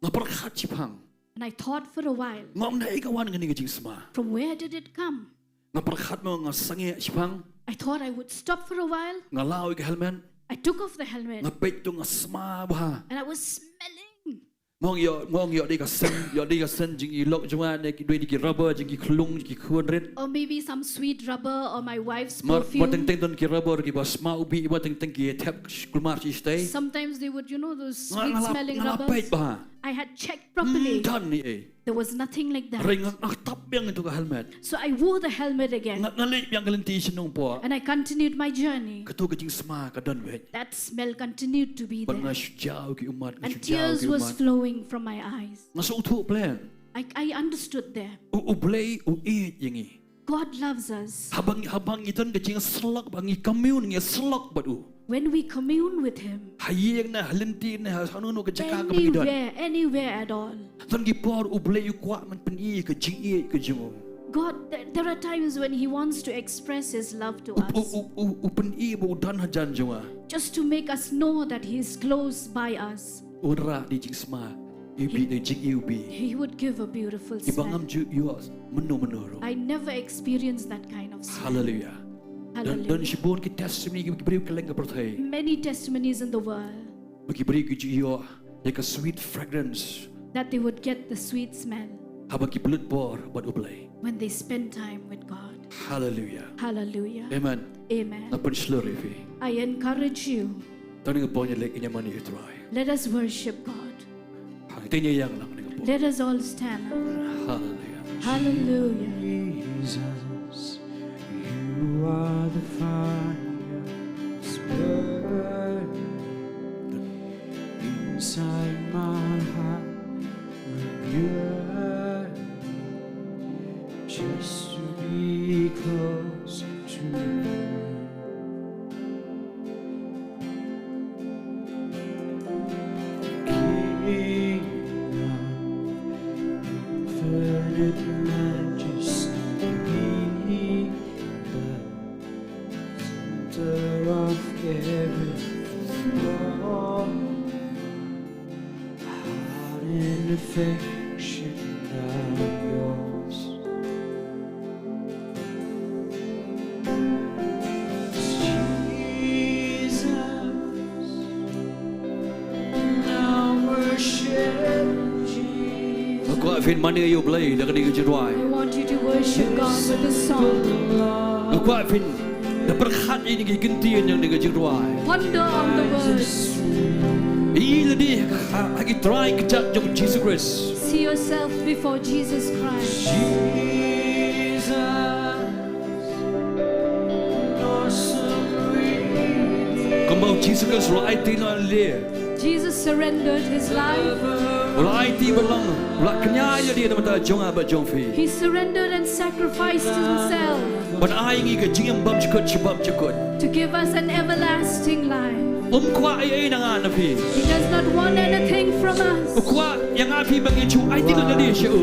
Nga pyrkhat shiphang. And I thought for a while, Nga ong naei ka wan kane ka jingsma. From where did it come? Nga pyrkhat mo, nga sangeh shiphang. I thought I would stop for a while. Nga law ïa ka helmet. I took off the helmet. Nga peit to nga sma bha. And I was smelling. Mo ong ïoh, mo ong ïoh dei ka sen, ïoh dei ka sen jingïalok jong nga ne ki dei ki rubber jong ki khyllung, ki khun rit. Or maybe some sweet rubber or my wife's perfume. Mar, wat teng teng don ki rubber kiba sma iwbih, wat teng teng ki thep kulmar shisha. Sometimes they would, you know, those sweet smelling rubbers. Nga, nga la, nga la peit bha. I had checked properly. Hmm, don ne ei. There was nothing like that. Hynrei nga, nga tap biang ïa ka helmet. So I wore the helmet again. Nga, nga leit biang ka lynti sha Nongpoh. And I continued my journey. Kato ka jingsma ka don beit. That smell continued to be there. Bad nga shu jaw ki ummat, nga shu jaw ki ummat. And tears was flowing from my eyes. Nga sngewthuh plan. I, I understood there. U, U Blei u ïeit ïa ngi. God loves us. Haba ngi, haba ngi don ka jingïasyllok, ba ngi commune, ngi ïasyllok bad u. When we commune with him, ha ïing ne ha lynti ne ha, ha kano kano ka jaka kaba ngi don. Anywhere, anywhere at all. Don ki por U Blei u kwah ban pyni ka jingïeit ka jong u. God, there, there are times when he wants to express his love to us. U, u, u, u, u pyni ba u don hajan jong nga. Just to make us know that he is close by us. Un rah da ka jingsma iwbih, da ka jingiwbih. He would give a beautiful smell. Iba ngam ju ïoh mynno mynno ruh. I never experienced that kind of smell. Hallelujah. Hallelujah. Don, don shibun ki testimony ki, ki briew kylleng ka pyrthei. Many testimonies in the world. Ba ki briew ki ju ïoh ïa ka sweet fragrance. That they would get the sweet smell. Haba ki pynlut por bad U Blei. When they spend time with God. Hallelujah. Hallelujah. Amen. Amen. Nga pynshlur ïa phi. I encourage you. To ngin ïa pynïaleh ïa ka mane U Trai. Let us worship God. Hangtei ngin ïeng lang ngin ïa pyn. Let us all stand up. Hallelujah. Hallelujah. Jesus, you are the fire that's burning inside my heart. I'm yearning just to be close to you. King of infinite majesty, the center of everything. Heart and affection are yours. Jesus, I worship Jesus. Nga kwah phin mane ïa U Blei da kane ka jingduwai. I want you to worship God with a song. Nga kwah phin da pyrkhat ïa kine ki kyntien jong kane ka jingduwai. Ponder on the words. Ïohi lade ha, ha ki trai kjat jong U Jisu Khrist. See yourself before Jesus Christ. Jesus, awesome Redeemer. Kumba U Jisu Khrist u la aiti noh ïa lade. Jesus surrendered his life. U la aiti ban long, u la kñia ïa lade na ka bynta jong nga bad jong phi. He surrendered and sacrificed himself Ban ai ngi ka jingim bymjukut sha bymjukut. To give us an everlasting life. Um kwah ei ei na nga na phi. He does not want anything from us. U kwah ïa nga phi ba ngin shu aiti lut ïa lade sha u.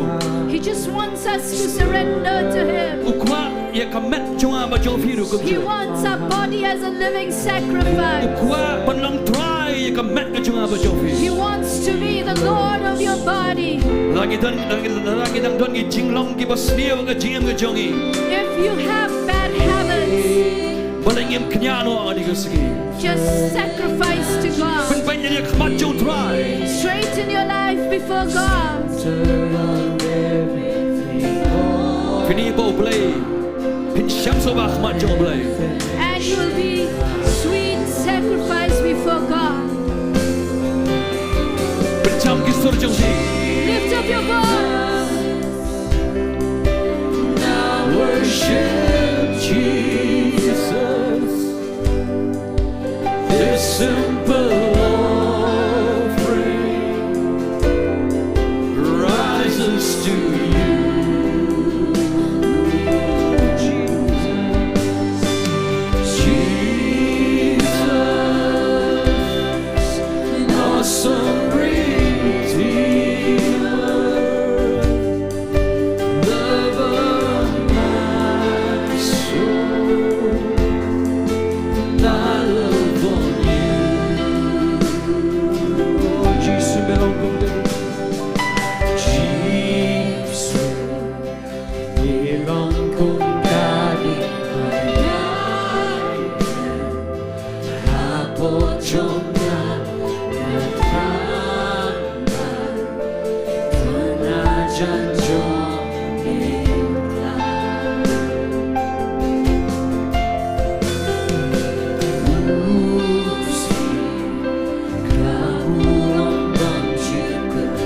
He just wants us to surrender to him. U kwah ïa ka met jong nga bad jong phi ruh kumjuh. He wants our body as a living sacrifice. U kwah ban long trai ïa ka met ka jong nga bad jong phi. He wants to be the Lord of your body. Lada ngi don, lada ngi, lada ngi dang don ki jinglong kiba sniew ha ka jingim ka jong ngi. If you have bad habits, Balei ngim kñia noh ha kane ka sngi? Just sacrifice to God. Pynbeit ïa lade ha khmat jong u Trai. Straighten your life before God. Phin ïohi ba U Blei, phin shem sawbha ha khmat jong U Blei. And you will be sweet sacrifice before God. Pynjam ki sur jong phi. Lift up your voice. I worship Jesus. This simple offering rises to you, Jesus. Awesome Redeemer, love of my soul, I love on you. Jisu, me long kum ka, Jisu. Ilong kum ka ding ba ïaid hapoh jong nga, nga thrang bha, ka na jan jong ngi. U Kpa, ka burom bymjukut.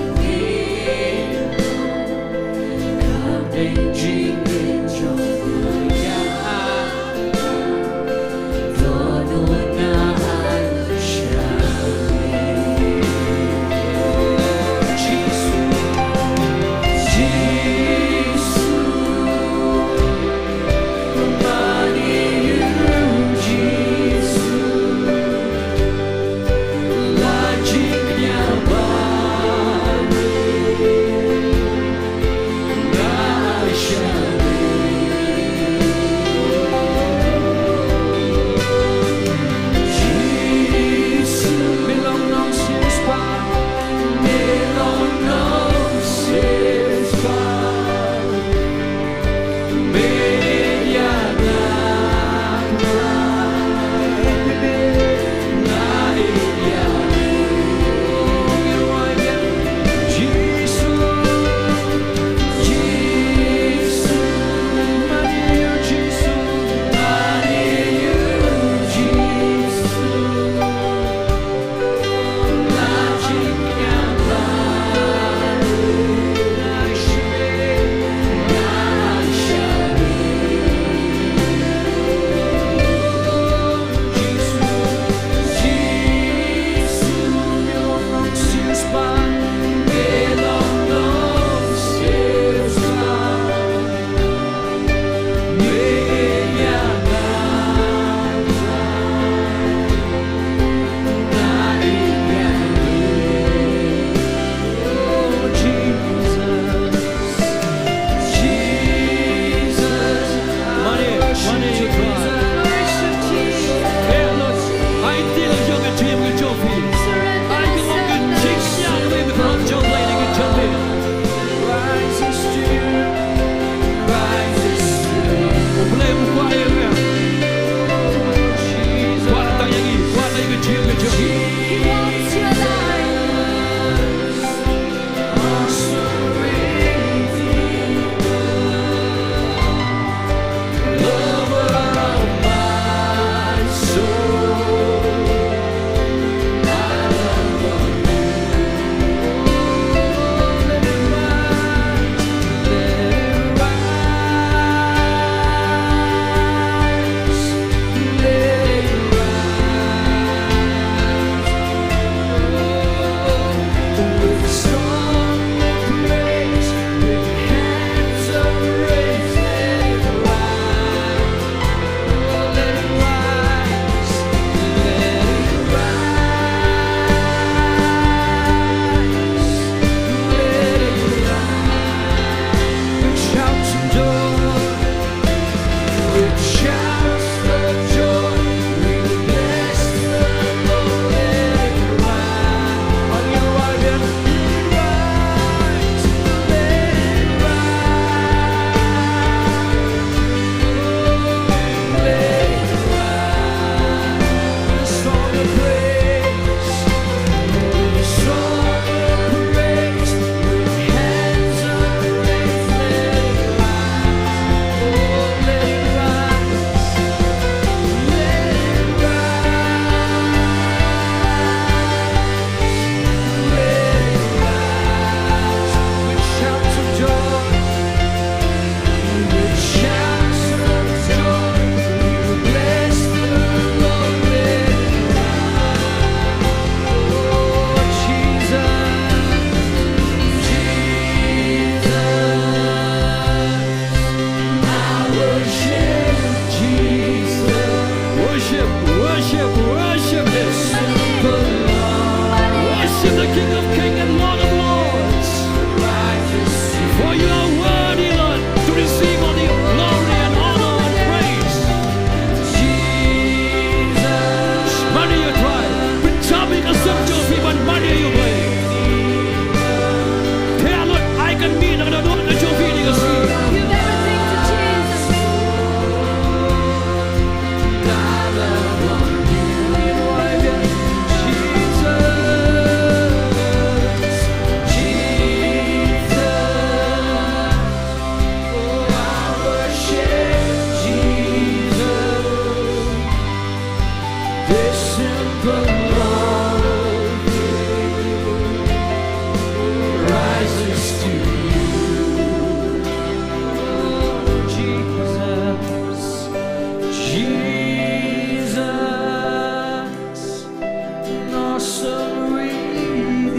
Awesome redeemer,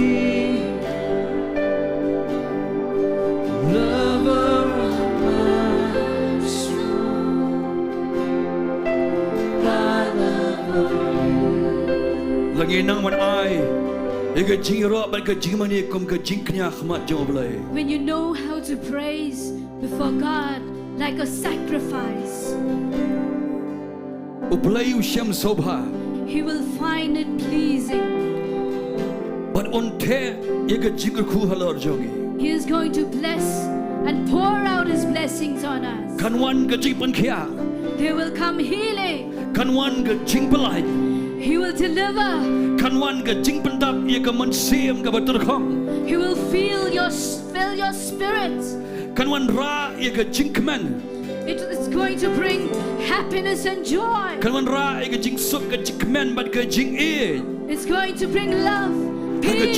lover of my soul, I love you. Lada ngi nang ban ai ïa ka jingïaroh bad ka jingmane kum ka jingkñia ha khmat jong U Blei. When you know how to praise before God like a sacrifice, U Blei u shem sngewbha. He will find it pleasing. Bad un theh ïa ka jingkyrkhu halor jong ngi. He is going to bless and pour out his blessings on us. Kan wan ka jingpynkhiah. There will come healing. Kan wan ka jingpyllait. He will deliver. Kan wan ka jingpyndap ïa ka mynsiem kaba tyrkhong. He will fill your, fill your spirit. Kan wanrah ïa ka jingkmen. It is going to bring happiness and joy. Kan wanrah ïa ka jingsuk, ka jingkmen bad ka jingïeit. It's going to bring love, peace,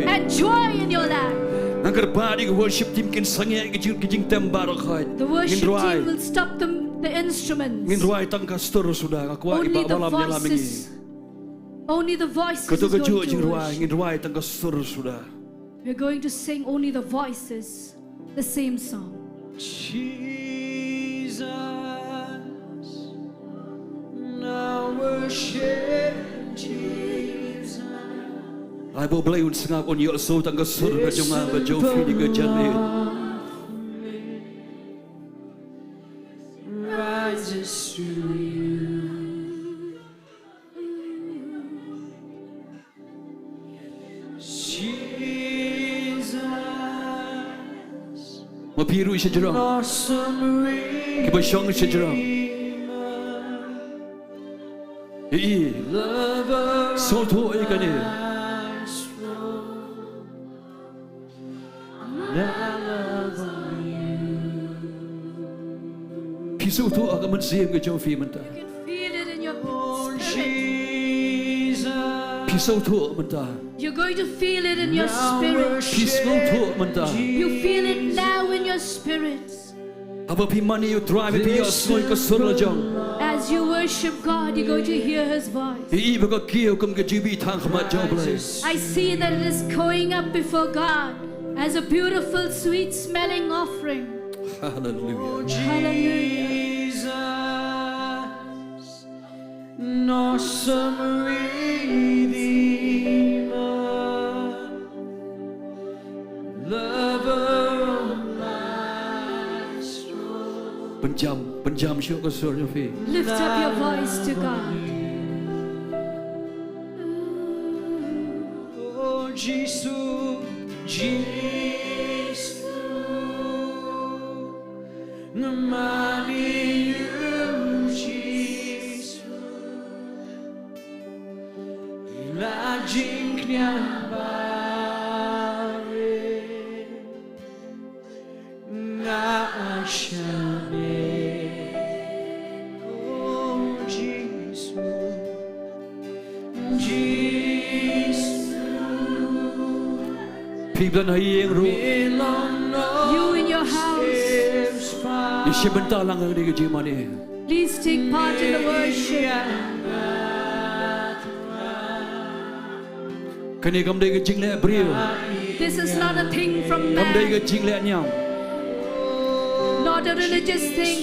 and joy in your life. Ngan kyrpad ïa ka worship team kin sangeh ïa ka jing, ka jingtem baroh khoit. The worship team will stop the, the instruments. Ngin rwai tang ka sur suda, nga kwah i Bah Balam ïalam ïa ngi. Only the voices is going to worship. Kajuh ka jingrwai ngin rwai tang ka sur suda. We're going to sing only the voices, the same song. Jesus, I worship Jesus. Ai ba U Blei un sngap, un ïohsngew tang ka sur ka jong nga bad jong phi ha kane ka janmiet. Rises to you. Jesus. Ma phi ruh shajrong. Awesome Redeemer. Kiba shong shajrong. Ïa i. Lover. Sngewthuh ïa kane. Phi sngewthuh ha ka mynsiem ka jong phi mynta. You can feel it in your spirit. Phi sngewthuh mynta. You're going to feel it in your spirit. Phi sngewthuh mynta. You feel it now in your spirit. Haba phi mane ïa U Trai, phi ïohsngew ïa ka sur la jong. As you worship God, you're going to hear his voice. Ïa i ba ka kiew kum ka jingbitar ha khmat jong U Blei. I see that it is going up before God as a beautiful, sweet-smelling offering. Hallelujah. Hallelujah. Jesus, an awesome Redeemer, lover of my soul. Pynjam, pynjam shuh ka sur jong phi. Lift up your voice to God. Oh, Jisu, Jisu, nga mane ïa u Jisu. La jingkñia barit nga ai sha me. Oh, Jisu, Jisu. Phi ba don ha ïing ruh. You in your house. Ïashim bynta lang ha kane ka jingmane. Please take part in the worship. Kane kam dei ka jingleh briew. This is not a thing from man. Kam dei ka jingleh niam. Not a religious thing.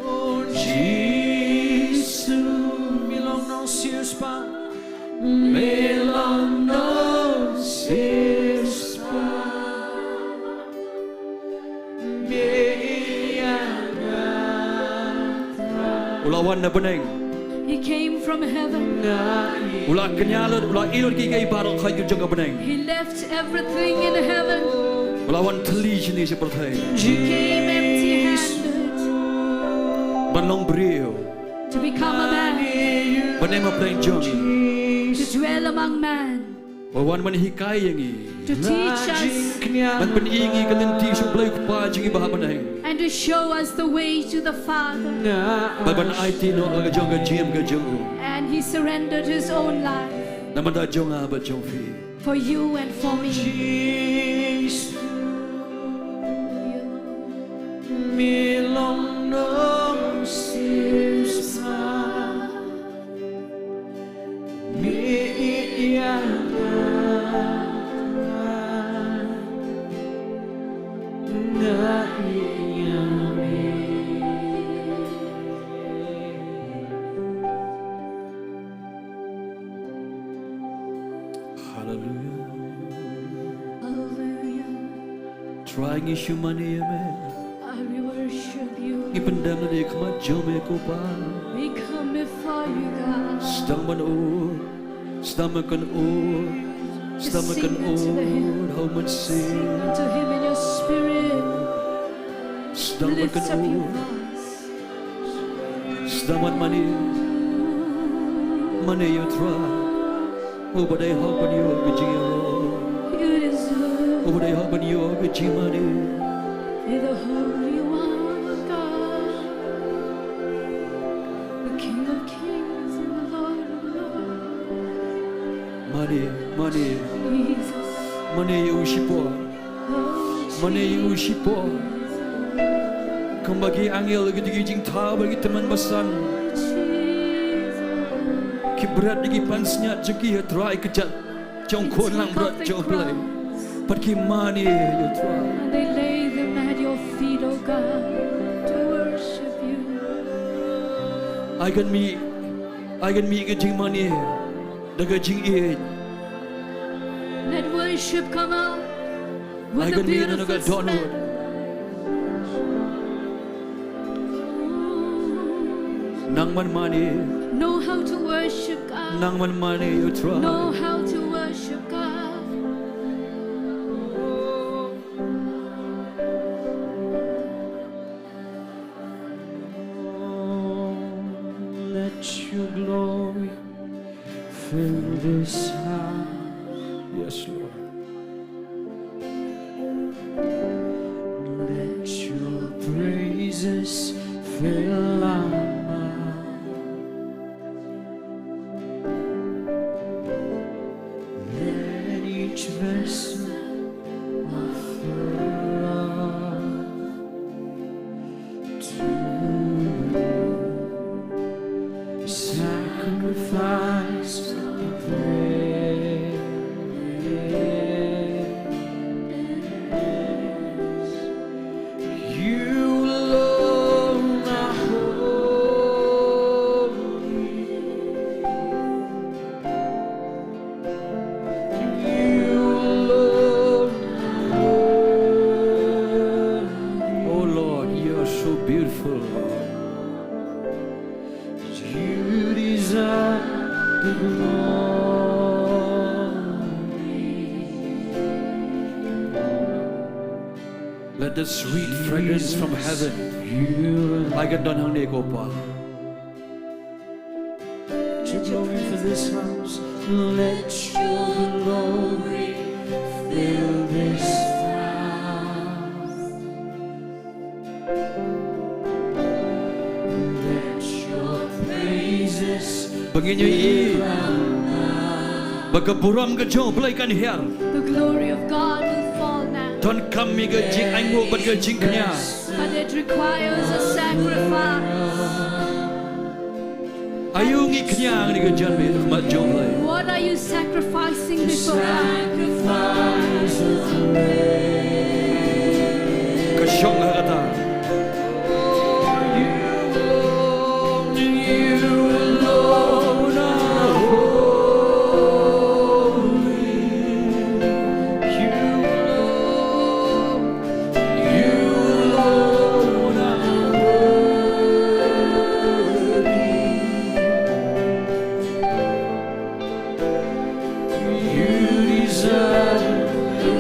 Oh, Jisu, me long nongsiewspah, me long nongsiewspah. U la wan na bneng. He came from heaven. U la kñia lut, u la ïeh lut kiei kiei baroh ha ka jong ka bneng. He left everything in heaven. U la wan thylli shane sha pyrthei. He came empty-handed. Ban long briew. To become a man. Ban im ha pdeng jong ngi. To dwell among man. Ba wan ban hikai ïa ngi. To teach us. Ban pyni ïa ngi ka lynti sha U Blei U Kpa jong ngi ba ha bneng. And to show us the way to the Father. Ba ban aiti noh la ka jong ka jingim ka jong u. And he surrendered his own life. Namar da jong nga bad jong phi. For you and for me. Jisu, me long nongsiewspah. Me ïeit ïa nga, nga ïeit ïa me. Haleluia. Haleluia. Trai ngi shu mane ïa me. Lord, we worship you. Ngi pyndem lade ha khmat jong me ko Pa. We come before you, God. Sdang ban ur, sdang ban ur, sdang ban ur ha u Mynsiem. Sing unto him in your spirit. Sdang ban ur. Lift up your voice. Sdang ban mane, mane ïa u Trai. Uba dei hok ban ïoh ka jingïaroh. You deserve. Uba dei hok ban ïoh ka jingmane. You're the Holy One of God, the King of Kings and the Lord of Lords. Mane, mane. Jesus. Mane ïa u shipor. Mane ïa u shipor. Kumba ki angel, ki dei ki jingthaw bad ki tymmen basan. Ki bret ïa ki pansngiat jong ki ha trai kjat jong u khun langbrot jong U Blei. Bad ki mane ïa u Trai. And they lay them at your feet, O God, to worship you. Ai kan mih, ai kan mih ka jingmane da ka jingïeit. Let worship come out with a beautiful smell. Ai kan mih na ka dohnud. Nang ban mane. Know how to worship God. Nang ban mane ïa u Trai. Know how to worship God. Let your glory fill this house. Yes, Lord. Let your praises fill our mouth. Let each vessel offer up to you sacrifice of praise. You alone are holy. You alone are worthy. Oh Lord, you are so beautiful. You deserve the glory. Let the sweet fragrance from heaven, Jesus, you ai kan don hangne ko Pa. Let your glory fill this house. Let your glory fill this house. Let your praises fill our mouth. Ba ngin ïohi ba ka burom ka jong U Blei kan hiar. The glory of God will fall now. Donkam ïa ka jingainguh bad ka jingkñia. But it requires a sacrifice. Aïu ngi kñia ha kane ka janmiet ha khmat jong U Blei? What are you sacrificing before God? Ka shong ha kata. You alone are worthy. You deserve the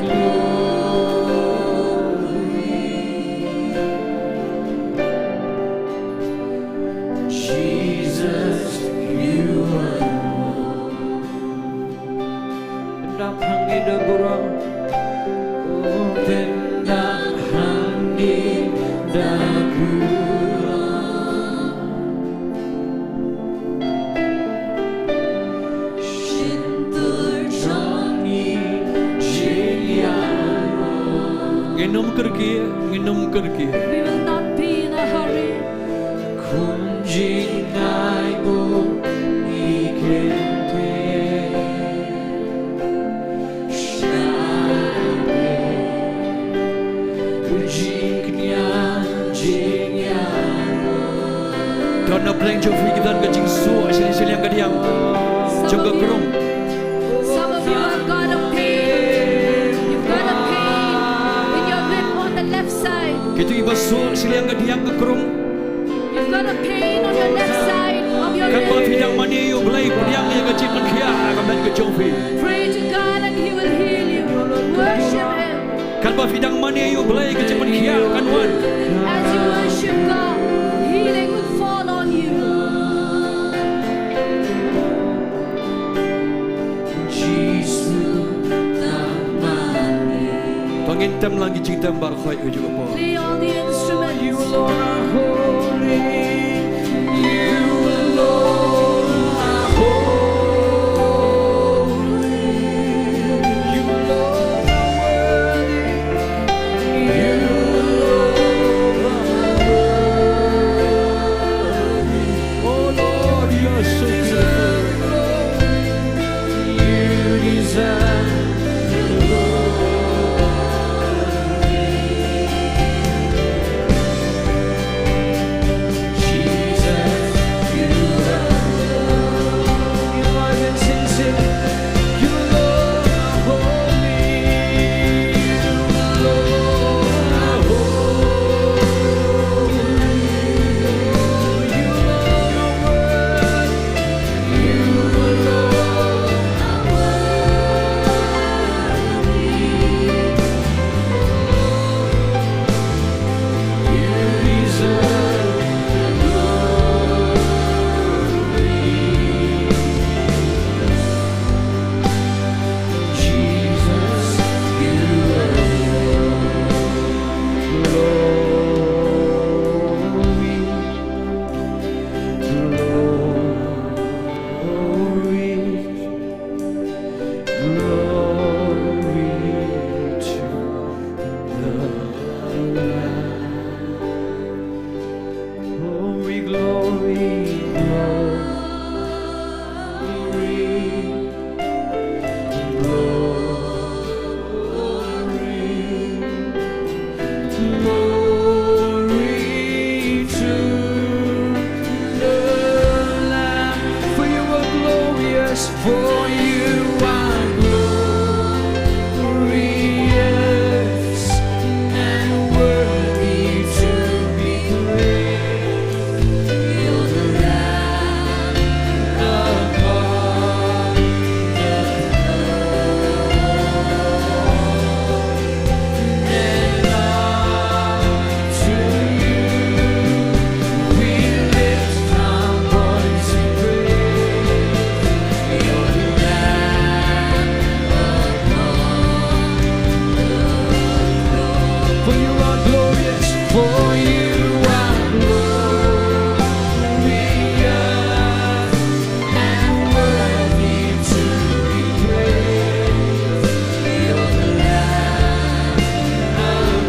Ngin ym kyrkieh, ngin ym kyrkieh. We will not be in a hurry. Kum jingai bu ngi kynte. Shabe u jingkñia jingyar. Don na pdeng jong phi ki don ka jingsuk shane shiliang ka diang jong ka krung. Some of you have got a pain. You've got a pain in your rib on the left side. Kito kiba suk shiliang ka diang ka krung. You've got a pain on your left side of your rib. Katba phi dang mane ïa U Blei, pdiang ïa ka jingpynkhiah ha ka met ka jong phi. Pray to God and He will heal you. Worship Him. Katba phi dang mane ïa U Blei, ka jingpynkhiah kan wan. As you worship God, healing will fall on you. Jisu, tang mane. To ngin tem lang ki jingtem baroh khoit ha kajuh ka por. Play all the instruments. You alone are holy. You alone are holy. You alone are worthy. You alone are worthy. Oh Lord, you are so beautiful. You deserve the glory. Jesus, you alone. You are the same. You alone are holy. You alone are holy. You alone are worthy. You alone are worthy. You deserve the glory. Jesus, you alone. Glory, glory, glory to the Lamb. Glory, glory, glory, glory, glory to the Lamb. For you are glorious, for you are glorious and worthy to be praised. You're the Lamb upon the throne, and unto you we lift our voice in praise. You're the Lamb upon the throne. For you are glorious, for you are glorious and worthy to be praised. You're the Lamb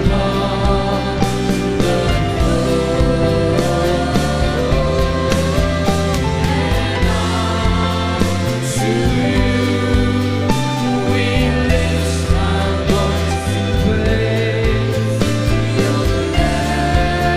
upon the throne. And unto you we lift our voice in praise. You're the Lamb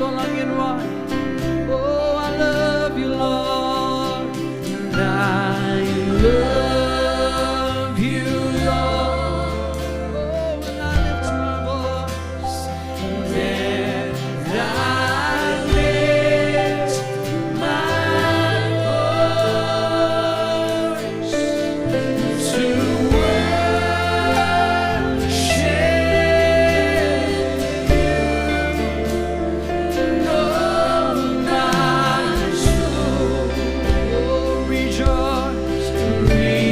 Love you, Lord. Oh, I love you, Lord. I love you, Lord. Oh, when I lift my voice, when I lift my voice to worship you. Oh, my soul, rejoice, rejoice.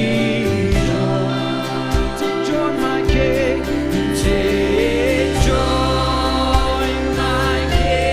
Take joy, my King, take joy, my King.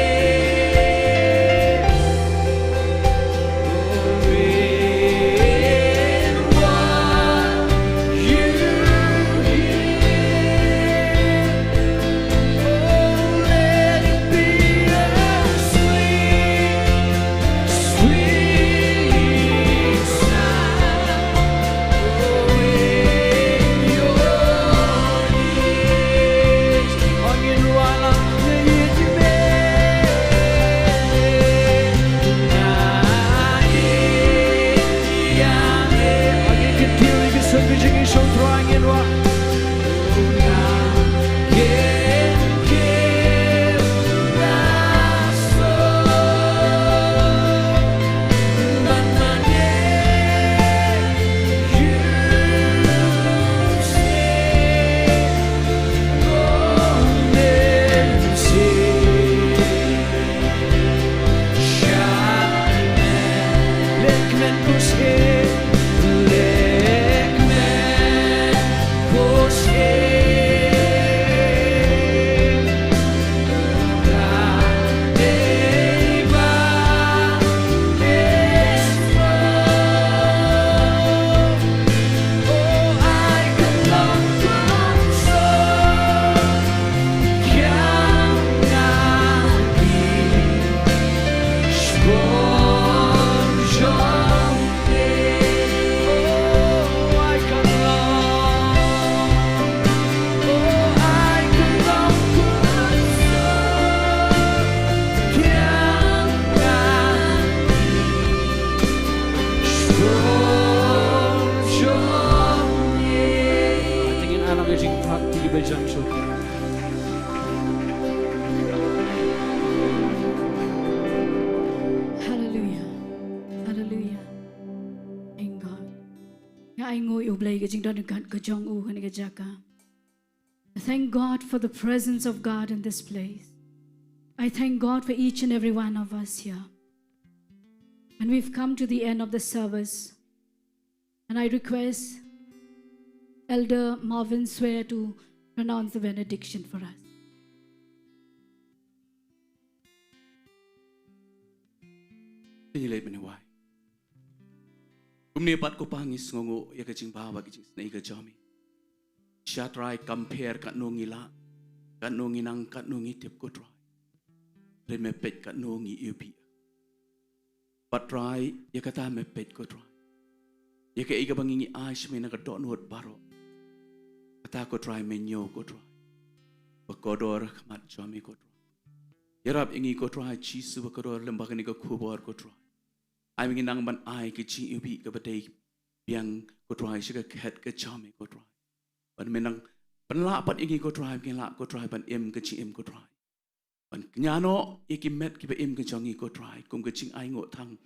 Hallelujah. Hallelujah. Thank God. Nga ainguh ïa U Blei ka jingdon ka jong u ha kane ka jaka. I thank God for the presence of God in this place. I thank God for each and every one of us here. And we've come to the end of the service. And I request Elder Marvin Swear to pronounce the benediction for us. Te ngi leit ban ïa wai. Kumne pat ko Pa ngi sngewnguh ïa ka jingbha bad ka jingsnei ka jong me. Sha Trai kam pher katno ngi lah, katno ngi nang, katno ngi tip ko Trai. Hynrei me peit katno ngi ïohi. Bad Trai, ïa kata me peit ko Trai. Ïa kaei kaba ngi ngi ai sha me na ka dohnud baroh. Kata ko Trai me ñiew ko Trai. Ba kordor ha khmat jong me ko Trai. Ïarap ïa ngi ko Trai Jisu ba kordor lem bad kane ka khubor ko Trai. Ai ba ngin nang ban ai ka jingïohi kaba dei biang ko Trai sha ka khet ka jong me ko Trai. Ban me nang pynlah pat ïa ngi ko Trai, ba ngin lah ko Trai ban im ka jingim ko Trai. Ban kñia noh ïa ki met kiba im ka jong ngi ko Trai, kum ka jingainguh tang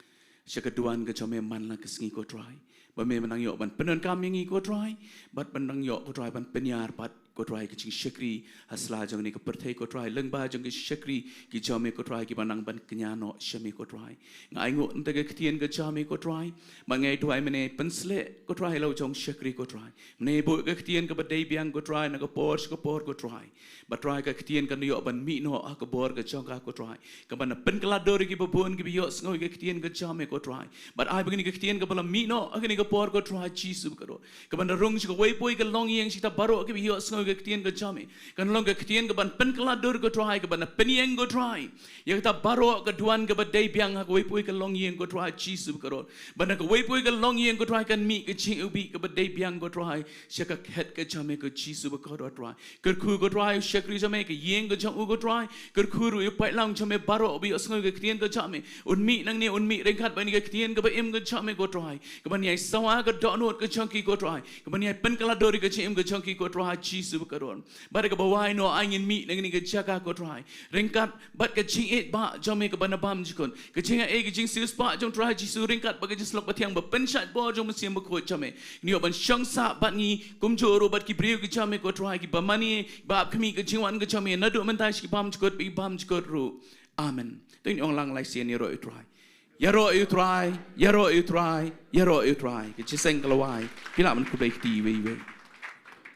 sha ka duwan ka jong me man la ka sngi ko Trai. Ba me nang ïoh ban pyndonkam ïa ngi ko Trai, bad ban nang ïoh ko Trai ban pynïar pat ko Trai ka jingshakri ha sla jong kane ka pyrthei ko Trai, lyngba jong ki shakri ki jong me ko Trai kiba nang ban kñia noh sha me ko Trai. Nga ainguh ïa ka ktien ka jong me ko Trai, ba ngi duwai me ne pynsleh ko Trai la u jong shakri ko Trai. Me ne buh ka ktien kaba dei biang ko Trai na ka por sha ka por ko Trai. Bad Trai ka ktien kan ïoh ban mih noh ha ka bor ka jong ka ko Trai. Kaban da pynkylla dur ïa kiba bun kiba ïohsngew ïa ka ktien ka jong me ko Trai. Bad ai ba kane ka ktien kaba la mih noh ha kane ka por ko Trai Jisu ka ro. Kaban da rung sha kawei poi ka longïing sha kita baroh kiba ïohsngew ka ktien ka jong me. Kan long ka ktien kaban pynkylla dur ko Trai, kaban pynïeng ko Trai ïa kata baroh ka duwan kaba dei biang ha kawei pa kawei ka longïing ko Trai Jisu bakhraw. Bad na kawei pa kawei ka longïing ko Trai kan mih ka jingïohi kaba dei biang ko Trai sha ka khet ka jong me ko Jisu bakhraw Trai. Kyrkhu ko Trai u shakri jong me, ka ïing ka jong u ko Trai. Kyrkhu ruh ïa u paidlang jong me baroh ba ïohsngew ïa ka ktien ka jong me. Un mih nangne, un mih ryngkat bad kane ka ktien kaba im ka jong me ko Trai, kaban ïai sawa ka dohnud ka jong ki ko Trai, kaban ïai pynkylla dur ïa ka jingim ka jong ki ko Trai Jisu bakhraw. Bad kaba wai noh ai ngin mih na kane ka jaka ko Trai ryngkat bad ka jingïeit ba jong me kaba na bymjukut, ka jingïeit ka jingsiewspah jong Trai Jisu ryngkat bad ka jingslok bathiang ba pynshait bor jong u Mynsiem Bakhuid jong me. Ngi ïoh ban shong sah bad ngi kumjuh ruh bad ki briew ki jong me ko Trai, kiba mane, ba ap khmih ka jingwan ka jong me naduh mynta sha ki bymjukut bad ki bymjukut ruh. Amen. To ngin ong lang lai sien: Ïaroh ïa u Trai. Ïaroh ïa u Trai, ïaroh ïa u Trai, ïaroh ïa u Trai. Ka jingïaseng ka la wai. Phi lah ban khublei kti iwei iwei.